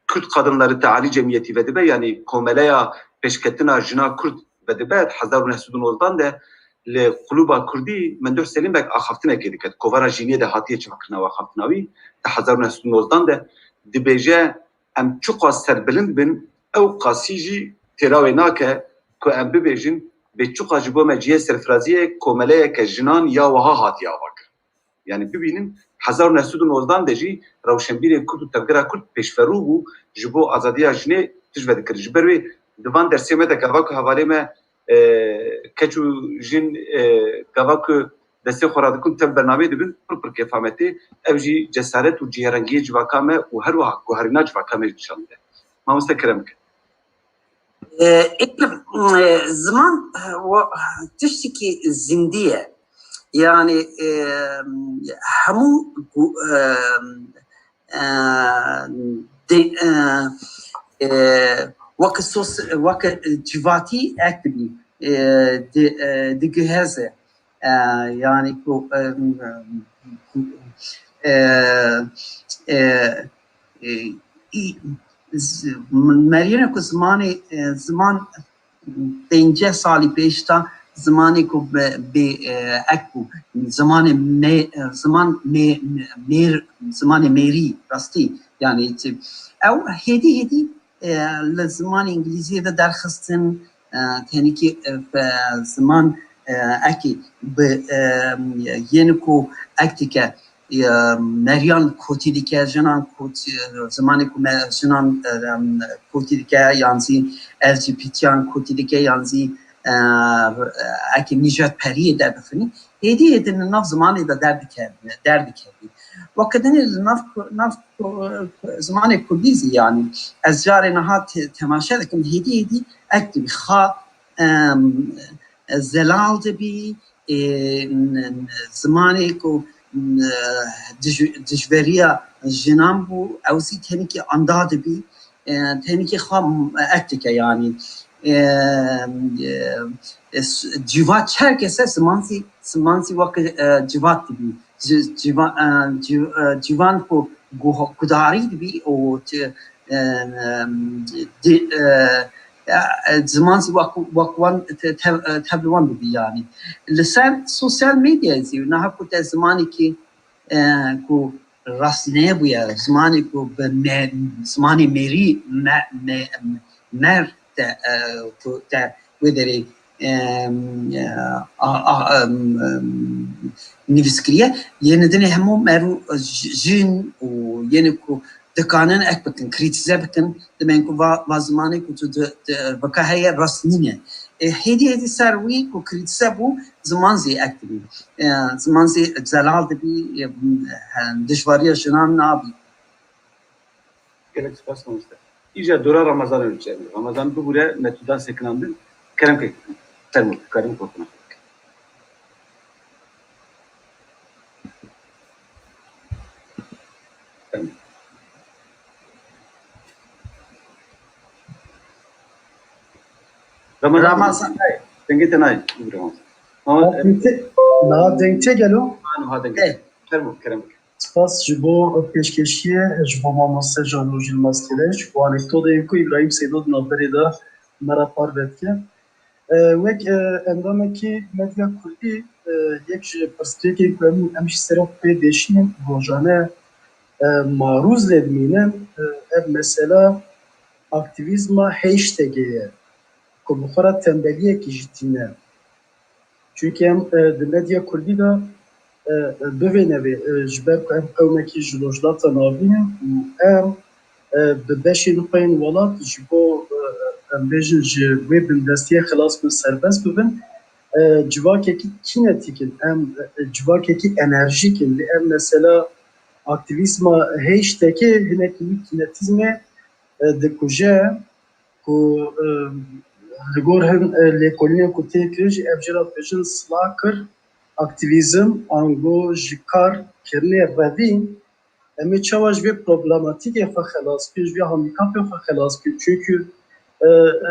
Kürt Kadınları Teali Cemiyeti vedibe, yanî Komeleya Pêşketina Jina Kurd vedibe, di hezar û neh sed û nozdan de li Klûba Kurdî Memduh Selîm Beg axaftinekê diket. Kovara Jîniyê de hatiye çavkirina û axaftina wî di hezar û neh sed û nozdan de dibêje, em çiqas serbilind bin, ew qasî jî têra wê nake ku em bibêjin, bê çiqas ji bo me cihê serfiraziyê komeleyeke jinan ya wiha hatiye avakirin. Yanî bibînin, hezar û neh sed û nozdan de jî rewşenbîrê Kurd û tevgera Kurd pêşverû bû ji bo azadiya jinê tişt vedikir. Ji ber wê di van dersê me de gava ku hevalê me, e, keç û jin, e, gava ku destê xwe radikin tev bernameyê dibin, pir pir kêfa me tê. Ev jî cesaret û cihêrengiyê civaka me û her wiha guherîna civaka me jî nîşan dide. Mamoste kerem bike. E, e, ziman, e, wa-, tiştekî zindî ye. Yanî, e, hemû gu-, e, e, de, e, e, weke sos-, weke civatî ek dibî, e, di, e, diguheze. E, yanî ku, e, e, e, e, î-, z-, meriyene ku zimanê, e, ziman pêncî salî pêş de zimanê ku be-, bê, e, ek bû. Zimanê me-, e, ziman me-, me-, mêr, zimanê mêrî, rastî. Yanî, ew hêdî hêdî, e, li zimanê îngilîziyê de derxistin, e, tenîkî, e, be-, ziman, e, ekî bi, e, yeni ku ek dike, e, meriyan kotî dike, jinan kotî, e, zimanê ku me, jinan, e, em, kotî dike, yan zî L G B T yan kotî dike, yan zî, e, ekî nîjadperiyê derdixinî, hêdî hêdî li nav zimanê de derdikevî, derdikevî. Weke dinê li nav ku-, nav ku-, zimanê kurdî zî, yanî ez carê niha te-, temaşe dikim, hêdî hêdî ek dibî, xa, em, zelal dibî, e, n-, n-, zimanê ku, n-, dij-, dijberiya jinan bû, ew zî tenîkî anda dibî, e, tenîkî xwe, m-, ek dike, yanî, e, e, e, s-, civat her kese ziman zî, ziman zî weke, e, civat dibî. Ci-, civa-, e, ci-, e, civan ku guh-, gudarî dibî û ti-, e, e, di-, e, e, ziman zî wek, wek wan te-, tev-, e, tev li wan dibî, yanî. Li ser sosyal medyayê zî niha ku te zimanekî, e, ku rast nebûye, zimanê ku bi me-, zimanê mêrî me-, me-, mer te, e, ku te wê derê, e, a, a, em, em, nivîskiriye. Yê nidinê hemû merû j-, jin û yênê ku dikanin ek bikin, krîtîze bikin, dimên ku va, va zimanê ku tu di, di, vika heye rast nîne. E, hêdî hêdî ser wî ku krîtîze bû, ziman zî ek dibî. E, ziman zî zelal dibî, e, dijwariya jinan nabî. Gelek spas mamoste. Îja dora Ramazanê çêbû. Ramazan bibûre me tu da sekinandin. Kerem ke, fermo, karim kokuna. Fermo. Ramazan, Ramazan. Dengê te nayê. Bibûre Ramazan. Ama, na dengê te gelo? Ha, niha dengê. Fermo, kerem ke. Spas ji bo pêşkêşiyê, ji bo mamoste Can Rojîl Maskeleş, ji bo anekdoteyê ku Îbrahîm Seydo di navberê de me re parve dike. E, wek, e, endamekî Medya Kurdî, e, yek ji pirsgirêkên ku em, em ji ser xwe pê dêşînin, rojane, e, marûz lê dimînin, e, ev mesela aktîvîzma hashtagê ye, ku bi xwe re tembeliyekî jî tîne. Çunkî em, e, di medya kurdî de, e, e, bivê nevê, e, ji ber ku em qewmekî ji Rojhilata Navîn in û em, e, bi beşên xwe yên welat ji bo, e, e, em bêjin ji wê bindestiyê xilas bin, serbest bibin, e, civakekî kînetîk in, em, e, civakekî enerjîk in. Lê ev mesela aktîvîzma hêştekê hinekî wî kînetîzmê, e, dikuje ku, e, li gor hin, e, lêkolînên ku tê kirin jî ev jê re dibêjin slacker activism, ango ji kar kirinê revîn. Em ê çawa ji vê problematîkê xwe xelas bikin, ji vê handîkapê xwe xelas bikin? Çunkî, e, e,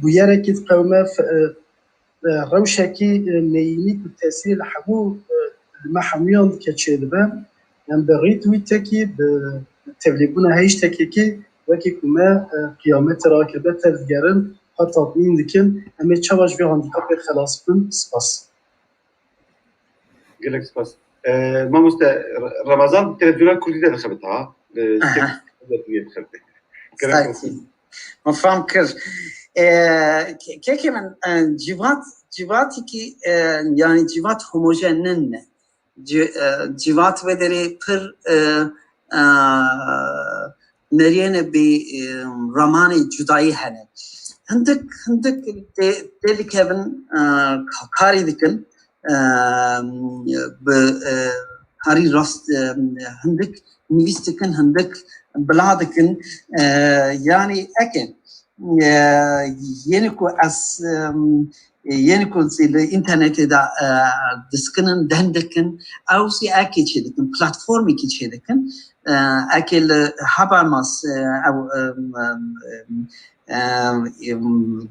bûyerekî diqewime, f-, e, e, rewşekî, e, neyînî ku tesîrê li hemû, e, li me hemûyan dike çêdibe. Em bi rît wî tekî, bi tevlîbûna hêştekekî wekî ku me, e, qiyametê rakiribe tevdigerin, xwe tatmîn dikin. Em ê çawa ji vê handîkapê xelas bin? Spas. Gelek spas. Ee, mamoste, Re-, Remezan televizyona Kurdî de dixebite ha. Li Aha. Tek dixebite. Gelek Sakin. Min fam kir. Ee, ke-, kekê min, e, civat, civatikî, e, yani civat homojen nin ne. Ci-, e, civat ve derê pir, e, e, meriyene bi, e, ramanê cudayî hene. Hindik, hindik tê, tê dikevin, e, ka-, karî dikin, e, bi, e, karî rast, e, hindik nivîs dikin, hindik bila dikin. E, yani eke, e, yeni ku ez, e, yeni ku zî li internetê de, e, diskinin, deng dikin, ew zî ekê çê dikin, platformekî çê dikin. E, ekê li Habermas, e, ew, e, e, e, e,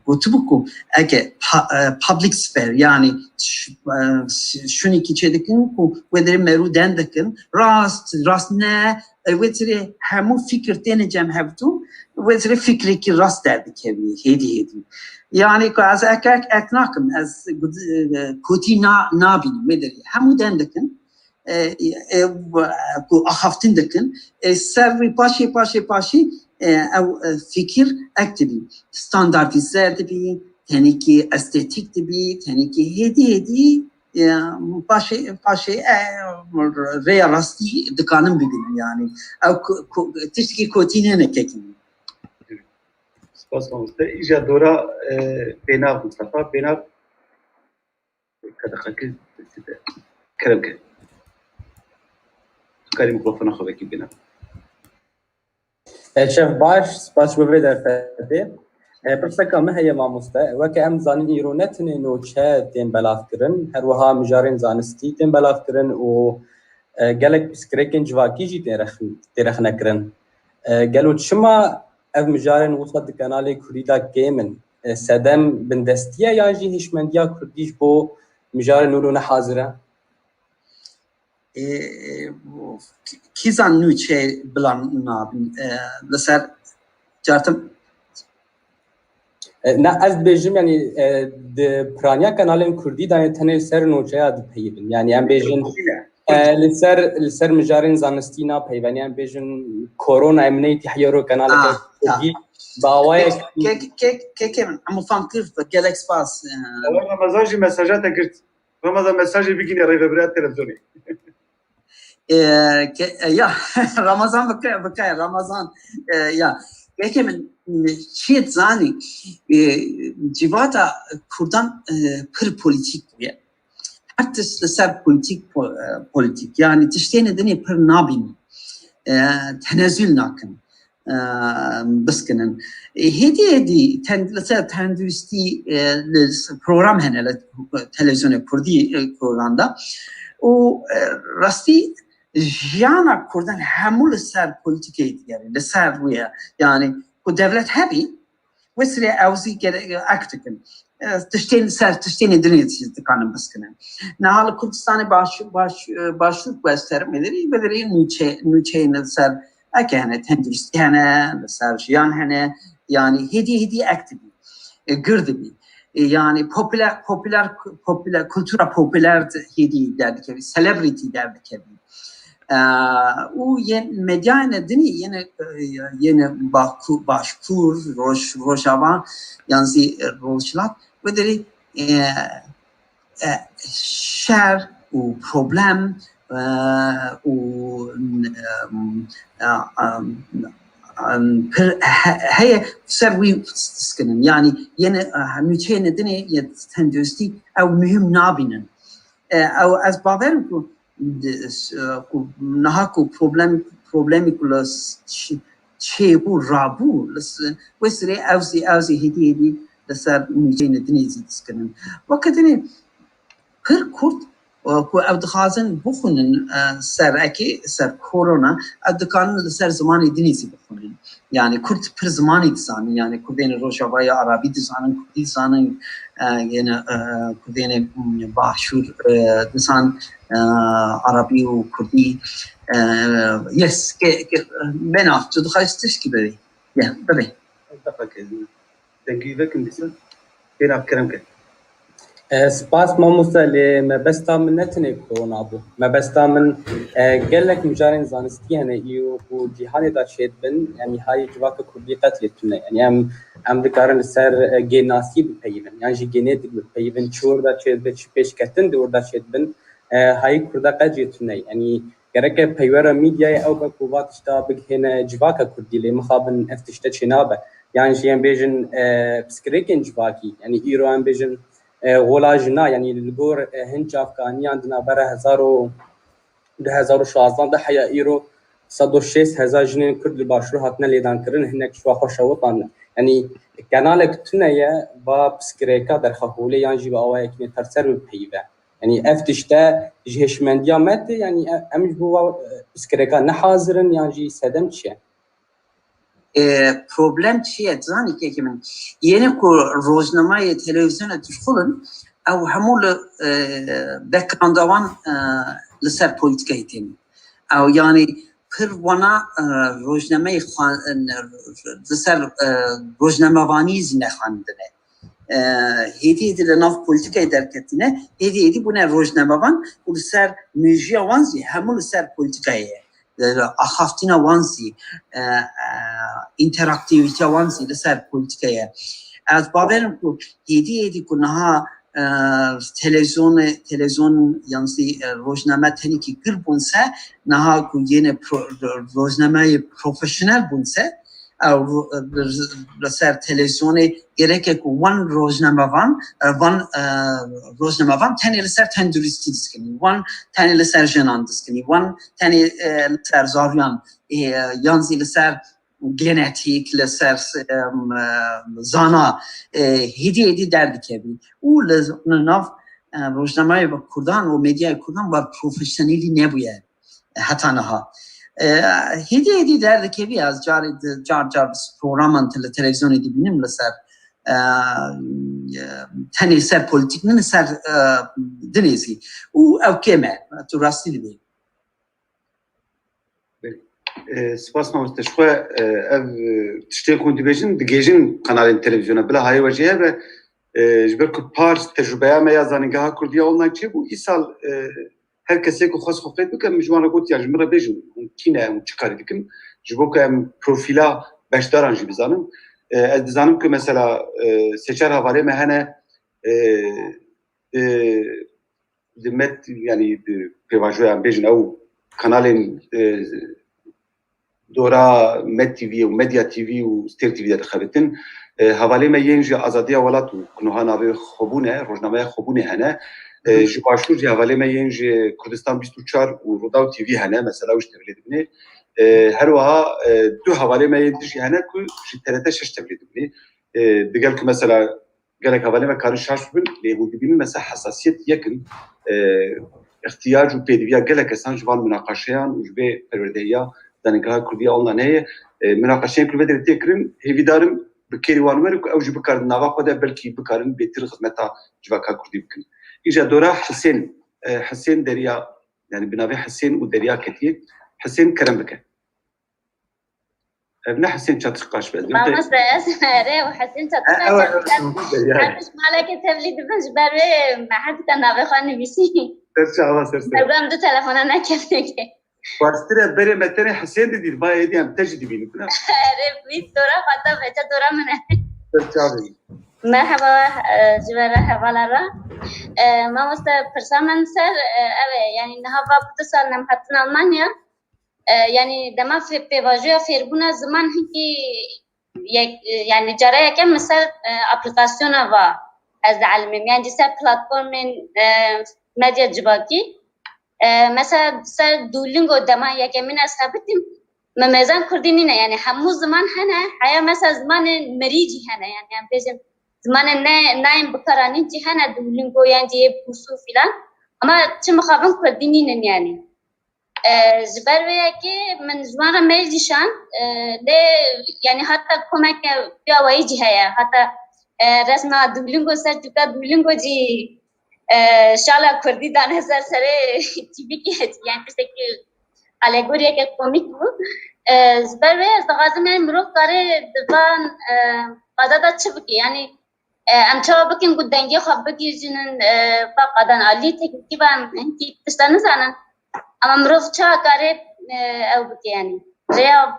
gotibû ku eke pa-, e, public sphere, yani ş-, e, ş-, şunekî çê dikin ku wê derê merû deng dikin, rast, rast ne, e, wê tirê hemû fikir têne cem hevdû, wê tirê fikrekî rast derdikevî, hêdî hêdî. Yani ku ez ek, ek, ek nakim, ez gud-, e, kotî na-, nabînim, wê derê hemû deng dikin, e, e, ku axaftin dikin, e, ser wî paşê, paşê, paşê, e, ew, e, fikir ek dibî, standartîze dibî, tenekî estetîk dibî, tenekî hêdî, hêdî, e, paşê, paşê, e, rêya rastî dikanin bibînin, yani. Ew ku, ku, tiştekî kotî nêne kekî. Spas mamoste. Îja dora, e, Bênav Mustafa. Bênav. Qedexe kir, kerem ke. Tu karî mikrofona xwe vekî bîne. E, çev baş, spas bo vê derfetê. E, pirseka min heye mamoste. Weke em zanin îro ne tenê nûçe tên belav kirin, her wiha mijarên zanistî tên belav kirin û, e, gelek pirsgirêkên civakî jî tên rex-, tê rexne kirin. E, gelo çima ev mijarên wisa di kanalê kurdî de kêm in? E, sedem bindestî ye yan jî hişmendiya kurdî ji bo mijarên wilo ne hazir e? E, kî zan nûçe bila nabin, e, li ser cartim. E, na, ez dibêjim, yani, e, di piraniya kanalên kurdî de, yani, tenê li ser nûçeya dipeyivin. Yani, em bêjin, e, li ser, li ser mijarên zanistî napeyivin. Yani, em bêjin korona, em neytî heyero kanaleke kurdî. Bi awayek kek, kek, kek, kek, em fam kir, gelek spas. E, Remezan jî mesaja te girt. Ramazan mesajê bigîne rêvebirêya televizyonê. E, ke-, e, ya, Ramazan bike, bike, Ramazan, e, ya. Yekê min, e, çiyê zanî, e, civata Kurdan, e, pir polîtîk bûye. Her tişt li ser polîtîk, po-, e, polîtîk. Yani tiştê ne dinê pir nabînin. E, tenezül nakin. E, biskinin. E, hêdî hêdî tend-, li ser tenduristî, e, li s-, program hene li televizyonê kurdî, e, Kurdan de. Û, e, rastî jiyana Kurdan hemû li ser polîtîkê digerî, li ser wê ye. Yani ku devlet hebî, wê sirê ew zî gere-, act dikin. E, tiştên ser, tiştên dinê zî dikanin biskinin. Niha li Kurdistanê baş-, baş-, e, başûr ku ez terim ê derê, ê derê nûçe-, nûçeyên li ser eke hene, tenduristî hene, li ser jiyan hene, yani hêdî hêdî ek dibî, e, gir dibî. E, yani popüler, popüler, popüler, kultura popüler hêdî derdikevî, celebrity derdikevî. E, û yên medyayên dinî, yene, e, yene Baku-, Başkur, Roj-, Rojava, yan zî, e, Rojhilat, wê derê, e, e, şer û problem, e, û, e, e, e, em, pir he-, heye ser wî diskinin. Yanî yene, e, nûçeyên dinê yê tenduristî ew muhim nabînin. E, ew ez bawer im ku di, e, ku niha ku problem, problemî ku li s-, çi-, çêbû, rabû, li s-, wê sirê ew zî, ew zî hêdî hêdî li ser nûçeyên dinê zî diskinin. Weke dinê pir kurt, e, ku ev dixwazin bixwînin, e, ser ekê, ser korona, ev dikarin li ser zimanê dinê zî bixwînin. Yani kurd pir zimanê dizanin, yani kurdên Rojavayê Arabî dizanin, Kurdî dizanin, e, yene, e, kurdên, mm, Başûr, e, dizan, e, Arabî û Kurdî, e, yes, ke, ke, bena, tu dixwazî tiştkî bibê? Ya, bibê. Dengî vekin dîsa. Têna kerem ke. E, spas mamoste, lê mebesta min ne tenê korona bû. Mebesta min, e, gelek mijarên zanistî hene îro ku cîhanê de çêdibin, yanî hayê civaka kurdî qet lê tune. Yanî em, em dikarin li ser, e, gênasî bipeyivin, yan jî gênê di bipeyivin, çi wir de çêdibe, çi pêşketin di wir de çêdibin, e, hayê kurda qet jê tune. Yanî gereke peywera medyayê ew be ku va tişta bigihêne civaka kurdî, lê mixabin ev tişte çênabe. Yan jî em bêjin, e, pirsgirêkên civakî, yanî îro em bêjin, e, gola jina, yanî li gor, e, hin çavkaniyan di navbera hezar û du hezar û şazdan de heya îro sed û şêst hezar jinên kurd li başûr hatine lêdankirin, hinek ji wa xwe şewitandin. Yanî kenalek tune ye va pirsgirêka derxe holê yan jî bi awayekî nêterser bipeyive. Yanî ev tişte ji hêşmendiya me tê, yanî e-, em ji bo wa, e, pirsgirêka ne hazir in yan jî sedem çi ye? E, problem çi ye? Dizanî kekê min. Yene ku rojnamayê, televîzyonê dişxulin, ew hemû li, e, backgrounda wan, e, li ser polîtîkayê tên. Ew, yanî pir wana, e, rojnameyê xwe, e, li ser, e, rojnamevanî zî nexwendine. E, hêdî hêdî li nav polîtîkayê derketine, hêdî hêdî bûne rojnamevan û li ser mejûya wan zî hemû li ser polîtîkayê ye. E, axaftina wan zî, e, e, înteraktîvîtiya wan zî li ser polîtîkayê ye. Ez bawer im ku hêdî hêdî ku niha, e, televîzyonê, televîzyon yan zî, e, rojname tenekî gir bûn se, niha ku yene pro-, rojnameyê profesyonel bûn se, ew ro-, li ser televîzyonê gereke ku wan rojnamevan, e, van, e, rojnamevan tenê li ser tenduristî diskinî, wan tenê li ser jinan diskinî, wan tenê, e, li ser zaroyan, e, yan zî li ser genetîk, li ser, e, zana, e, hêdî hêdî derdikevî. Û li, li nav, e, rojnameya kurdan û medyaya kurdan wa profesyonelî nebûye heta niha. E, hêdî hêdî derdikevî, ez carê di, car car programan te-, li televîzyonê dibînim li ser, e, e, tenê ser polîtîk, ne ser, e, dinê zî. Û ew kêm e, tu rastî dibî. E, spas mamoste, ji xwe, e, ev, e, tiştê ku dibêjin, digêjin kanalên televîzyona. Bila hayê we jê hebe, e, ji ber ku par tecrûbeya me ya Zanîngeha Kurdî ya Online çêbû, îsal, e, her kesê ku xwest xwe qeyd bike, min ji wan re got, ya ji min re bêjin, hûn kî ne, hûn çi karî dikin, ji bo ku em profîla beşdaran jî bizanin. E, ez dizanim ku mesela, e, sê çar hevalê me hene, e, di, di Met, yanî di pêvajoya em bêjin ew kanalên, e, dora Met T V û Medya T V û Stêr T V de dixebitin. E, hevalê me yên ji Azadiya Welat û ku niha navê Xwebûn e, rojnameya Xwebûnê hene. E, Hı hı. Ji Başûr jî hevalê me yên ji Kurdistan bîst û çar û Rûdaw T V hene, mesela ew ji tevlê dibîne. E, her wiha, e, du hevalê me yên din jî hene ku ji T R T şeş tevlê dibîne. E, digel ku mesela gelek hevalê me karin şaş bibin, lê hûn dibînin mesela hesasiyet yekin, e, îhtiyac û pêdiviya gelek kesan ji van minaqaşeyan û ji vê perwerdehiya Zanîngeha Kurdî ya Online heye. E, minaqaşeyên ku li vê derê tê kirin, hêvîdar im bi kêrî wan werin ku ew jî bikarin nava xwe de belkî bikarin bêtir xizmeta civaka Kurdî bikin. Îja dora Hisên, e, Hisên Derya, yanî bi navê Hisên û Derya ketiye. Hisên, kerem bike. Ev ne Hisên Çatıkkaş be. Mamoste, ez, erê, û Hisên Çatıkkaş. Ew, ew, ew, ew, ew, ew. Her tişt malekê tevlî dibin, ji ber wê me hez dike navê xwe nivîsî. Ser çava, ser ser. Berdan du telefona ne kevnekê. Xwestir e berê me tenê Hisên didît, va êdî em te jî dibînin, ne? Erê, vî dora xwe te veçe dora min e. Ser çavê. Merhaba, e, ji ber hevala re. E, mamoste, pirsa min ser, e, ev e, yanî niha va bi du sal nem hatin Almanya. E, yanî dema fê-, pêvajoya fêrbûna ziman hinkî yek, e, yanî cara yekem min ser, e, aplîkasyona va ez dielimim. Yanî ser platformên, e, medya civakî. E, mesela ser Duolingo dema yekemîn ez xebitîm, min mêzan kurdî nîne. Yanî hemû ziman hene, heya mesela zimanên mirî jî hene. Yanî em bêjin zimanên ne, nayên bikaranîn jî hene, Duolingo yan jî yê pûs û filan. Ama çi mixabin kurdî nînin yanî. E, ji ber vê yekê min ji wan re mail jî şand, e, lê yanî heta komeke vî awayî jî heye. Heta, e, resma Duolingo ser çûka Duolingo jî, e, şala kurdî dane ser serê çîvikê, yanî tiştekî alegoriyeke komîk bû. E, ji ber vê ez dixwazim, yanî mirov kare di van, e, qada de çi bike? Yanî, e, em çawa bikin ku dengê xwe bigihîjînin, e, va qadan alî teknîkî ve em hinkî tişta nizanin. Ama mirov çawa kare, e, ew bike yanî? Rêya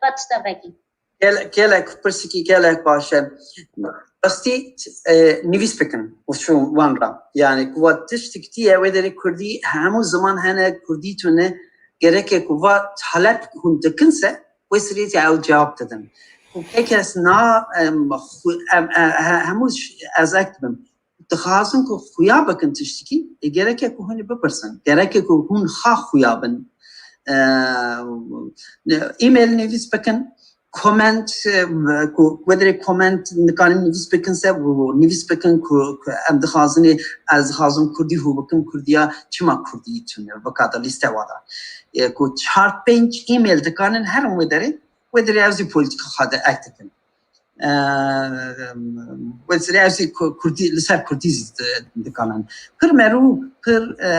va tişta vekî. Gel-, gelek, pirsikî gelek baş e. Rastî, e, nivîs bikin û çû wan re. Yanî ku va tiştik tî ye, wê derê kurdî, hemû ziman hene, kurdî tune, gereke ku va talep hûn dikin se, wê sirêtî ew cewab didin. Û ke kes na, em, xu-, em, e, he-, hemû ş-, ez ek dibim. Dixwazin ku xuya bikin tiştikî, ê gereke ku hûn ê bipirsin. Gereke ku hûn xa xuya bin. E, e-mail nivîs bikin, comment, e, ku, wê derê comment nikarin nivîs bikin se, û nivîs bikin ku, ku em dixwazin ê, ez dixwazim kurdî hû bikim, kurdiya çima kurdî tune, bikata lîste wa da. E, ku çar pênc e-mail dikanin herin wê derê, wê derê ew zî polîtîka xwe de ek dikin. E, wê serê ew zî ku-, kurdî, li ser kurdî zî di-, dikanin. Pir merû, pir, e,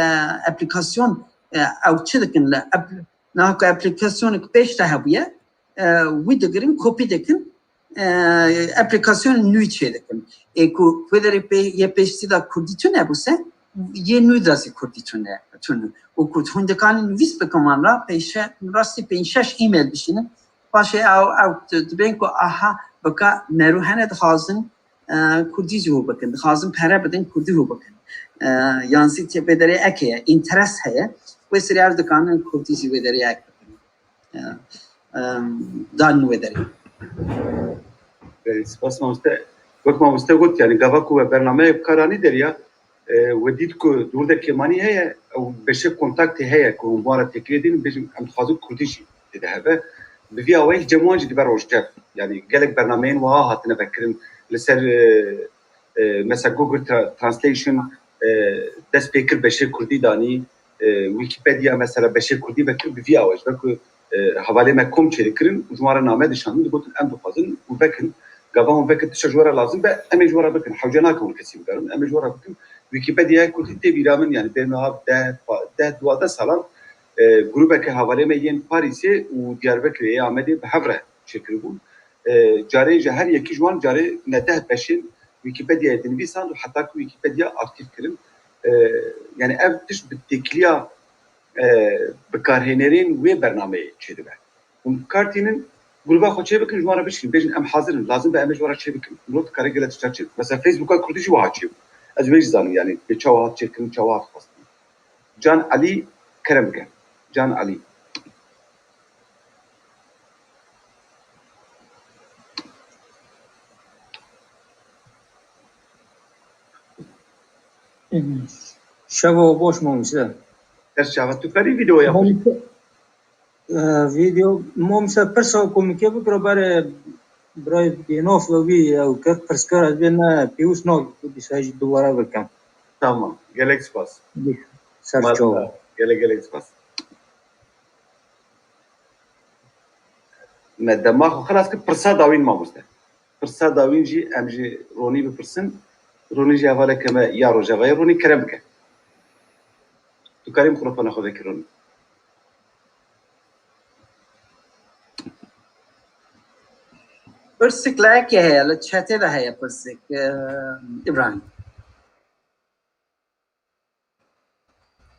aplîkasyon, e, ew çi dikin li ap-, niha ku aplîkasyonek pêş de hebûye, e, wî digirin, kopî dikin, e, aplîkasyon nû çê dikin. Ê ku wê derê pê-, yê pêştî de kurdî tune bûse, yê nû de zî kurdî tune, tune. Û ku hûn dikanin nivîs bikin wan re, pêşe, rastî pênc şeş e-mail bişînin, paşê ew, ew di-, dibên ku aha, bika merû hene dixwazin, e, kurdî jî hû bikin, dixwazin pere bidin, kurdî hû bikin. E, yan zî tê vê derê ek heye, înteres heye, wê serê ew dikanin kurdî jî wê derê ek bikin. Ya, em, dan wê derê. Belê, spas mamoste. Wek mamoste got, yani gava ku we bernameyek bi kar anî deriya, e, we dît ku di wir de kêmanî heye, ew beşê kontaktê heye ku hûn bi wan re têkilê dînin, bêjin em dixwazin kurdî jî tê de hebe. Bi vî awayî cem wan jî dibe rojdev. Yani gelek bernameyên wiha hatine vekirin li ser, e, e, mesela Google Tra-, Translation, e, dest pê kir beşê kurdî danî, e, Wikipedia mesela beşê kurdî vekir bi vî awayî ji ber ku, e, hevalê me kom çêdikirin û ji wan re name dişandin, digotin em dixwazin û vekin. Gava hûn vekin tişta ji we re lazim be, em ê ji we re bikin. Hewce nake hûn kesî bigerin, em ê ji we re bikin. Wikipediaya kurdî tê bîra min, yani bêrna deh, pa-, deh, duwazdeh salan, e, grûbeke hevalê me yên Parîsê û Diyarbekirê yê Amedê bi hev re çêkiribûn. E, carê ji her yekî ji wan carê ne deh beşên Wikipediayê dinivîsan û heta ku Wikipedia aktîf kirin. E, yani ev tişt bi têkiliya, e, bikarhênerên wê bernameyê çêdibe. Hûn bi kar tînin, grûba xwe çêbikin, ji wan re bişînin, bêjin em hazir in, lazim be em ê ji we re çêbikin. Mirov dikare gelek tişta çêbikin. Mesela Facebooka kurdî jî wiha çêbû. Ez wê jî zanim, yani bê çawa hat çêkirin, çawa hat xwestin. Can Elî, kerem bike. Can Elî. Şeva boş mamoste. Her çawa tu karî vîdeoya xwe. Mamoste, e, vîdeo, mamoste, pirsa komîkê bikiro berê birayê Bênof ve wî ew kir, pirskar ez bê ne pêwîst nabî ku dîsa jî dubare bikim. Tamam. Gelek spas. Ser çawa. Gelek, gelek spas. Me dema xwe xilas kir, pirsa dawîn mamoste. Pirsa dawîn jî em ji Ronî bipirsin. Ronî jî hevaleke me ya Rojavayê. Ronî, kerem bike. Tu karî mikrofona xwe vekî, Ronî. Pirsik li ekê heye, li çetê de heye pirsik, e, Îbrahîm.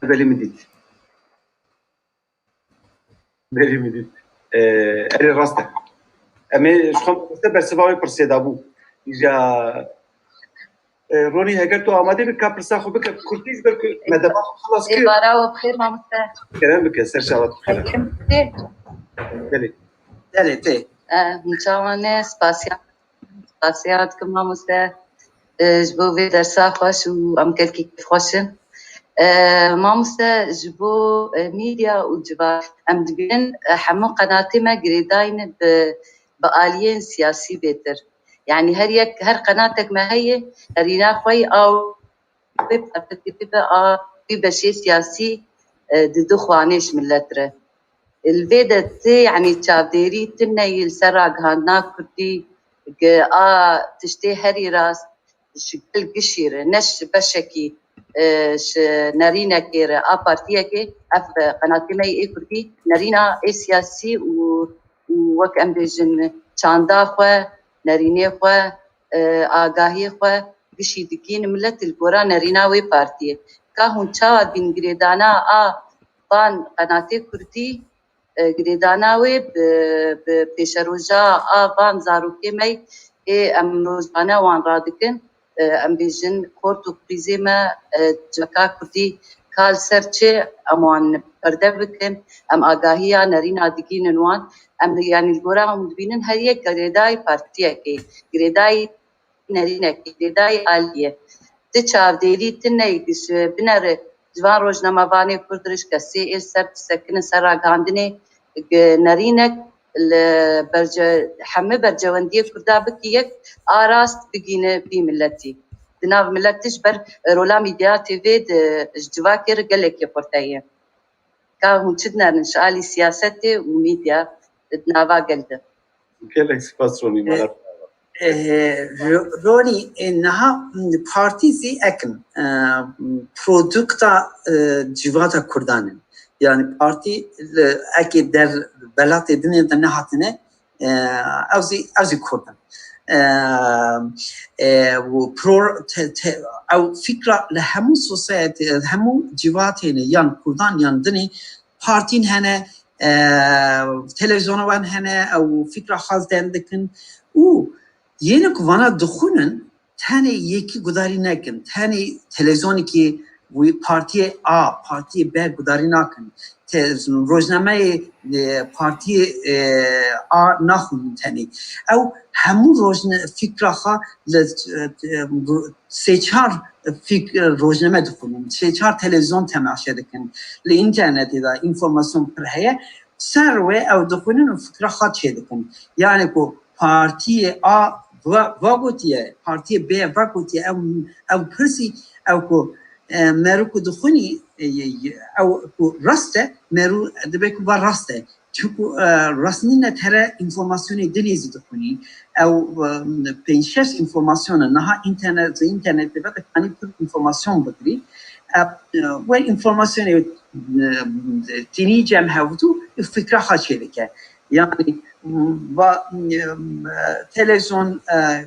Belê min dît. Belê min dît. Ee, erê, rast e. Em ê ji xwe, mamoste, bersiva wê pirsê dabû. Îja E, Ronî, heger tu amade bî, ka pirsa xwe bike bi kurdî, ji ber ku me dema xwe xilas kir. Êvara we bi xêr, mamoste. Kerem bike, ser çavat bixêre. Heyim tê. Belê. Belê tê. E, Hûn çawa ne? Spasiya, spasiya dikim, mamoste. E, ji bo vê dersa xweş û em gelkî kêfxweş in. E, Mamoste, ji bo, e, medya û civat, em dibînin, e, hemû qenatê me girêdayî ne bi, bi aliyên siyasî bêtir. Yanî her yek, her qenatek me heye, nerîna xwe yî a wê perspektîfê ve a wî beşê siyasî, e, di du xwanê ji millet re. Li vê de ti, yanî çavdêrî tune yî li ser ragihandina kurdî, gi a tiştê herî rast ji gel gişî re, ne ji beşekî, e, ji nerînekê re, a partiyekê, ev, e, qenatê me yê kurdî, nerîna ê siyasî û, û wek em bêjin çanda xwe, nerînê xwe, e, agahiyê xwe gişî dikîn, millet li gora nerîna wê partiyê. Ka hûn çawa dibîn girêdana a van qenatê kurdî, e, girêdana wê bi, bi pêşeroja a van zarokê me ê em rojane wan radikin, e, em bêjin xort û qîzê me, e, civaka kurdî ka li ser çi em wan perde bikin, em agahiya nerîna digînin wan. Em, yanî li gora hûn dibînin her yek girêdayî partiyekê, girêdayî nerînekê, girêdayî aliyê. Ti çavdêrî, ti neyk ji binere ji van rojnamevanê kurd re ji kesê ê li ser disekinin ser ragihandinê, gi-, nerînek li berce-, hemî bercewendiyê kurda bikî yek a rast bigîne vî miletî. Di nav miletî ji ber rola Medya T V di ji civakê re gelekî xurte ye. Ka hûn çi dinerin ji alî siyasetê û medya di nava gel de? Gelek spas Ronî, mala. E, Ro- Ronî, e, niha m, partî zî ekim, e, m, produkta, e, civata kurdan in. Yani partî li, ekê der welatê dinê de nehatine, e, ew zî, ew zî kurd in. E, e, û pro, te, te, ew fikra li hemû sosyete, hemû civatê ne, yan kurdan yan dinê partîn hene, e, televizyona wan hene, ew fikra xwe zend dikin û yêne ku vana dixwînin, tenê yekî gudarî nekin, tenê televizyonekî wî partiyê A, partiyê B gudarî nakin. Te, rojnameyê, e, partiyê, e, A naxwînin tenê. Ew hemû rojne fikra xwe li, e, e, sê çar fik-, rojname dixwînin, sê çar televîzyon temaşe dikin. Li înternetê de înformasyon pir heye. Ser wê ew dixwînin û fikra xwe çêdikin. Yani ku partiyê A va, va gotiye, partiyê B va gotiye, ew, ew pirsî, ew ku, e, merû ku dixwînî, e, e, ew ku rast e, merû dibe ku va rast e. Çunku, e, rastî nîne tere înformasyonê dinê zî dixwînî. Ew, e, pênc şeş înformasyon e. Niha înternet, ji înternetê ve dikanî pir înformasyon bigirî. E, e, wê înformasyonê, e, tînî cem hevdû fikra xwe çêdike. Yani, va, e, televizyon, e,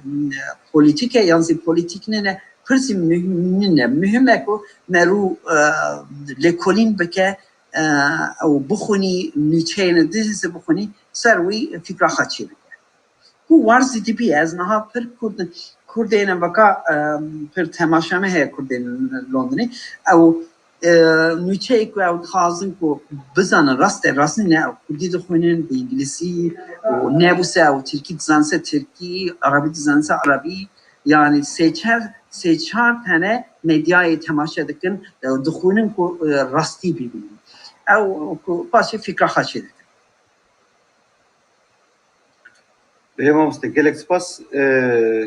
politik e, yan zî politik nîne, pirsî muhîm nîne. Muhîm e ku merû, e, lêkolîn bike, e, ew bixwînî, nûçeyên dizî bixwînî, ser wî fikra xwe çêbike. Ku war zî dibî, ez niha pir kurd, kurdên vaka, e, pir temaşe me heye kurdên Londonê. Ew, e, nûçeyê ku ew dixwazin ku bizanin rast e, rast nîne, ew kurdî dixwînin, bi îngilîzî û nebûse ew tirkî dizanise tirkî, erebî dizanise erebî, yani sê çar, sê çar tane medyayê temaşe dikin, e, dixwînin ku, e, rastî bibînin. Ew ku paşê fikra xwe çêdikin. Belê mamoste, gelek spas. E,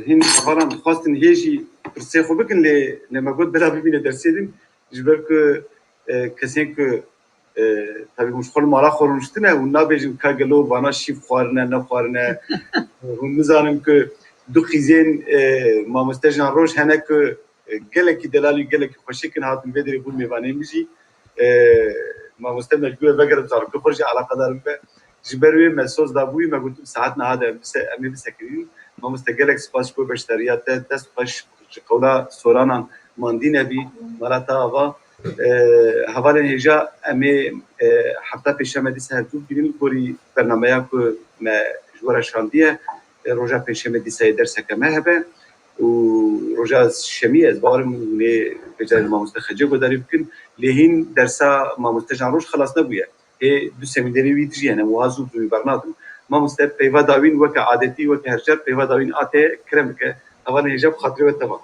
hîn hevalan dixwastin hê jî pirsê xwe bikin, lê, lê me got bila bibîne dersê din. Ji ber ku, e, kesên ku, e, tabî hûn ji xwe li mala xwe rûniştine, hûn nabêjin ka gelo vana şîv xwarine, nexwarine. Hûn nizanin ku du qîzên, e, mamoste Jan Roj hene ku, e, gelekî delal û gelekî xweşik in, hatin vê derê bûn mêvanê min jî. E, mamoste me ji bo wê vegerim zarokê xwe jî eleqedar bibe. Ji ber wê me soz dabûyî, me gotin saet niha de em bise-, em ê bisekinîn. Mamoste gelek spas ji bo beşdariya te, dest xweş. Ji qewla soranan mandî nebî, mala te ava. E, hevalên hêja, em ê, e, hefta pêşeme dîsa hevdû bînin li gorî bernameya ku me ji we re şandiye. E, roja pêşeme dîsa yê derseke me hebe. û roja şemî ez bawerim hûn ê vê carê li mamoste Xecê guhdarî bikin. Lê hîn dersa mamoste Can Roj xelas nebûye. Hê du semînerê wî dijî hene, wiha zû bi zû wî bernadim. Mamoste, peyva dawîn weke adetî, weke her car, peyva dawîn a te, kerem bike. Hevalên hêja bi xatirê we teva.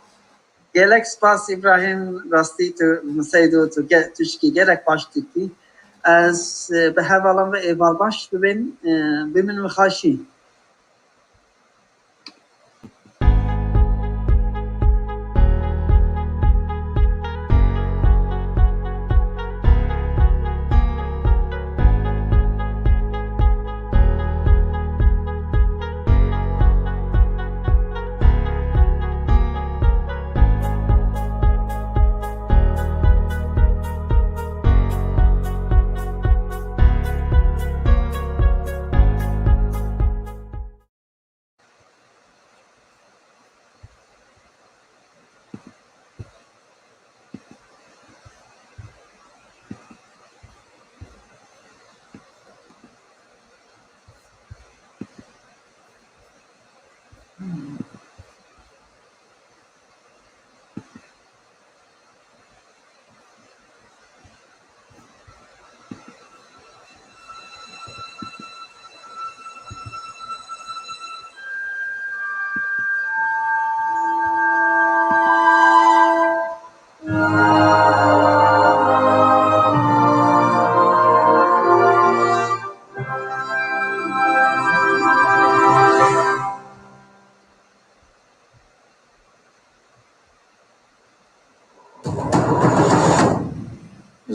Gelek spas Îbrahîm, rastî tu, Seydo, tu ge-, tu jikî gelek baş dîtî. Ez, e, bi hevalan ve êvar baş bibin, e, bimînin xaşî.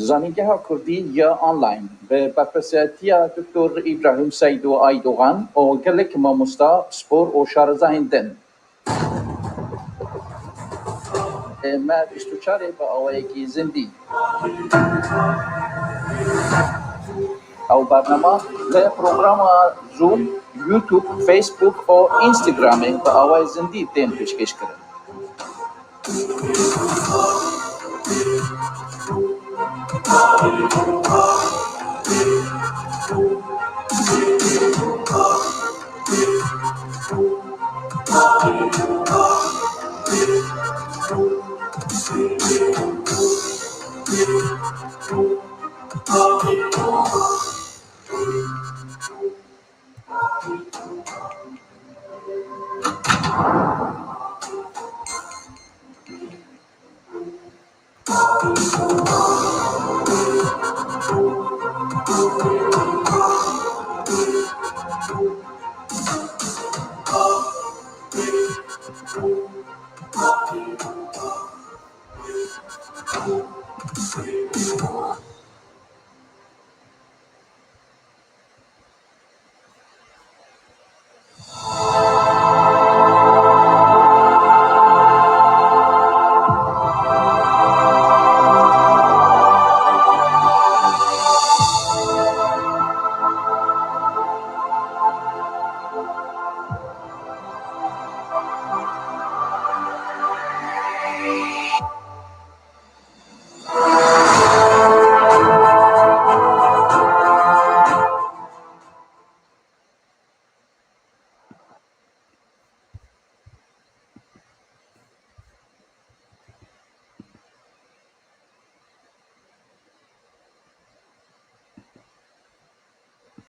Zanîngeha Kurdî ya online bi berpirsiyatiya Doktor Îbrahîm Seydo Aydogan û gelek mamosta, pispor û şarezahên din. Ê me bîst û çarê bi awayekî zindî. Ew bernama li programa Zoom, YouTube, Facebook û Instagramê bi awayê zindî tên pêşkêşkirin.